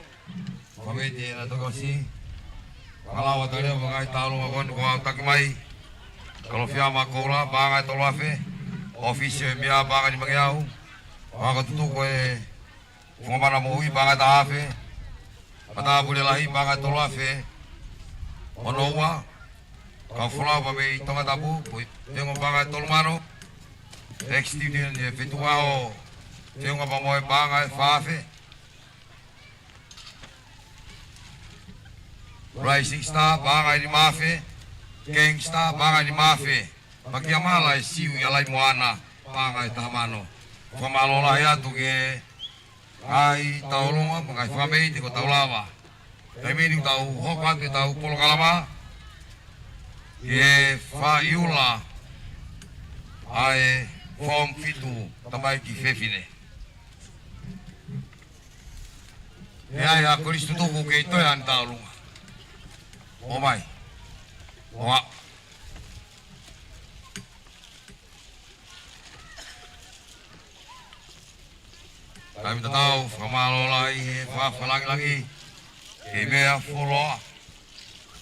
Komiti ʻEna Tokosi. Fakalao atu leva mo e ngaahi tauʻolunga ko eni kuo aʻutaki mai. Kalofiama Koula, paʻanga ʻe tolu afe. ʻOfisi ʻo e Meʻa, paʻanga ʻe nimangeau. Ako Tutuku ʻo e Fungamana Moʻui, paʻanga ʻe taha afe. Matāpule Lahi, paʻanga ʻe tolu afe. Hono ua, Kau Folau pea mei Tongatapu, Puleako, paʻanga ʻe tolu mano. Ex-student ʻo e Fetuʻu Aʻo Feʻunga pea mo e, paʻanga ʻe fā afe. Rising Star, paʻanga ʻe nima afe. Gangster, paʻanga ʻe nima afe. Pakia Mala, ʻe Siu ʻi ʻAlaimoana, paʻanga ʻe taha mano. Fakamālō lahi atu ki he ngaahi tauʻolunga, ngaahi fakameʻite kuo tau lava. Taimi ni tau hoko atu ʻetau polokalama ki he faiula ʻa e Form Fitu, tamaiki fefine. Pea ʻi ai ʻa Kolisi Tutuku kei toe ʻa ʻene tauʻolunga. ʻOmai. ʻOa. Kae ʻumaʻā ʻetau fakamālō lahi he fakafalangilangaki, kei meʻa fuoloa,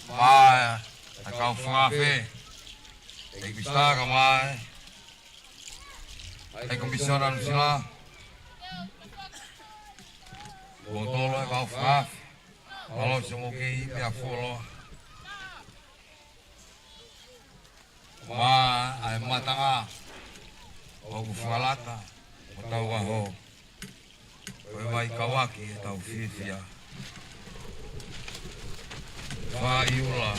maʻa e kau fakaafe, ʻEiki Pisitaka, maʻa e Komisiona Nuʻusila, mo e tolo e kau fakaafe, mālō siʻomou kei meʻa fuoloa. Maʻa e matanga ʻoku fakalata mo tau aho, ko e vai kavaki ʻetau fiefia. Fai ula,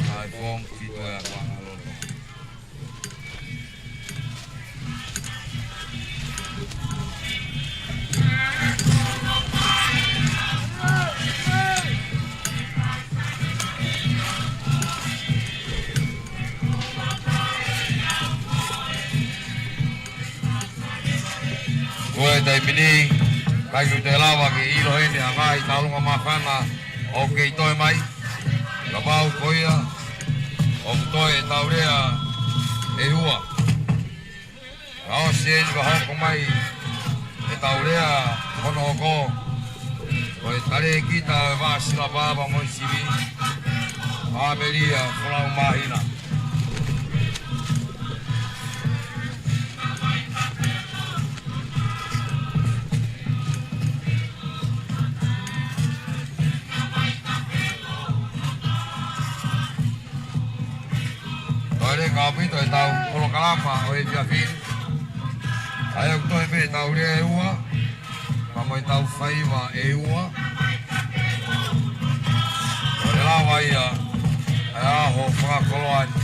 ʻa e fong fitu e apanga loto. Ko e taimi ni, ʻikai ke u toe lava ke ʻilo heni ʻa e ngaahi taulunga māfana ʻoku kei toe mai. Kapau ko ia, ʻoku toe ʻetau lea ʻe ua. Ka ʻosi eni ka hoko mai ʻetau lea hono hoko, ko e talēkita ʻo e Vāsilapa pea mo e Sivi, ʻAmelia Folau Māhina. Toe leka ʻaupito ʻetau polokalama ʻo e efiafi ni. ʻA ia ʻoku toe pē ʻetau lea ʻe ua, pea mo ʻetau faiva ʻe ua. Toe lava ia ʻa e ʻaho fakakoloa ni.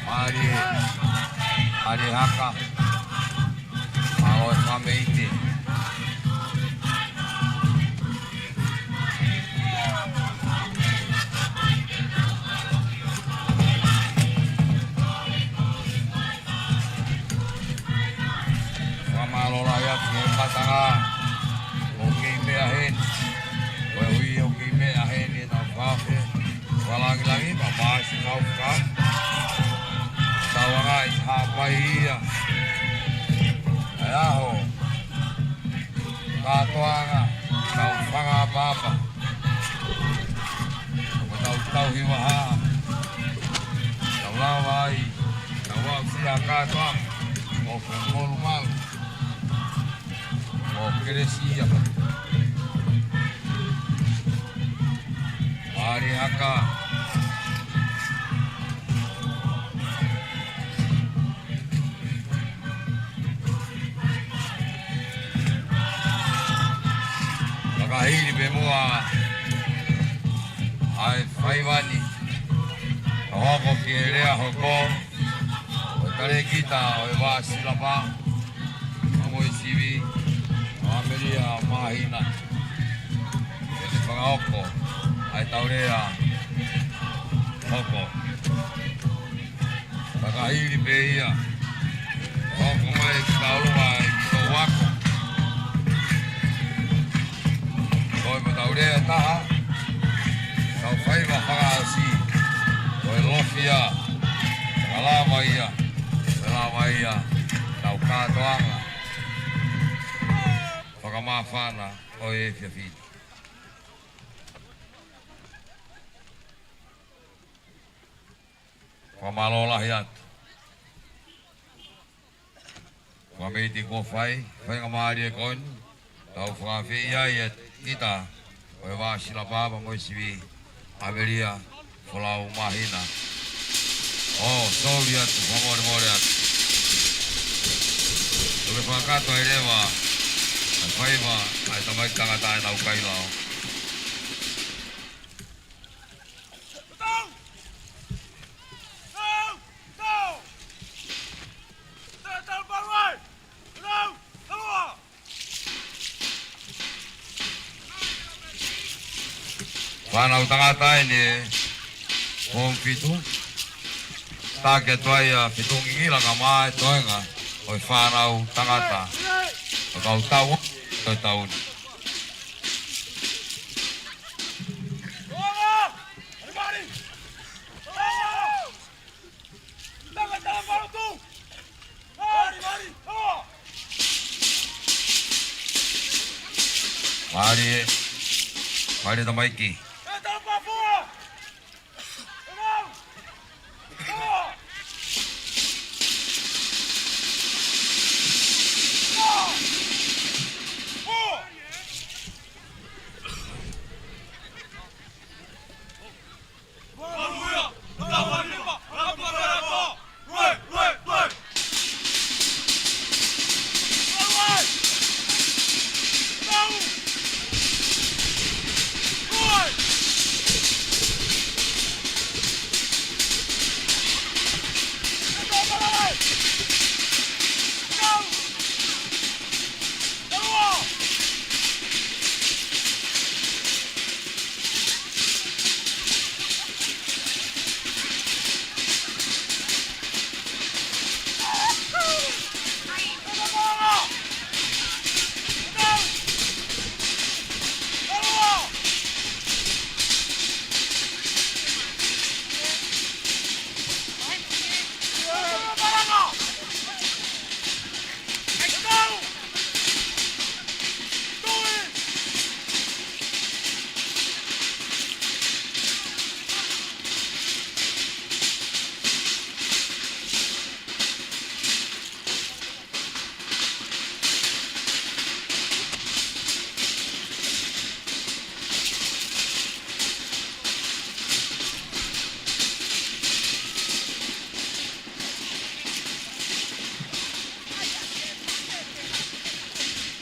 Mālie, mālie haka. Mālō e fakameʻite. Fakamālō lahi atu ki he matanga ʻoku kei meʻa heni. Koeʻuhi ʻoku kei meʻa heni ʻetau fakaafe. Fakalāngilangi, pea maʻa siʻi kau fakaafe. Tau anga ʻi Haʻapai ia. ʻA e ʻaho kātoanga, tau fakaʻapaʻapa. Ko ʻetau tauhi vahaʻa, tau lava ai, tau aʻusia kātoanga, ʻo ko e molumalu, ʻo kelesi ia. Mālie haka. Fakahili pē muʻa ʻa e faiva ni, ka hoko ki he lea hoko ʻo e talēkita ʻo e Vāsilapa, pea mo e Sivi, ʻAmelia Māhina. Ke ne fakahoko ʻa ʻetau lea hoko. Fakahili pē ia. Hoko mai ki taulunga ʻi toʻu ako. Ko e matau lea ʻe taha. Tau faiva fakaʻosi. Ko e lofia. Fakalava ia. Fakalava ia. Tau kātoanga. Fakamāfana ʻo e efiafi ni. Fakamālō lahi atu. Fakameʻite kuo fai, faingamālie ko eni, tau fakaafeʻi ai ʻa e kita ʻo e Vāsilapa pea mo e Sivi, ʻAmelia Folau Māhina. ʻO, sorry atu, fakamolemole atu. Tuku ke fakakakato ai leva ʻa e faiva ʻa e tamaiki tangata ʻenau kailao. Fānau tangata ʻeni, Form fitu. Taki atu ai ʻa Fitungi Ngila ka ʻomai e toenga ʻo e fānau tangata ʻo e kau tau ʻo e taʻu ni. Mālie, mālie tamaiki.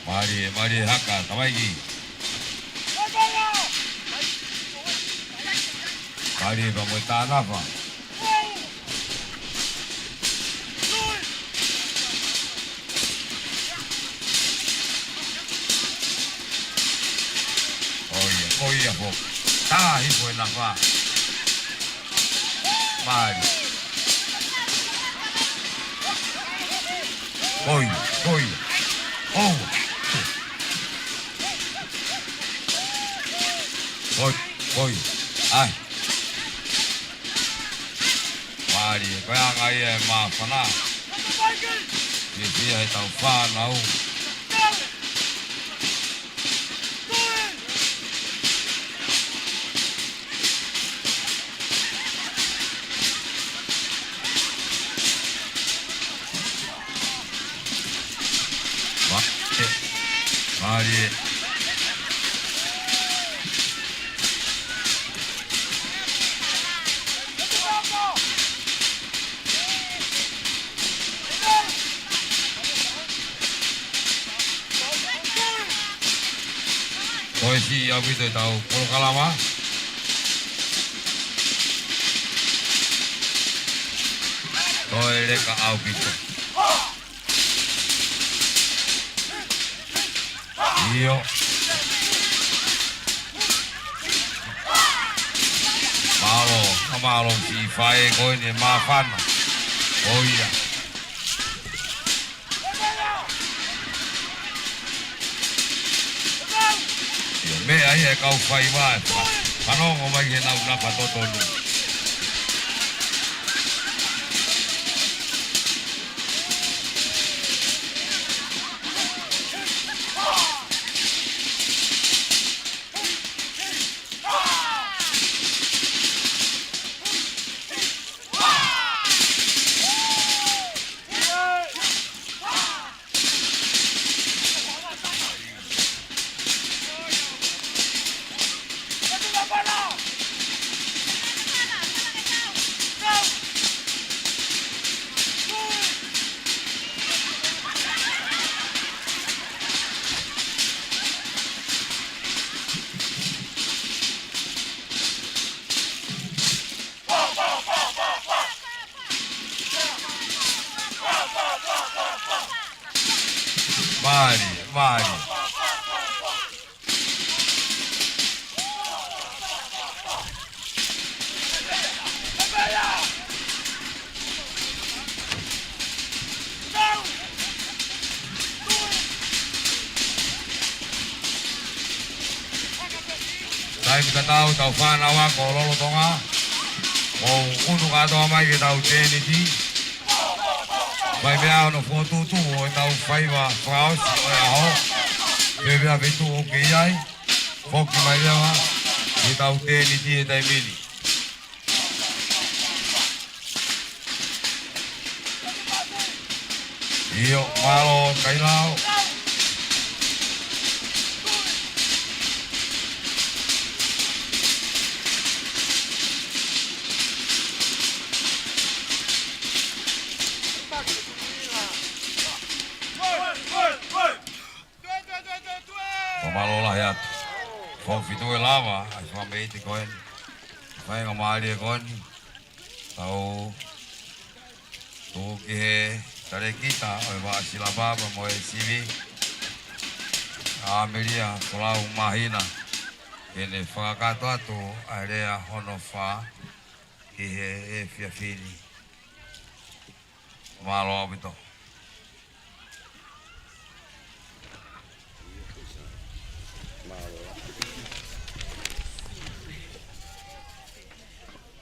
Mālie, mālie haka, tamaiki. Mālie pea mo e tānafa. ʻOia, ʻoia foki. Tahi foʻi nafa. Mālie. ʻOia, ʻoia. ʻOua. ʻOia, ʻoia. ʻAi. Mālie, ko e anga ia e māfana. Fiefia he tau fānau. Mālie. Mālie. Ko e siʻi ʻaupito ʻetau polokalama. Ko e leka ʻaupito. ʻIo. Mālō, ka mālō siʻi faʻē ko eni māfana. ʻOia. ʻIo, meʻa ia e kau faiva ē. Fanongo mai ki heʻenau nafa totonu. Mālie, mālie. Ke tatau ʻetau fānau ako lolotonga, ʻo unu kātoa mai ki heʻetau tēniti. Fai meʻa hono fokotuʻutuʻu ʻo ʻetau faiva fakaʻosi ʻo e ʻaho. Pea pea feituʻu ʻoku ke ʻi ai, foki mai leva ki heʻetau tēniti he taimi ni. ʻIo, mālō Kailao. Fakamālō lahi atu. Fakafitu e lava, ʻa e fakameʻite ko eni. Faingamālie ko eni. Tau tuku ki he talēkita ʻo e Vaʻa Silapa pea mo e sivi, ʻa Amelia Folau Māhina, ke ne fakakakato atu ʻa e lea hono fā ki he efiafi ni. Mālō ʻaupito.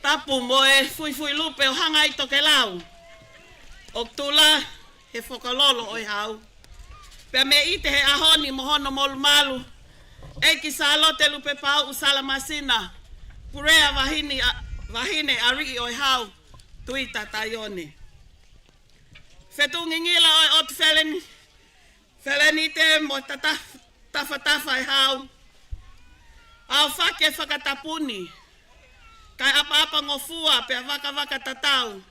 Tapu mo e fuifui lupe ʻo Hangai Tokelau, ʻoku tula he fokololo ʻo e hau. Pea mei ʻIte he ʻaho ni mo hono molumalu, ʻEiki Sālote Lupepauʻu Salamasina, Pulea Vahine ʻa, Vahine ʻAliʻi ʻo e Hau, Tuita Taione. Fetuʻu ngingila ʻo e ʻOtu Feleni, Felenite mo e tata-, tafatafa e hau. ʻAofaki e fakatapu ni, kae ʻapaʻapangofua pea vakavaka tatau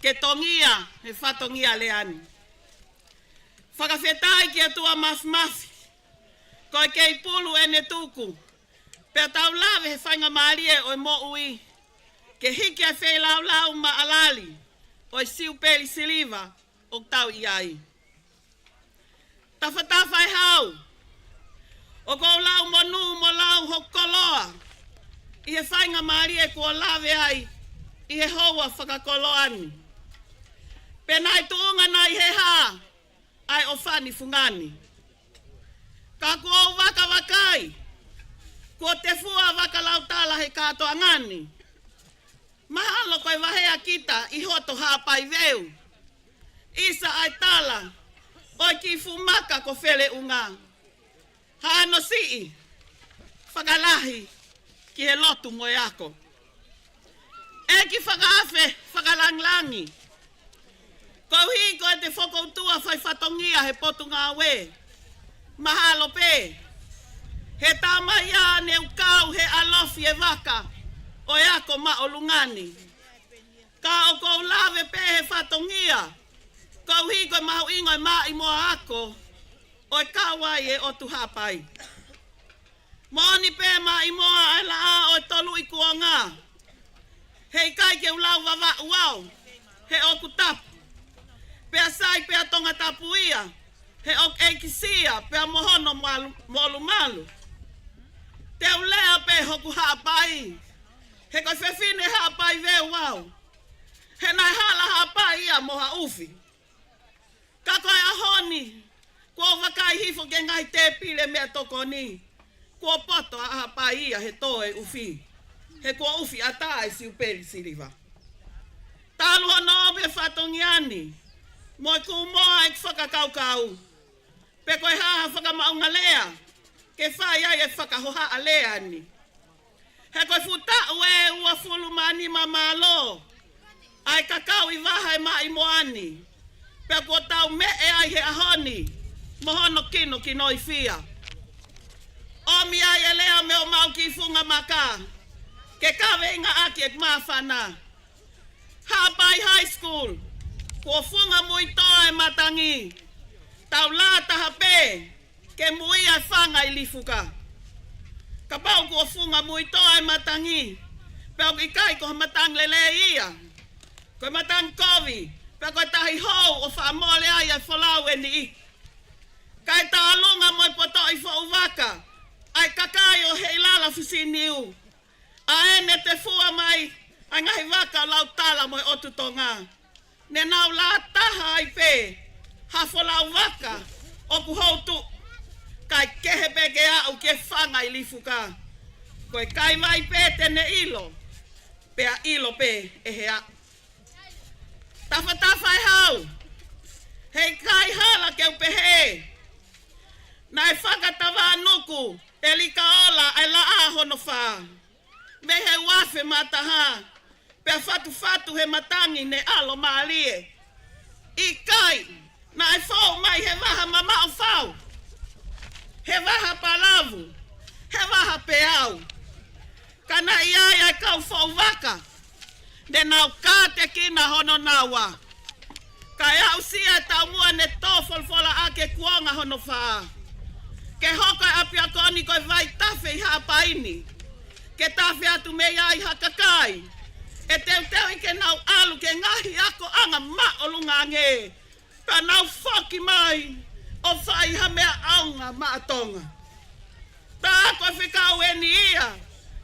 ke tongia he fatongia lea ni. Fakafetaʻi ki he ʻOtua Mafimafi, ko e kei pulu ʻene tuku, pea tau lave he faingamālie ʻo e moʻui, ke hiki ʻa e feilaulau maʻalali ʻo e Siupeli Siliva ʻoku tau ʻi ai. Tafatafa e hau, ʻoku ou lau monū mo lau hoku koloa ʻi he faingamālie kuo lave ai ʻi he houa fakakoloa ni. Pea naʻe tuʻunga nai he hā ʻa e ʻofa ni fungani. Ka kuo u vakavakai, kuo te fua vaka lautala he kātoanga ni. Mahalo ko e vahea kita ʻi hoto Haʻapai Veu. ʻIsa ʻa e tala ʻo e kiʻi fuʻu maka ko Feleʻunga. Haʻano siʻi, fakalahi ki he lotu mo e ako. ʻEiki Fakaafe Fakalangilangi, koeʻuhi ko ʻete fokoutua fai fatongia he Potungāue. Mahalo pē he tama ia ne u kau he ʻalofi e vaka ʻo e ako māʻolunga ni. Ka ʻoku ou lave pē he fatongia, koeʻuhi ko e mahuʻinga ʻo e maʻimoa ako ʻo e kau ai e ʻOtu Haʻapai. Moʻoni pē maʻimoa ʻa e laʻā ʻo e Toluʻi Kuonga. He ʻikai ke u lau vavaʻu au, he ʻoku tapu. Pea sai pea Tongatapu ia, he ʻoku ʻeikisia pea mo hono malu-, molumalu. Te u lea pē hoku Haʻapai, he ko e fefine Haʻapai Veu au. He naʻe hala Haʻapai ia mo ha ʻufi. Ka ko e ʻaho ni, kuo u vakai hifo ki he ngaahi tēpile meʻatokoni, kuo poto ʻa Haʻapai ia he tō e ʻufi. He kuo ʻufi ʻatā e Siupeli Siliva. Talu hono ʻomi e fatongia ni, mo e kū moa ʻeku fakakaukau, pe ko e hā ha fakamaʻunga lea ke fai ai e fakahohaʻa lea ni. He ko e fuʻu taʻu ʻe uofulu mā nima mālō ʻa e kakau ʻi vaha e maʻimoa ni, pea kuo tau meʻe ai he ʻaho ni mo hono kinokinoifia. ʻOmi ai e lea mei homau kiʻi funga maka ke kaveinga ʻaki e māfana. Haʻapai High School, kuo funga muitoa e matangi. Tau lā taha pē ke muia e fanga ʻi Lifuka. Kapau kuo funga muitoa e matangi, pea ʻoku ʻikai ko ha matangi lelei ia, ko e matangi kovi, pea ko e tahi hou ʻo faʻa mole ai e folau ʻe niʻihi. Kae tālunga mo e potoʻi foʻu vaka ʻa e kakai ʻo Heilala Fisiniu, ʻa ē ne te fua mai ʻa e ngaahi vaka ʻo Lautala mo e ʻOtu Tonga. Ne nau lā taha ai pē ha folau vaka ʻoku houtuʻu, kae kehe pē ke aʻu ki he fanga ʻi Lifuka. Ko e kaivai pē te ne ʻilo, pea ʻilo pē ʻe he aʻu. Tafatafa e hau, heʻikai hala ke u pehē. Naʻe fakatavanuku ʻe Likaola ʻa e laʻā hono fā mei he uafe mataha, pea fatufatu he matangi ne ʻalo mālie. ʻIkai, naʻe fou mai he vaha mamaʻo fau, he vaha palavu, he vaha peau. Ka naʻe ʻi ai ʻa e kau foʻu vaka, ne nau kātekina hono naua. Kae aʻusia e taumuʻa ne tō folofola ʻaki e kuonga hono fā. Ke hoko e ʻapiako ni ko e vaitafe ʻi Haʻapai ni. Ke tafe atu mei ai ha kakai ʻe teuteuʻi ke nau ʻalu ki he ngaahi akoʻanga māʻolunga ange. Ka nau foki mai ʻo fai ha meʻa ʻaonga maʻa Tonga. Tā ko e fekau eni ia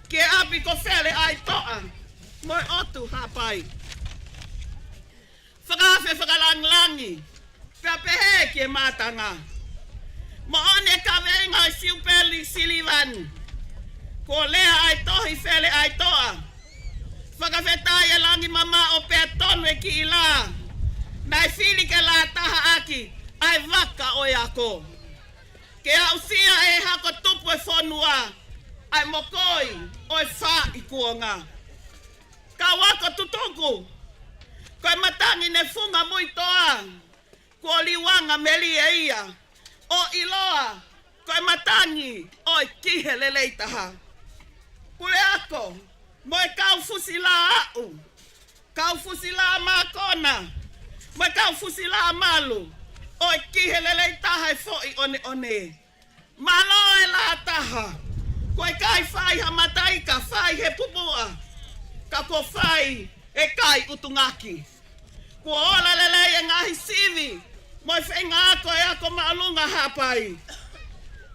ki he ʻapi ko Fele ʻAitoʻa mo e ʻOtu Haʻapai. Fakaafe fakalāngilangi, pea pehē ki he mātanga. Moʻoni e kaveinga ʻo e Siupeli Silivani. Kuo lea ʻa e tohi Fele ʻAitoʻa. Fakafetaʻi e langi mamaʻo pea tonu e kiʻi lā. Naʻe fili ke lātaha ʻaki ʻa e vaka ʻo e ako. Ke aʻusia ʻe he hako tupu e fonua ʻa e mokoi ʻo e faaʻi kuonga. Kau ako tutuku, ko e matangi ne funga Muitoa, kuo liuanga melie ia, ʻo ʻiloa ko e matangi ʻo e Kiheleleitaha. Puleako mo e kau fusi lā aʻu, kau fusi lā mākona, mo e kau fusi lā malu ʻo e Kiheleleitaha e foʻi ʻoneʻone. Mālō e lātaha. Ko e ʻikai fai ha mataika, fai he pupuʻa, ka ko e fai e kai ʻutungaki. Kuo ola lelei e ngaahi sivi mo e feinga ako e ako māʻolunga Haʻapai.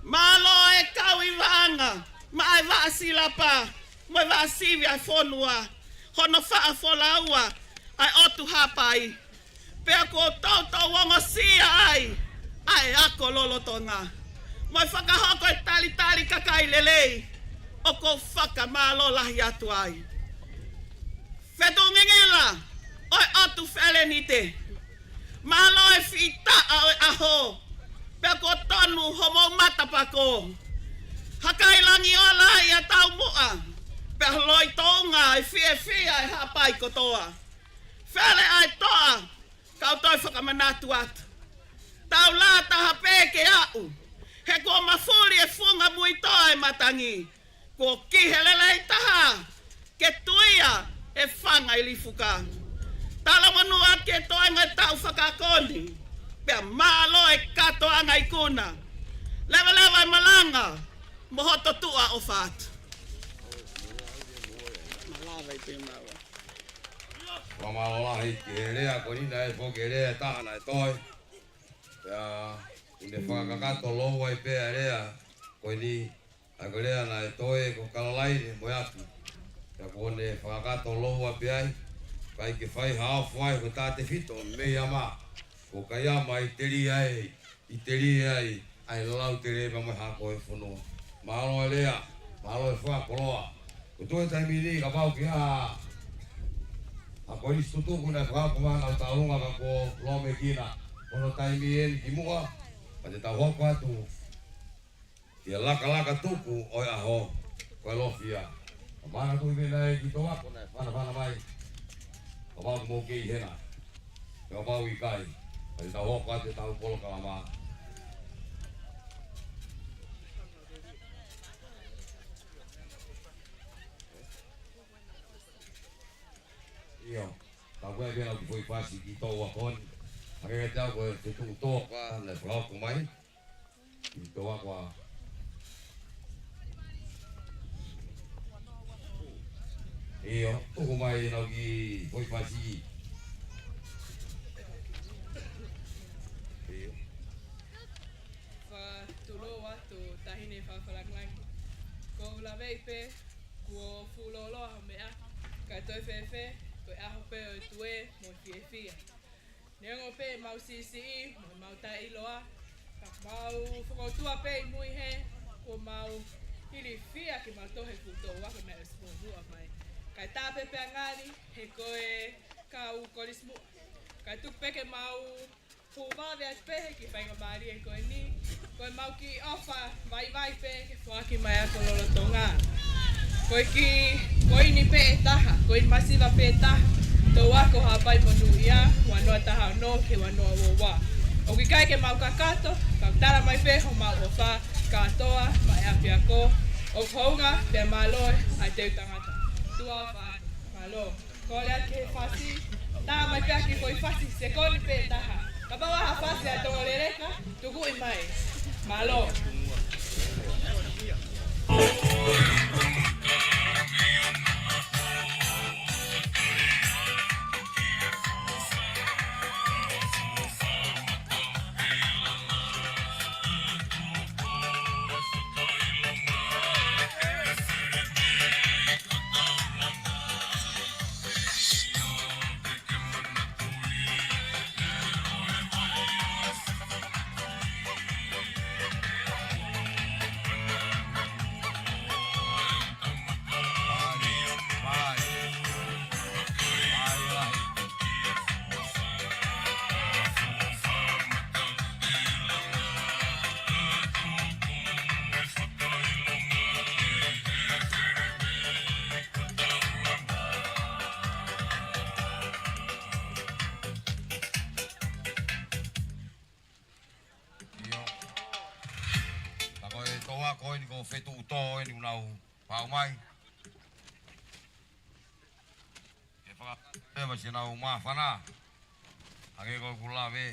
Mālō e kau ʻi vaʻanga maʻa e vaʻa silapa mo e vaʻa sivi ʻa e fonua, hono faʻa folaua ʻa e ʻOtu Haʻapai. Pea kuo toutou ongosia ai ʻa e ako lolotonga mo e fakahoko e talitali kakai lelei. ʻOku ou fakamālō lahi atu ai. Fetuʻu ngingila ʻo e ʻOtu Felenite. Mālō e fitaʻa ʻo e ʻaho, pea kuo tonu homou matapako. Hakai langi ola ʻi ha taumuʻa, pea loi tounga e fiefia e Haʻapai kotoa. Fele ʻAitoʻa, kau toe fakamanatu atu. Tau lātaha pē ke aʻu, he kuo mafuli e funga Muitoa e matangi. Kuo Kiheleleitaha ke tuia e fanga ʻi Lifuka. Talamonū atu ki he toenga e taʻu fakaako ni, pea mālō e kātoanga ikuna. Levaleva e malanga mo hoto tuʻa ʻofa atu. Fakamālō lahi ki he lea ko eni, naʻe foki e lea ʻe taha naʻe toe. Pea ʻi he fakakakato lou ai pē ʻa e lea ko eni, ʻa ko e lea naʻe toe ko Kalolaine mo e ʻapi. Pea kuo ne fakakakato lou ai pē ai, ʻikai ke fai ha ʻofa ai ko e taʻu tefito mei ama. Ko Kaiama ʻi teli ai, ʻi teli ai ʻa e lau tele pea mo e hako e fonua. Mālō e lea, mālō e fakakoloa. Ko e toe taimi ni kapau ʻoku ʻi ai ha ko e lisi tutuku naʻe fakahoko mai ʻa e taulunga ka kuo lōmekina. Ko hono taimi eni kimuʻa, ka te tau hoko atu ki he lakalaka tuku ʻo e ʻaho, ko e lofia. Ka mana tui mena e ki toa, ko naʻe fanafana mai. Kapau ʻoku mou kei hena. Kapau ʻikai, ka te tau hoko atu e tau polokalama. ʻIo, ka ko e pē lau kiʻi foʻi pasi ki toa ko eni. Hangē kiate au ko e fetuʻu toa ka naʻe fakahoko mai. Ki toa ko ā. ʻIo, tuku mai ʻenau kiʻi foʻi pasi. ʻIo. Fakatulou atu Taʻahine Fakafalangilangi. Ko u laveʻi pē, kuo fuʻu lōloa ha meʻa, ka toe fēfē, ko e ʻaho pē ʻo e tuē mo e fiefia. Neongo pē ʻemau siʻisiʻi mo ʻemau taʻeʻiloa, ka mau fakaʻotua pē ʻi mui hē, kuo mau Ilifia kimautolu he kuo tau ako naʻe ʻosi muʻomuʻa mai. Kae tā pē pea ngali, he ko e kau Kolisi Muʻa. Kae tuku pē ke mau hūfanga atu pē he kiʻi faingamālie ko eni. Ko ʻemau kiʻi ʻofa vaivai pē ke foaki mai ʻa e ako lolotonga. Ko e kiʻi koini pē ʻe taha, koini masiva pē ʻe taha. Tau ako Haʻapai monūʻia, ua noa taha ono ki he ua noa ua ua. ʻOku ʻikai ke mau kakato, kau tala mai pē homau ʻofa kātoa maʻa e ʻapiako. ʻOku hounga pea mālō ʻa e teu tangata. Tuʻa ʻofa atu. Mālō. Kole atu ki he fasi. Tā mai pē ha kiʻi foʻi fasi, sekoni pē ʻe taha. Kapau ʻoku ʻi ai ha fasi ʻa Tonga Leleka, tukuʻi mai. Mālō. ʻIo. Tā ko e tau ako eni ko Fetuʻutō eni ʻoku nau pau mai ke fakapeva si ʻenau māfana. Hangē ko ʻeku lave,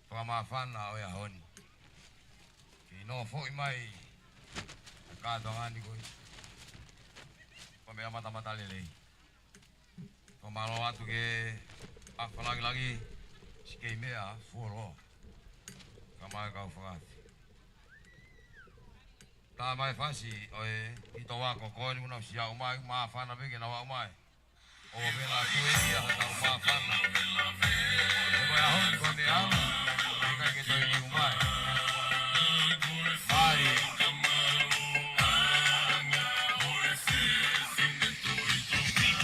fakamāfana ʻo e ʻaho ni. Ke ʻi nofoʻi mai ʻa e kātoanga ni ko e, ko e meʻa matamatalelei. Fakamālō atu ki he ʻAfio Langilangi, siʻi kei meʻa fuoloa. Ka mai kau fakaafe. Tā mai fasi ʻo e ʻi tau ako ko eni ʻoku nau ʻosi aʻu mai, māfana pē ke nau aʻu mai. ʻO vela tu e ia ha tau māfana. He ko e ʻaho ni ko e meʻa, ʻikai ke toe niu mai. Mālie.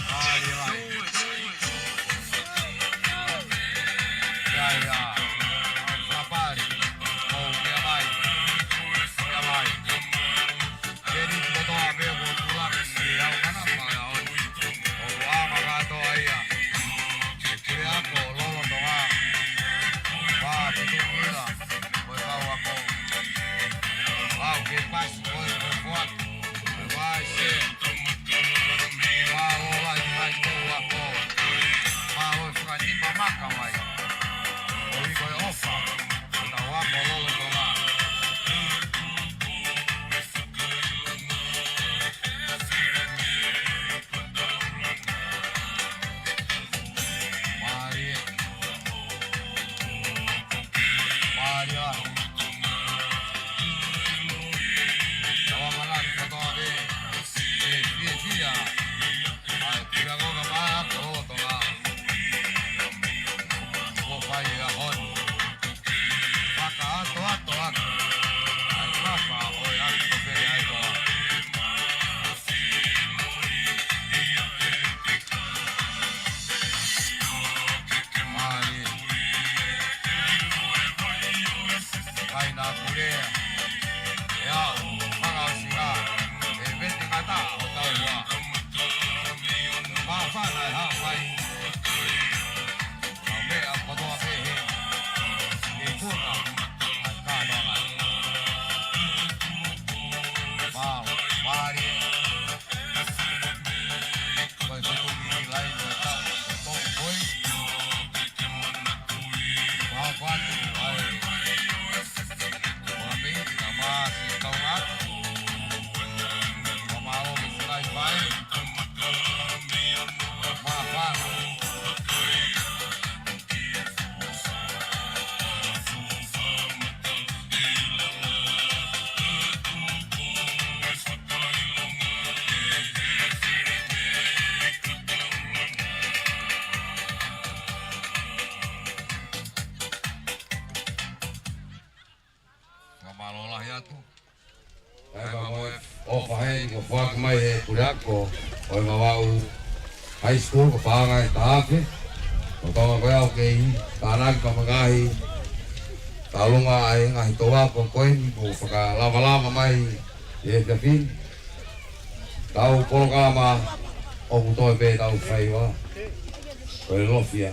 Mālie lahi. Ia, ia. Fakapale. ʻOku meʻa mai. Meʻa mai. Keri ki kotoa pē ʻoku tula ki he au mana ma au. ʻOku anga kātoa ia. Ke pule ako lolotonga. Pā tutu kila. Ko e kau ako. Pau ke pasi ko e ko kuat. Ko e vai se. Pā o lai mai ko ako. Pā o fakanima maka mai. Ko i ko e ʻofa. Ko e kau ako lolotonga. Mālie. Mālie. Tau malaki kotoa pē. ʻE fiefia. ʻAi, pia ko ka mā ako lolotonga. Ko fai e ʻaho ni. Fakaatoatoa. ʻAi, faka, ʻoi, ʻai, ko pele ai koa. Mālie. Kai na kulea. E au, fakaosinga. E vete ngata o tau ua. Māfana e Haʻapai. Ka meʻa kotoa pē he. E tuna. Ka nona. Mau, mālie. Ko e fetuki ki lai ko e tau, ko e tau koi. Mau fatu, ai. Ko e mei Hei, ko e foaki mai ʻe he puleako ʻo e Vavaʻu High School, ko e paʻanga ʻe taha afe. Ko e tama ko ia ʻoku kei tānaki pea mo e ngaahi taulunga ʻa e ngaahi tō ako ko eni kuo fakalavalava mai ʻi he efiafi ni. Tau polokalama ʻoku toe pē tau faiva. Ko e Lofia.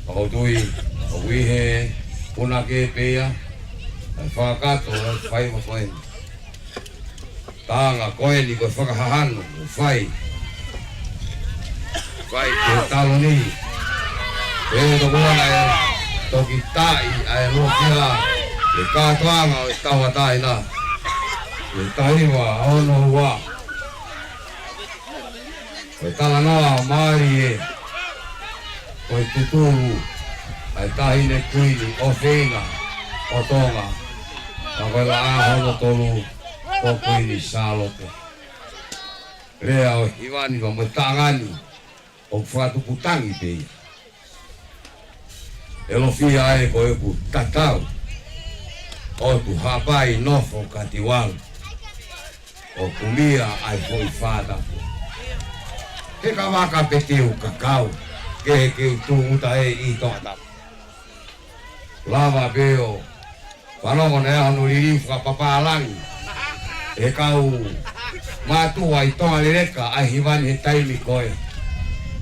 ʻOku ou tui, ʻoku ʻi he punake pē ia, ʻa e fakakakato ʻa e faiva ko eni. Tanga ko eni ko e fakahahano, ʻo fai. Fai ki he taloni. Pea tokua naʻe toki taʻi ʻa e Lofia, ʻi he kātoanga ʻo e tauʻatāina. ʻI he taha hiva ono ua. Ko e talanoa mālie, ko e tutulu ʻa e Taʻahine Kuini ʻofeina ʻo Tonga, ka ko e laʻā hono tolu ko Kuini Sālote. Lea ʻo e hiva ni pea mo e taʻanga ni ʻoku fakatukutangi pē ia. ʻE Lofia ē, ko ʻeku tatau, ʻoku ou hapai nofo ka te u ʻalu ʻo kumi ʻa e foʻi fā tapu. He ka vaka pē te u kakau, kehe ke u tūʻuta ʻi Tongatapu. Lava pē ʻo fanongo naʻe ʻi ai hono liliu fakapapālangi ʻe he kau mātuʻa ʻi Tonga Leleka ʻa e hiva ni he taimi ko ē.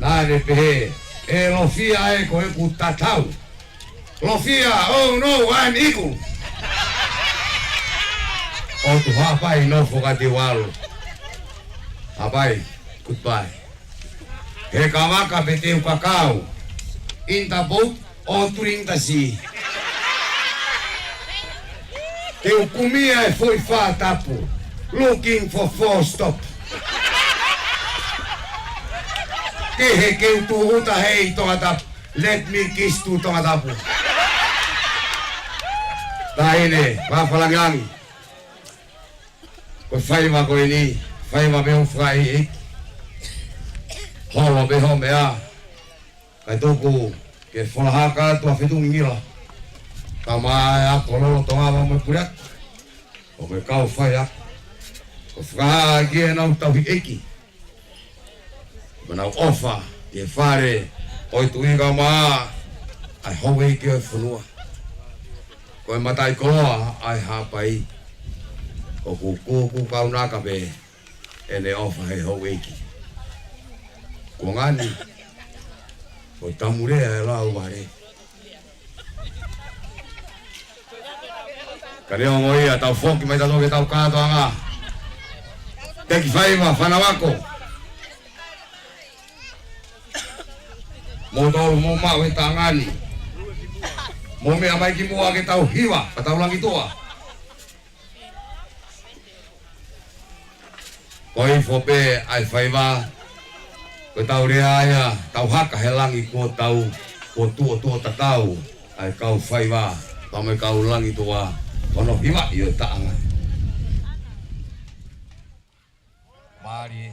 Naʻa ne pehē, ʻe Lofia ē, ko ʻeku tatau. Lofia, oh no, I'm equal. ʻOku ou hapai nofo ka te u ʻalu. Hapai, goodbye. He ka vaka pē te u kakau. In the boat or during the sea. Te u kumi ʻa e foʻi fā tapu. Looking for four stop. Kehe ke u tūʻuta ʻi Tongatapu. Let me kiss to Tongatapu. Taʻahine, fakalāngilangi. Ko e faiva ko eni, faiva mei he faiʻi. Holo mei ho meʻa. Kae tuku ke folahaka atu ʻa Fetuʻungila. Ka mai ʻa e ako lolotonga mo e puleako. ʻO me kau faiako. Ko e fakahā ki heʻenau tauhi ʻeiki. Mo ʻenau ʻofa ki he fale ʻo e Tuʻi kae ʻumaʻā ʻa e houʻeiki ʻo e fonua. Ko e mataʻikoloa ʻa e Haʻapai. ʻOku kūkū kaunaka pē ʻene ʻofa he houʻeiki. Ko e ngani, ko e tamulea ʻe lau vale. Ka neongo ia, tau foki mai tautolu ki heʻetau kātoanga. Teki faiva, fānau ako. Mou tau, mou maʻu e taʻanga ni. Mou meʻa mai ki muʻa ke tau hiva, ka tau langi tuʻa. Ko e ifo pē ʻa e faiva, ko ʻetau lea ia, tau haka he langi kuo tau, kuo tuʻotuʻo tatau ʻa e kau faiva, pea mo e kau langi tuʻa, ko hono hivaʻi ʻo e taʻanga. Mālie.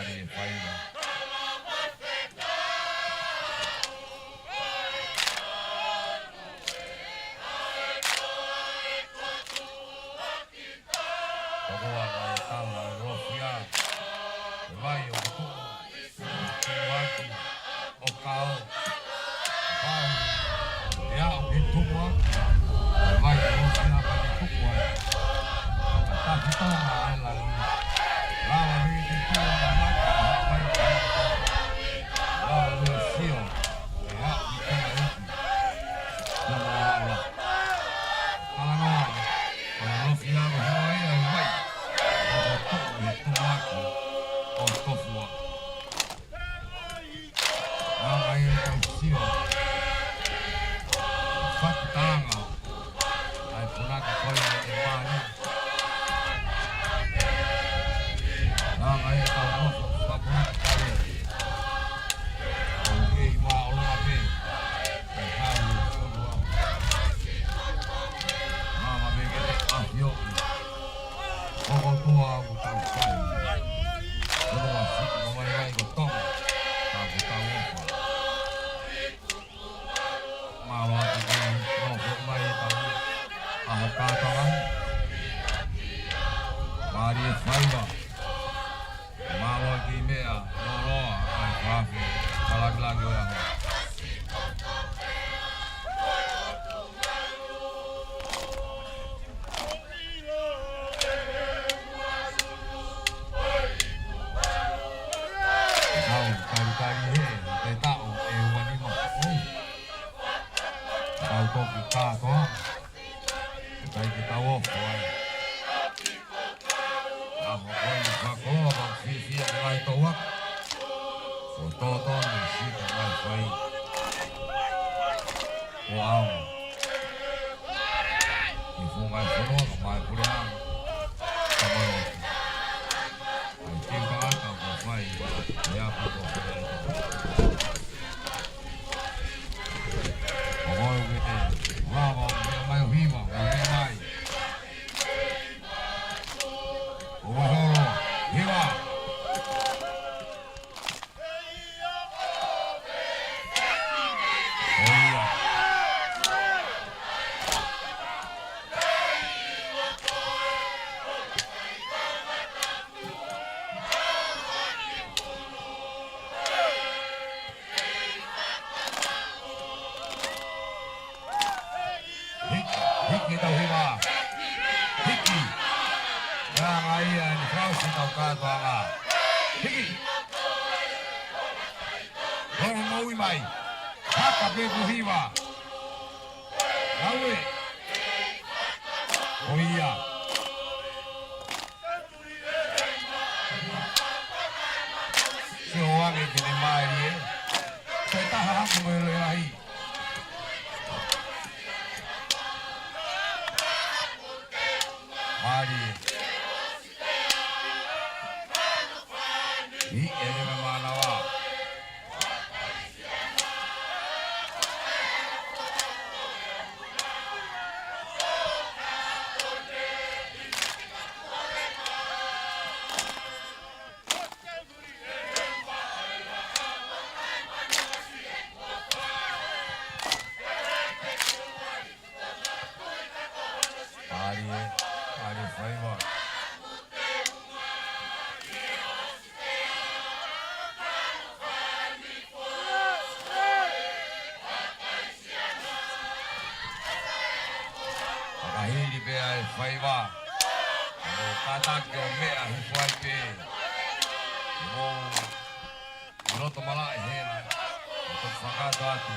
Mālie Faiva. Ko koa mai tala e lofia. E vai ʻoku tuʻu. Tuʻuaki. ʻO kao. Pau. ʻE aʻu ki tuʻa. E vai ʻoku lofia mai ki tuʻa. Ka tafi tala e lani. Lava ni ki tuʻa. Lava ni sio. ʻE aʻu ki tuʻa. Ia mo ala. Talanoa. Ko e lofia mo hoi e vai. ʻO tuʻu ki tuʻa. ʻO tofua. Anga ia ʻo sio. Fakatanga. ʻAi punaka koi e mani. Anga ia ʻo nofo fapunaka kale. ʻO kei mā ʻo longa pē. E kau ʻo fonua. Mama me ke te afio. Ko ko tua ʻoku tau fai. Ko tua siku ko mai mai ko Tonga. Ka ʻoku tau ofa. Mālō atu ki nofo mai e tau. ʻAho kātoa. Mālie Faiva. Mālō ki meʻa. Mālō. ʻAi kafe. Kalangilaki ʻo e ʻaho. Kau talitali he, te taʻu e ua nima. Kau toki kātoa. Kai ke tau ofa ai. ʻAho ko eni fakakoloa, fiefia ke ngai tauaki. Ko tōtō ni sika ngai fai. Ko au. Ke funga e fonua, ka mai pule au. Ka mai ofi. Ai, ke tangata ko fai. Ia ko ko fai. Ko koe uke te. Lava, uke mai o hiva, uke mai. Ua holo, hiva. ʻO ia. Hiki, hiki tau hiva. Hiki. Anga ia ni fausi tau kātoanga. Hiki. Longo moʻui mai. Haka pē ko hiva. Aue. ʻO ia. Sio ange ki he mālie. Toe taha hake mo e lahi. Mālie. ʻI he leva mānava. Mālie, mālie Faiva. Fakahili pē ʻa e Faiva. Mo kātaki ʻo meʻa hifo ai pē. Mo ʻi loto malaʻe hena, ʻo toki fakakātoa atu.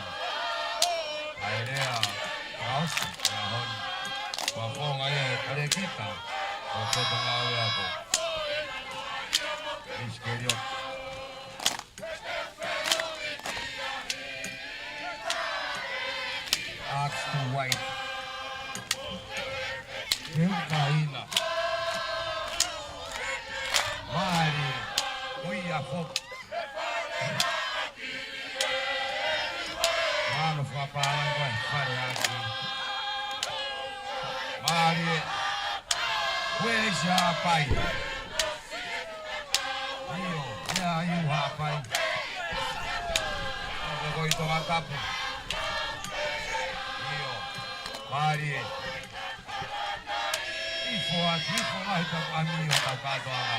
ʻA e lea, ʻa ʻosi, ʻa honi. Kua fonga ia he kalekita, ʻo koto ngāue ako. Isikeliota. Axe to white. He uka ina. Mālie, ʻo ia foki. Mano fakapālangi ko e fale haki. Mālie. Where's your pai? Io, Tapu. ʻIo. Mālie. Ifo atu, ifo lahi tapu ʻami ʻo tau kātoanga.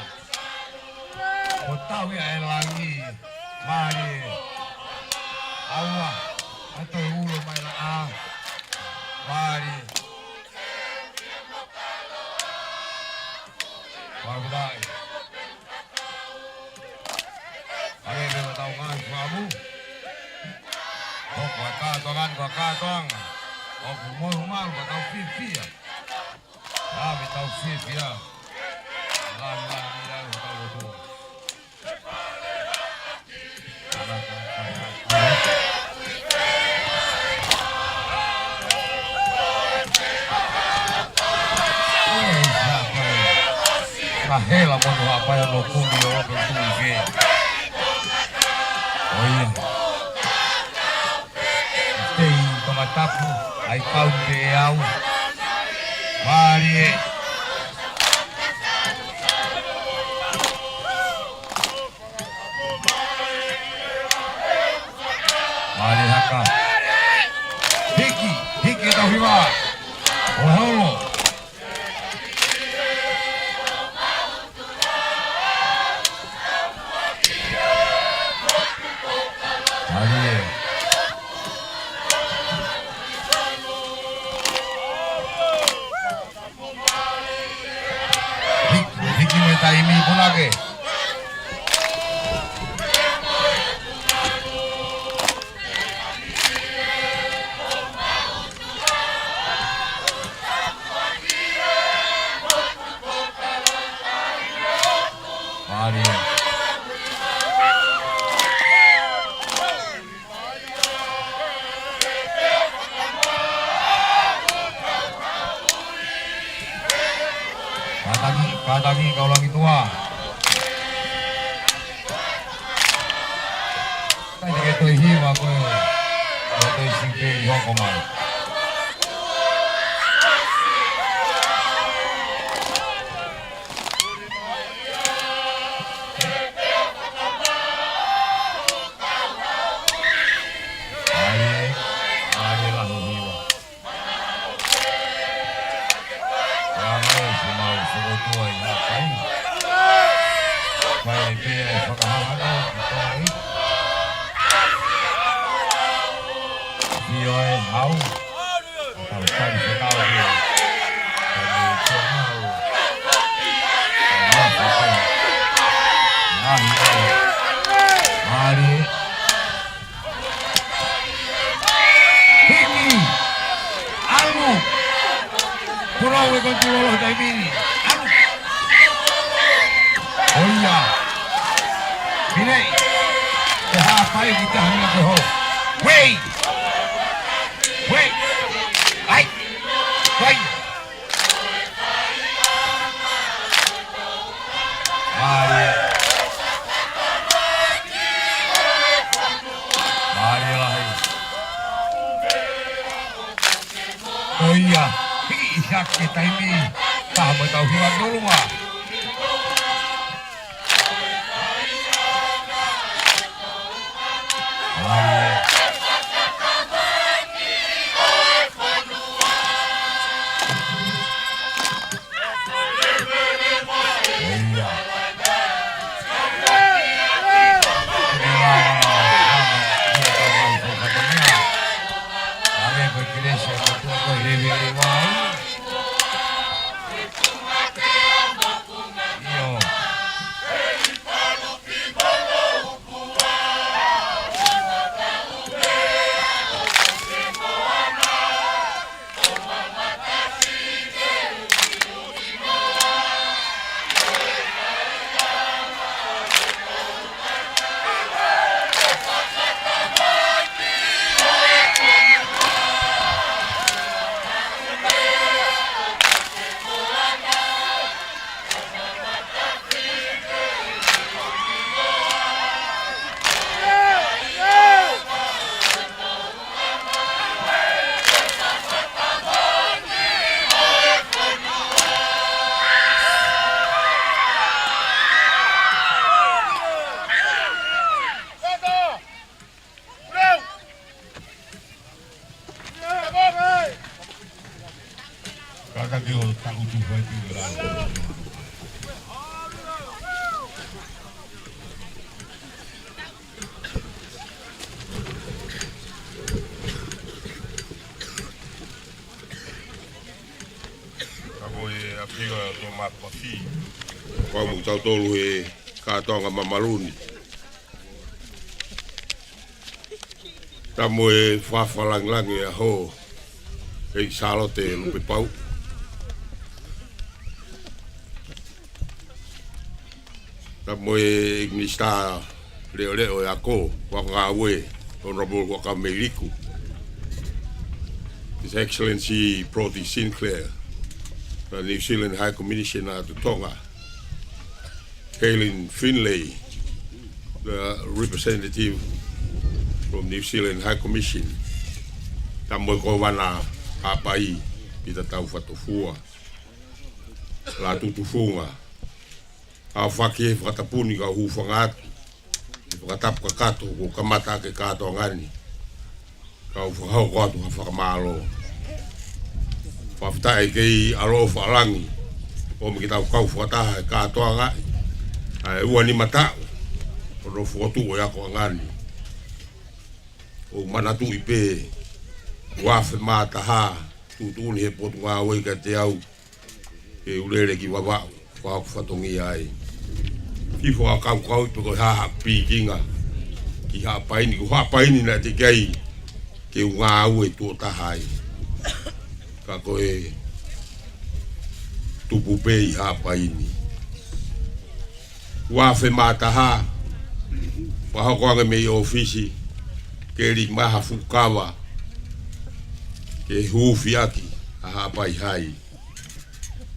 Ko tau ia e langi. Mālie. ʻAua. ʻA toe ulo mai la a. Mālie. Mālie. ʻAi pē ʻo tau ngaahi famu. ʻOku ʻa kātoanga, ʻoku ʻa kātoanga. ʻOku mohu malu ʻa tau fiefia. ʻA me tau fiefia. Lami, lami, lami, tau lotu. Ka hela mono hapai ʻo kumi ʻo pe tui ke. ʻOia. Tei Tongatapu, ʻai kau pe au. Mālie. Mālie haka. Hiki, hiki e tau hiva. ʻO holo. Mālie. Hiki, hiki mo e taimi punake. Mālie. Kātaki, kātaki, kau langi tua. Kai te ke toe hiva koe, ke toe sipe i hoko mai. Mālie, mālie lahi hiva. Mālie, se mau fokotuʻu ai na kai. Kai pē e fakahahano ki toi. Sio e hau. Tau tali fekau ki. Tali fekau. Mālie. Hiki. ʻAlu. Pulau e kau tulolo taimi ni. ʻAlu. ʻOia. Pine. Te hapai ki te hanga ke ho. Wei. Wei. ʻAi. Wei. Mālie. Mālie lahi. ʻOia, hiki ʻi hake taimi, taha mo e tau hiva tolunga. Mālie. Ko au mo kitautolu he kātoanga mamalu ni. Tau mo e fakafakalāngilangi ʻa e ʻEiki Sālote Lupepauʻu. Tau mo e Minisitā Leʻoleʻo ʻo e Ako, Fakangāue, Honourable Huʻakavameiliku. His Excellency Pelote Sinclair, the New Zealand High Commissioner to Tonga. Helen Finlay, the representative from New Zealand High Commission. Tau mo e Kōvana Haʻapai, Pita Taufatofua. Lātū Tufunga. Aofaki he fakatapu ni, kau hūfanga atu he fakatapu kakato kuo kamata ʻaki e kātoanga ni. Kau fakahoko atu ha fakamālō. Fakafetaʻi kei ʻaloʻofa ʻalangi ʻo ʻomi ke tau kau fakataha he kātoanga ʻa e ua nima taʻu ʻo e fokotuʻu ʻo e akoʻanga ni. ʻOku ou manatuʻi pē, ua afe mā taha, tuʻutuʻuni he Potungāue kiate au ke u lele ki Vavaʻu, fakahoko fatongia ai. Fifo ʻa e kaukau pe ko e hā haʻaku pikinga ki Haʻapai ni, ko Haʻapai ni naʻe teʻeki ai ke u ngāue tuʻo taha ai. Ka ko e tupu pē ʻi Haʻapai ni. Ua afe mā taha, fakahoko ange mei ʻōfisi, ke lī mai ha fuʻu kava ke huufi ʻaki ʻa Haʻapai Hai.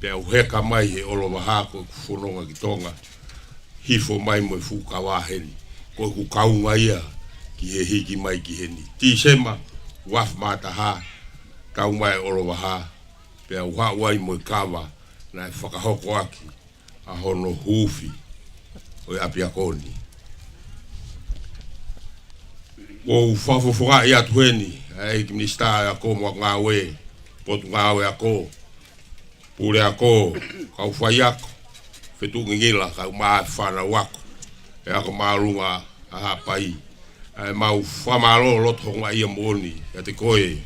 Pea u heka mai he ʻOlovahā ko ʻeku fononga ki Tonga, hifo mai mo e fuʻu kava heni. Ko ʻeku kaunga ia ki he hiki mai ki heni. Tīsema, ua afe mā taha, tau mai ʻOlovahā, pea u haʻu ai mo e kava naʻe fakahoko ʻaki ʻa hono huufi ʻo e ʻapiako ni. ʻOku ou fakafofongaʻi atu heni ʻa e ʻEiki Minisitā ʻo e Ako mo Ngāue, Potungāue Ako, Puleako, kau faiako, fetuʻu ngingila, kaeʻumaʻā e fānau ako, e ako māʻolunga ʻa Haʻapai. ʻA e mau fakamālō loto houngaʻia moʻoni kiate koe,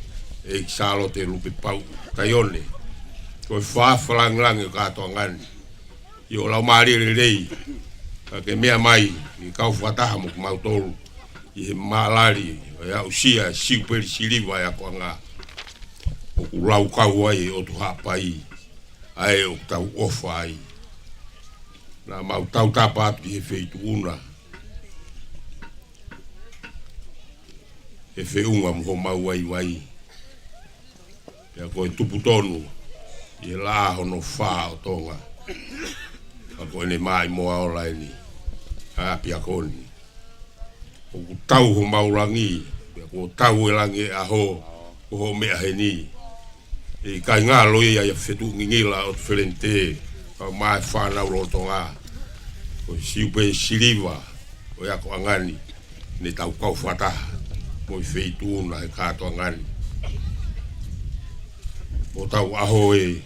ʻEiki Sālote Lupepauʻu Taione. Ko e fakafakalāngilangi ʻo e kātoanga ni. ʻI hoʻo laumālie lelei, ka ke meʻa mai ke kau fakataha mo kimautolu ʻi he mālali ʻo e aʻusia e Siupeli Siliva ʻo e akoʻanga. ʻOku laukau ai e ʻOtu Haʻapai, ʻa ē ʻoku tau ʻofa ai. Naʻa mau tautapa atu ki he feituʻu na, he feʻunga mo homau vaivai. Pea ko e tupu tonu ʻi he laʻā hono fā ʻo Tonga, ka ko ʻene maʻimoa ola eni ʻa e ʻapiako ni. ʻOku tau homau langi, pea kuo tau e langi e ʻaho, ko hoʻo meʻa heni. ʻE ʻikai ngalo ia ʻi ha fetuʻu ngingila ʻo e ʻOtu Felenite, kaeʻumaʻā e fānau lolotonga. Ko e Siupeli Siliva ʻo e akoʻanga ni, ne tau kau fakataha mo e feituʻu na he kātoanga ni. Ko hotau ʻaho ē,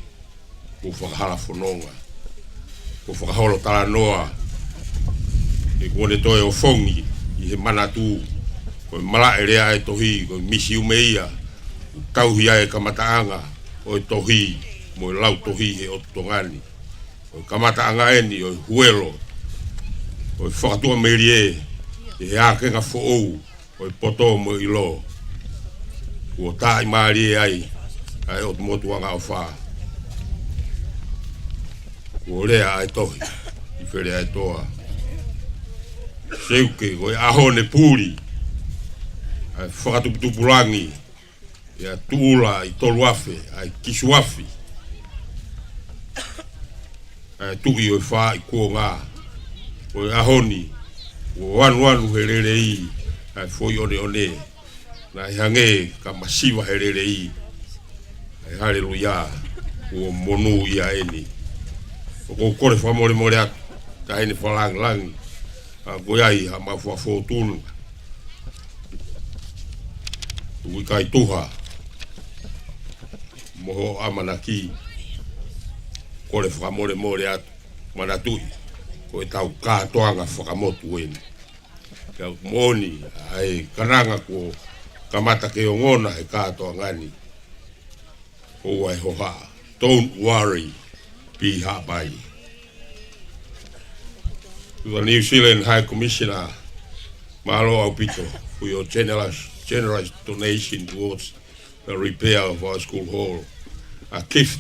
kuo fakahala fononga, kuo fakaholo talanoa, he kuo ne toe ofongi ʻi he manatu, ko e malaʻe lea ʻa e tohi, ko e misiume ia ʻoku tauhi ai e kamataʻanga ʻo e tohi mo e lautohi he ʻOtu Tonga ni. Ko e kamataʻanga eni ʻo e huelo, ʻo e fakatuʻamelie ʻi he ākenga foʻou ʻo e poto mo e ʻilo. Kuo taaʻi mālie ai ʻa e ʻOtu Motu Angaʻofa. Kuo lea ʻa e tohi ʻi Feleʻaetoa. Seuke, ko e ʻaho ne puli ʻa e fakatuputupulangi ʻa Tuʻula ʻi Toluafe, ʻa e Kisuafi, ʻa e Tuʻi ʻo e Fā ʻi Kuonga. Ko e ʻaho ni, kuo anuanu he lelei ʻa e foʻi ʻoneʻone, naʻe hangē ka masiva he lelei ʻa e haleluia, kuo monū ia eni. ʻOku ou kole fakamolemole atu, taʻahine fakalāngilangi, ʻa ko ia ʻi haʻamau fakafōtunga, ʻoku ʻikai tuha mo hoʻo ʻamanaki. Kole fakamolemole atu, manatuʻi ko ʻetau kātoanga fakamotu eni. Pea ʻoku moʻoni ʻa e kananga kuo kamata ke ongona he kātoanga ni, ʻoua ʻe hohaʻa. Don't worry. P. Haʻapai. To the New Zealand High Commissioner, mālō ʻaupito for your generous, generous donation towards the repair of our school hall, a gift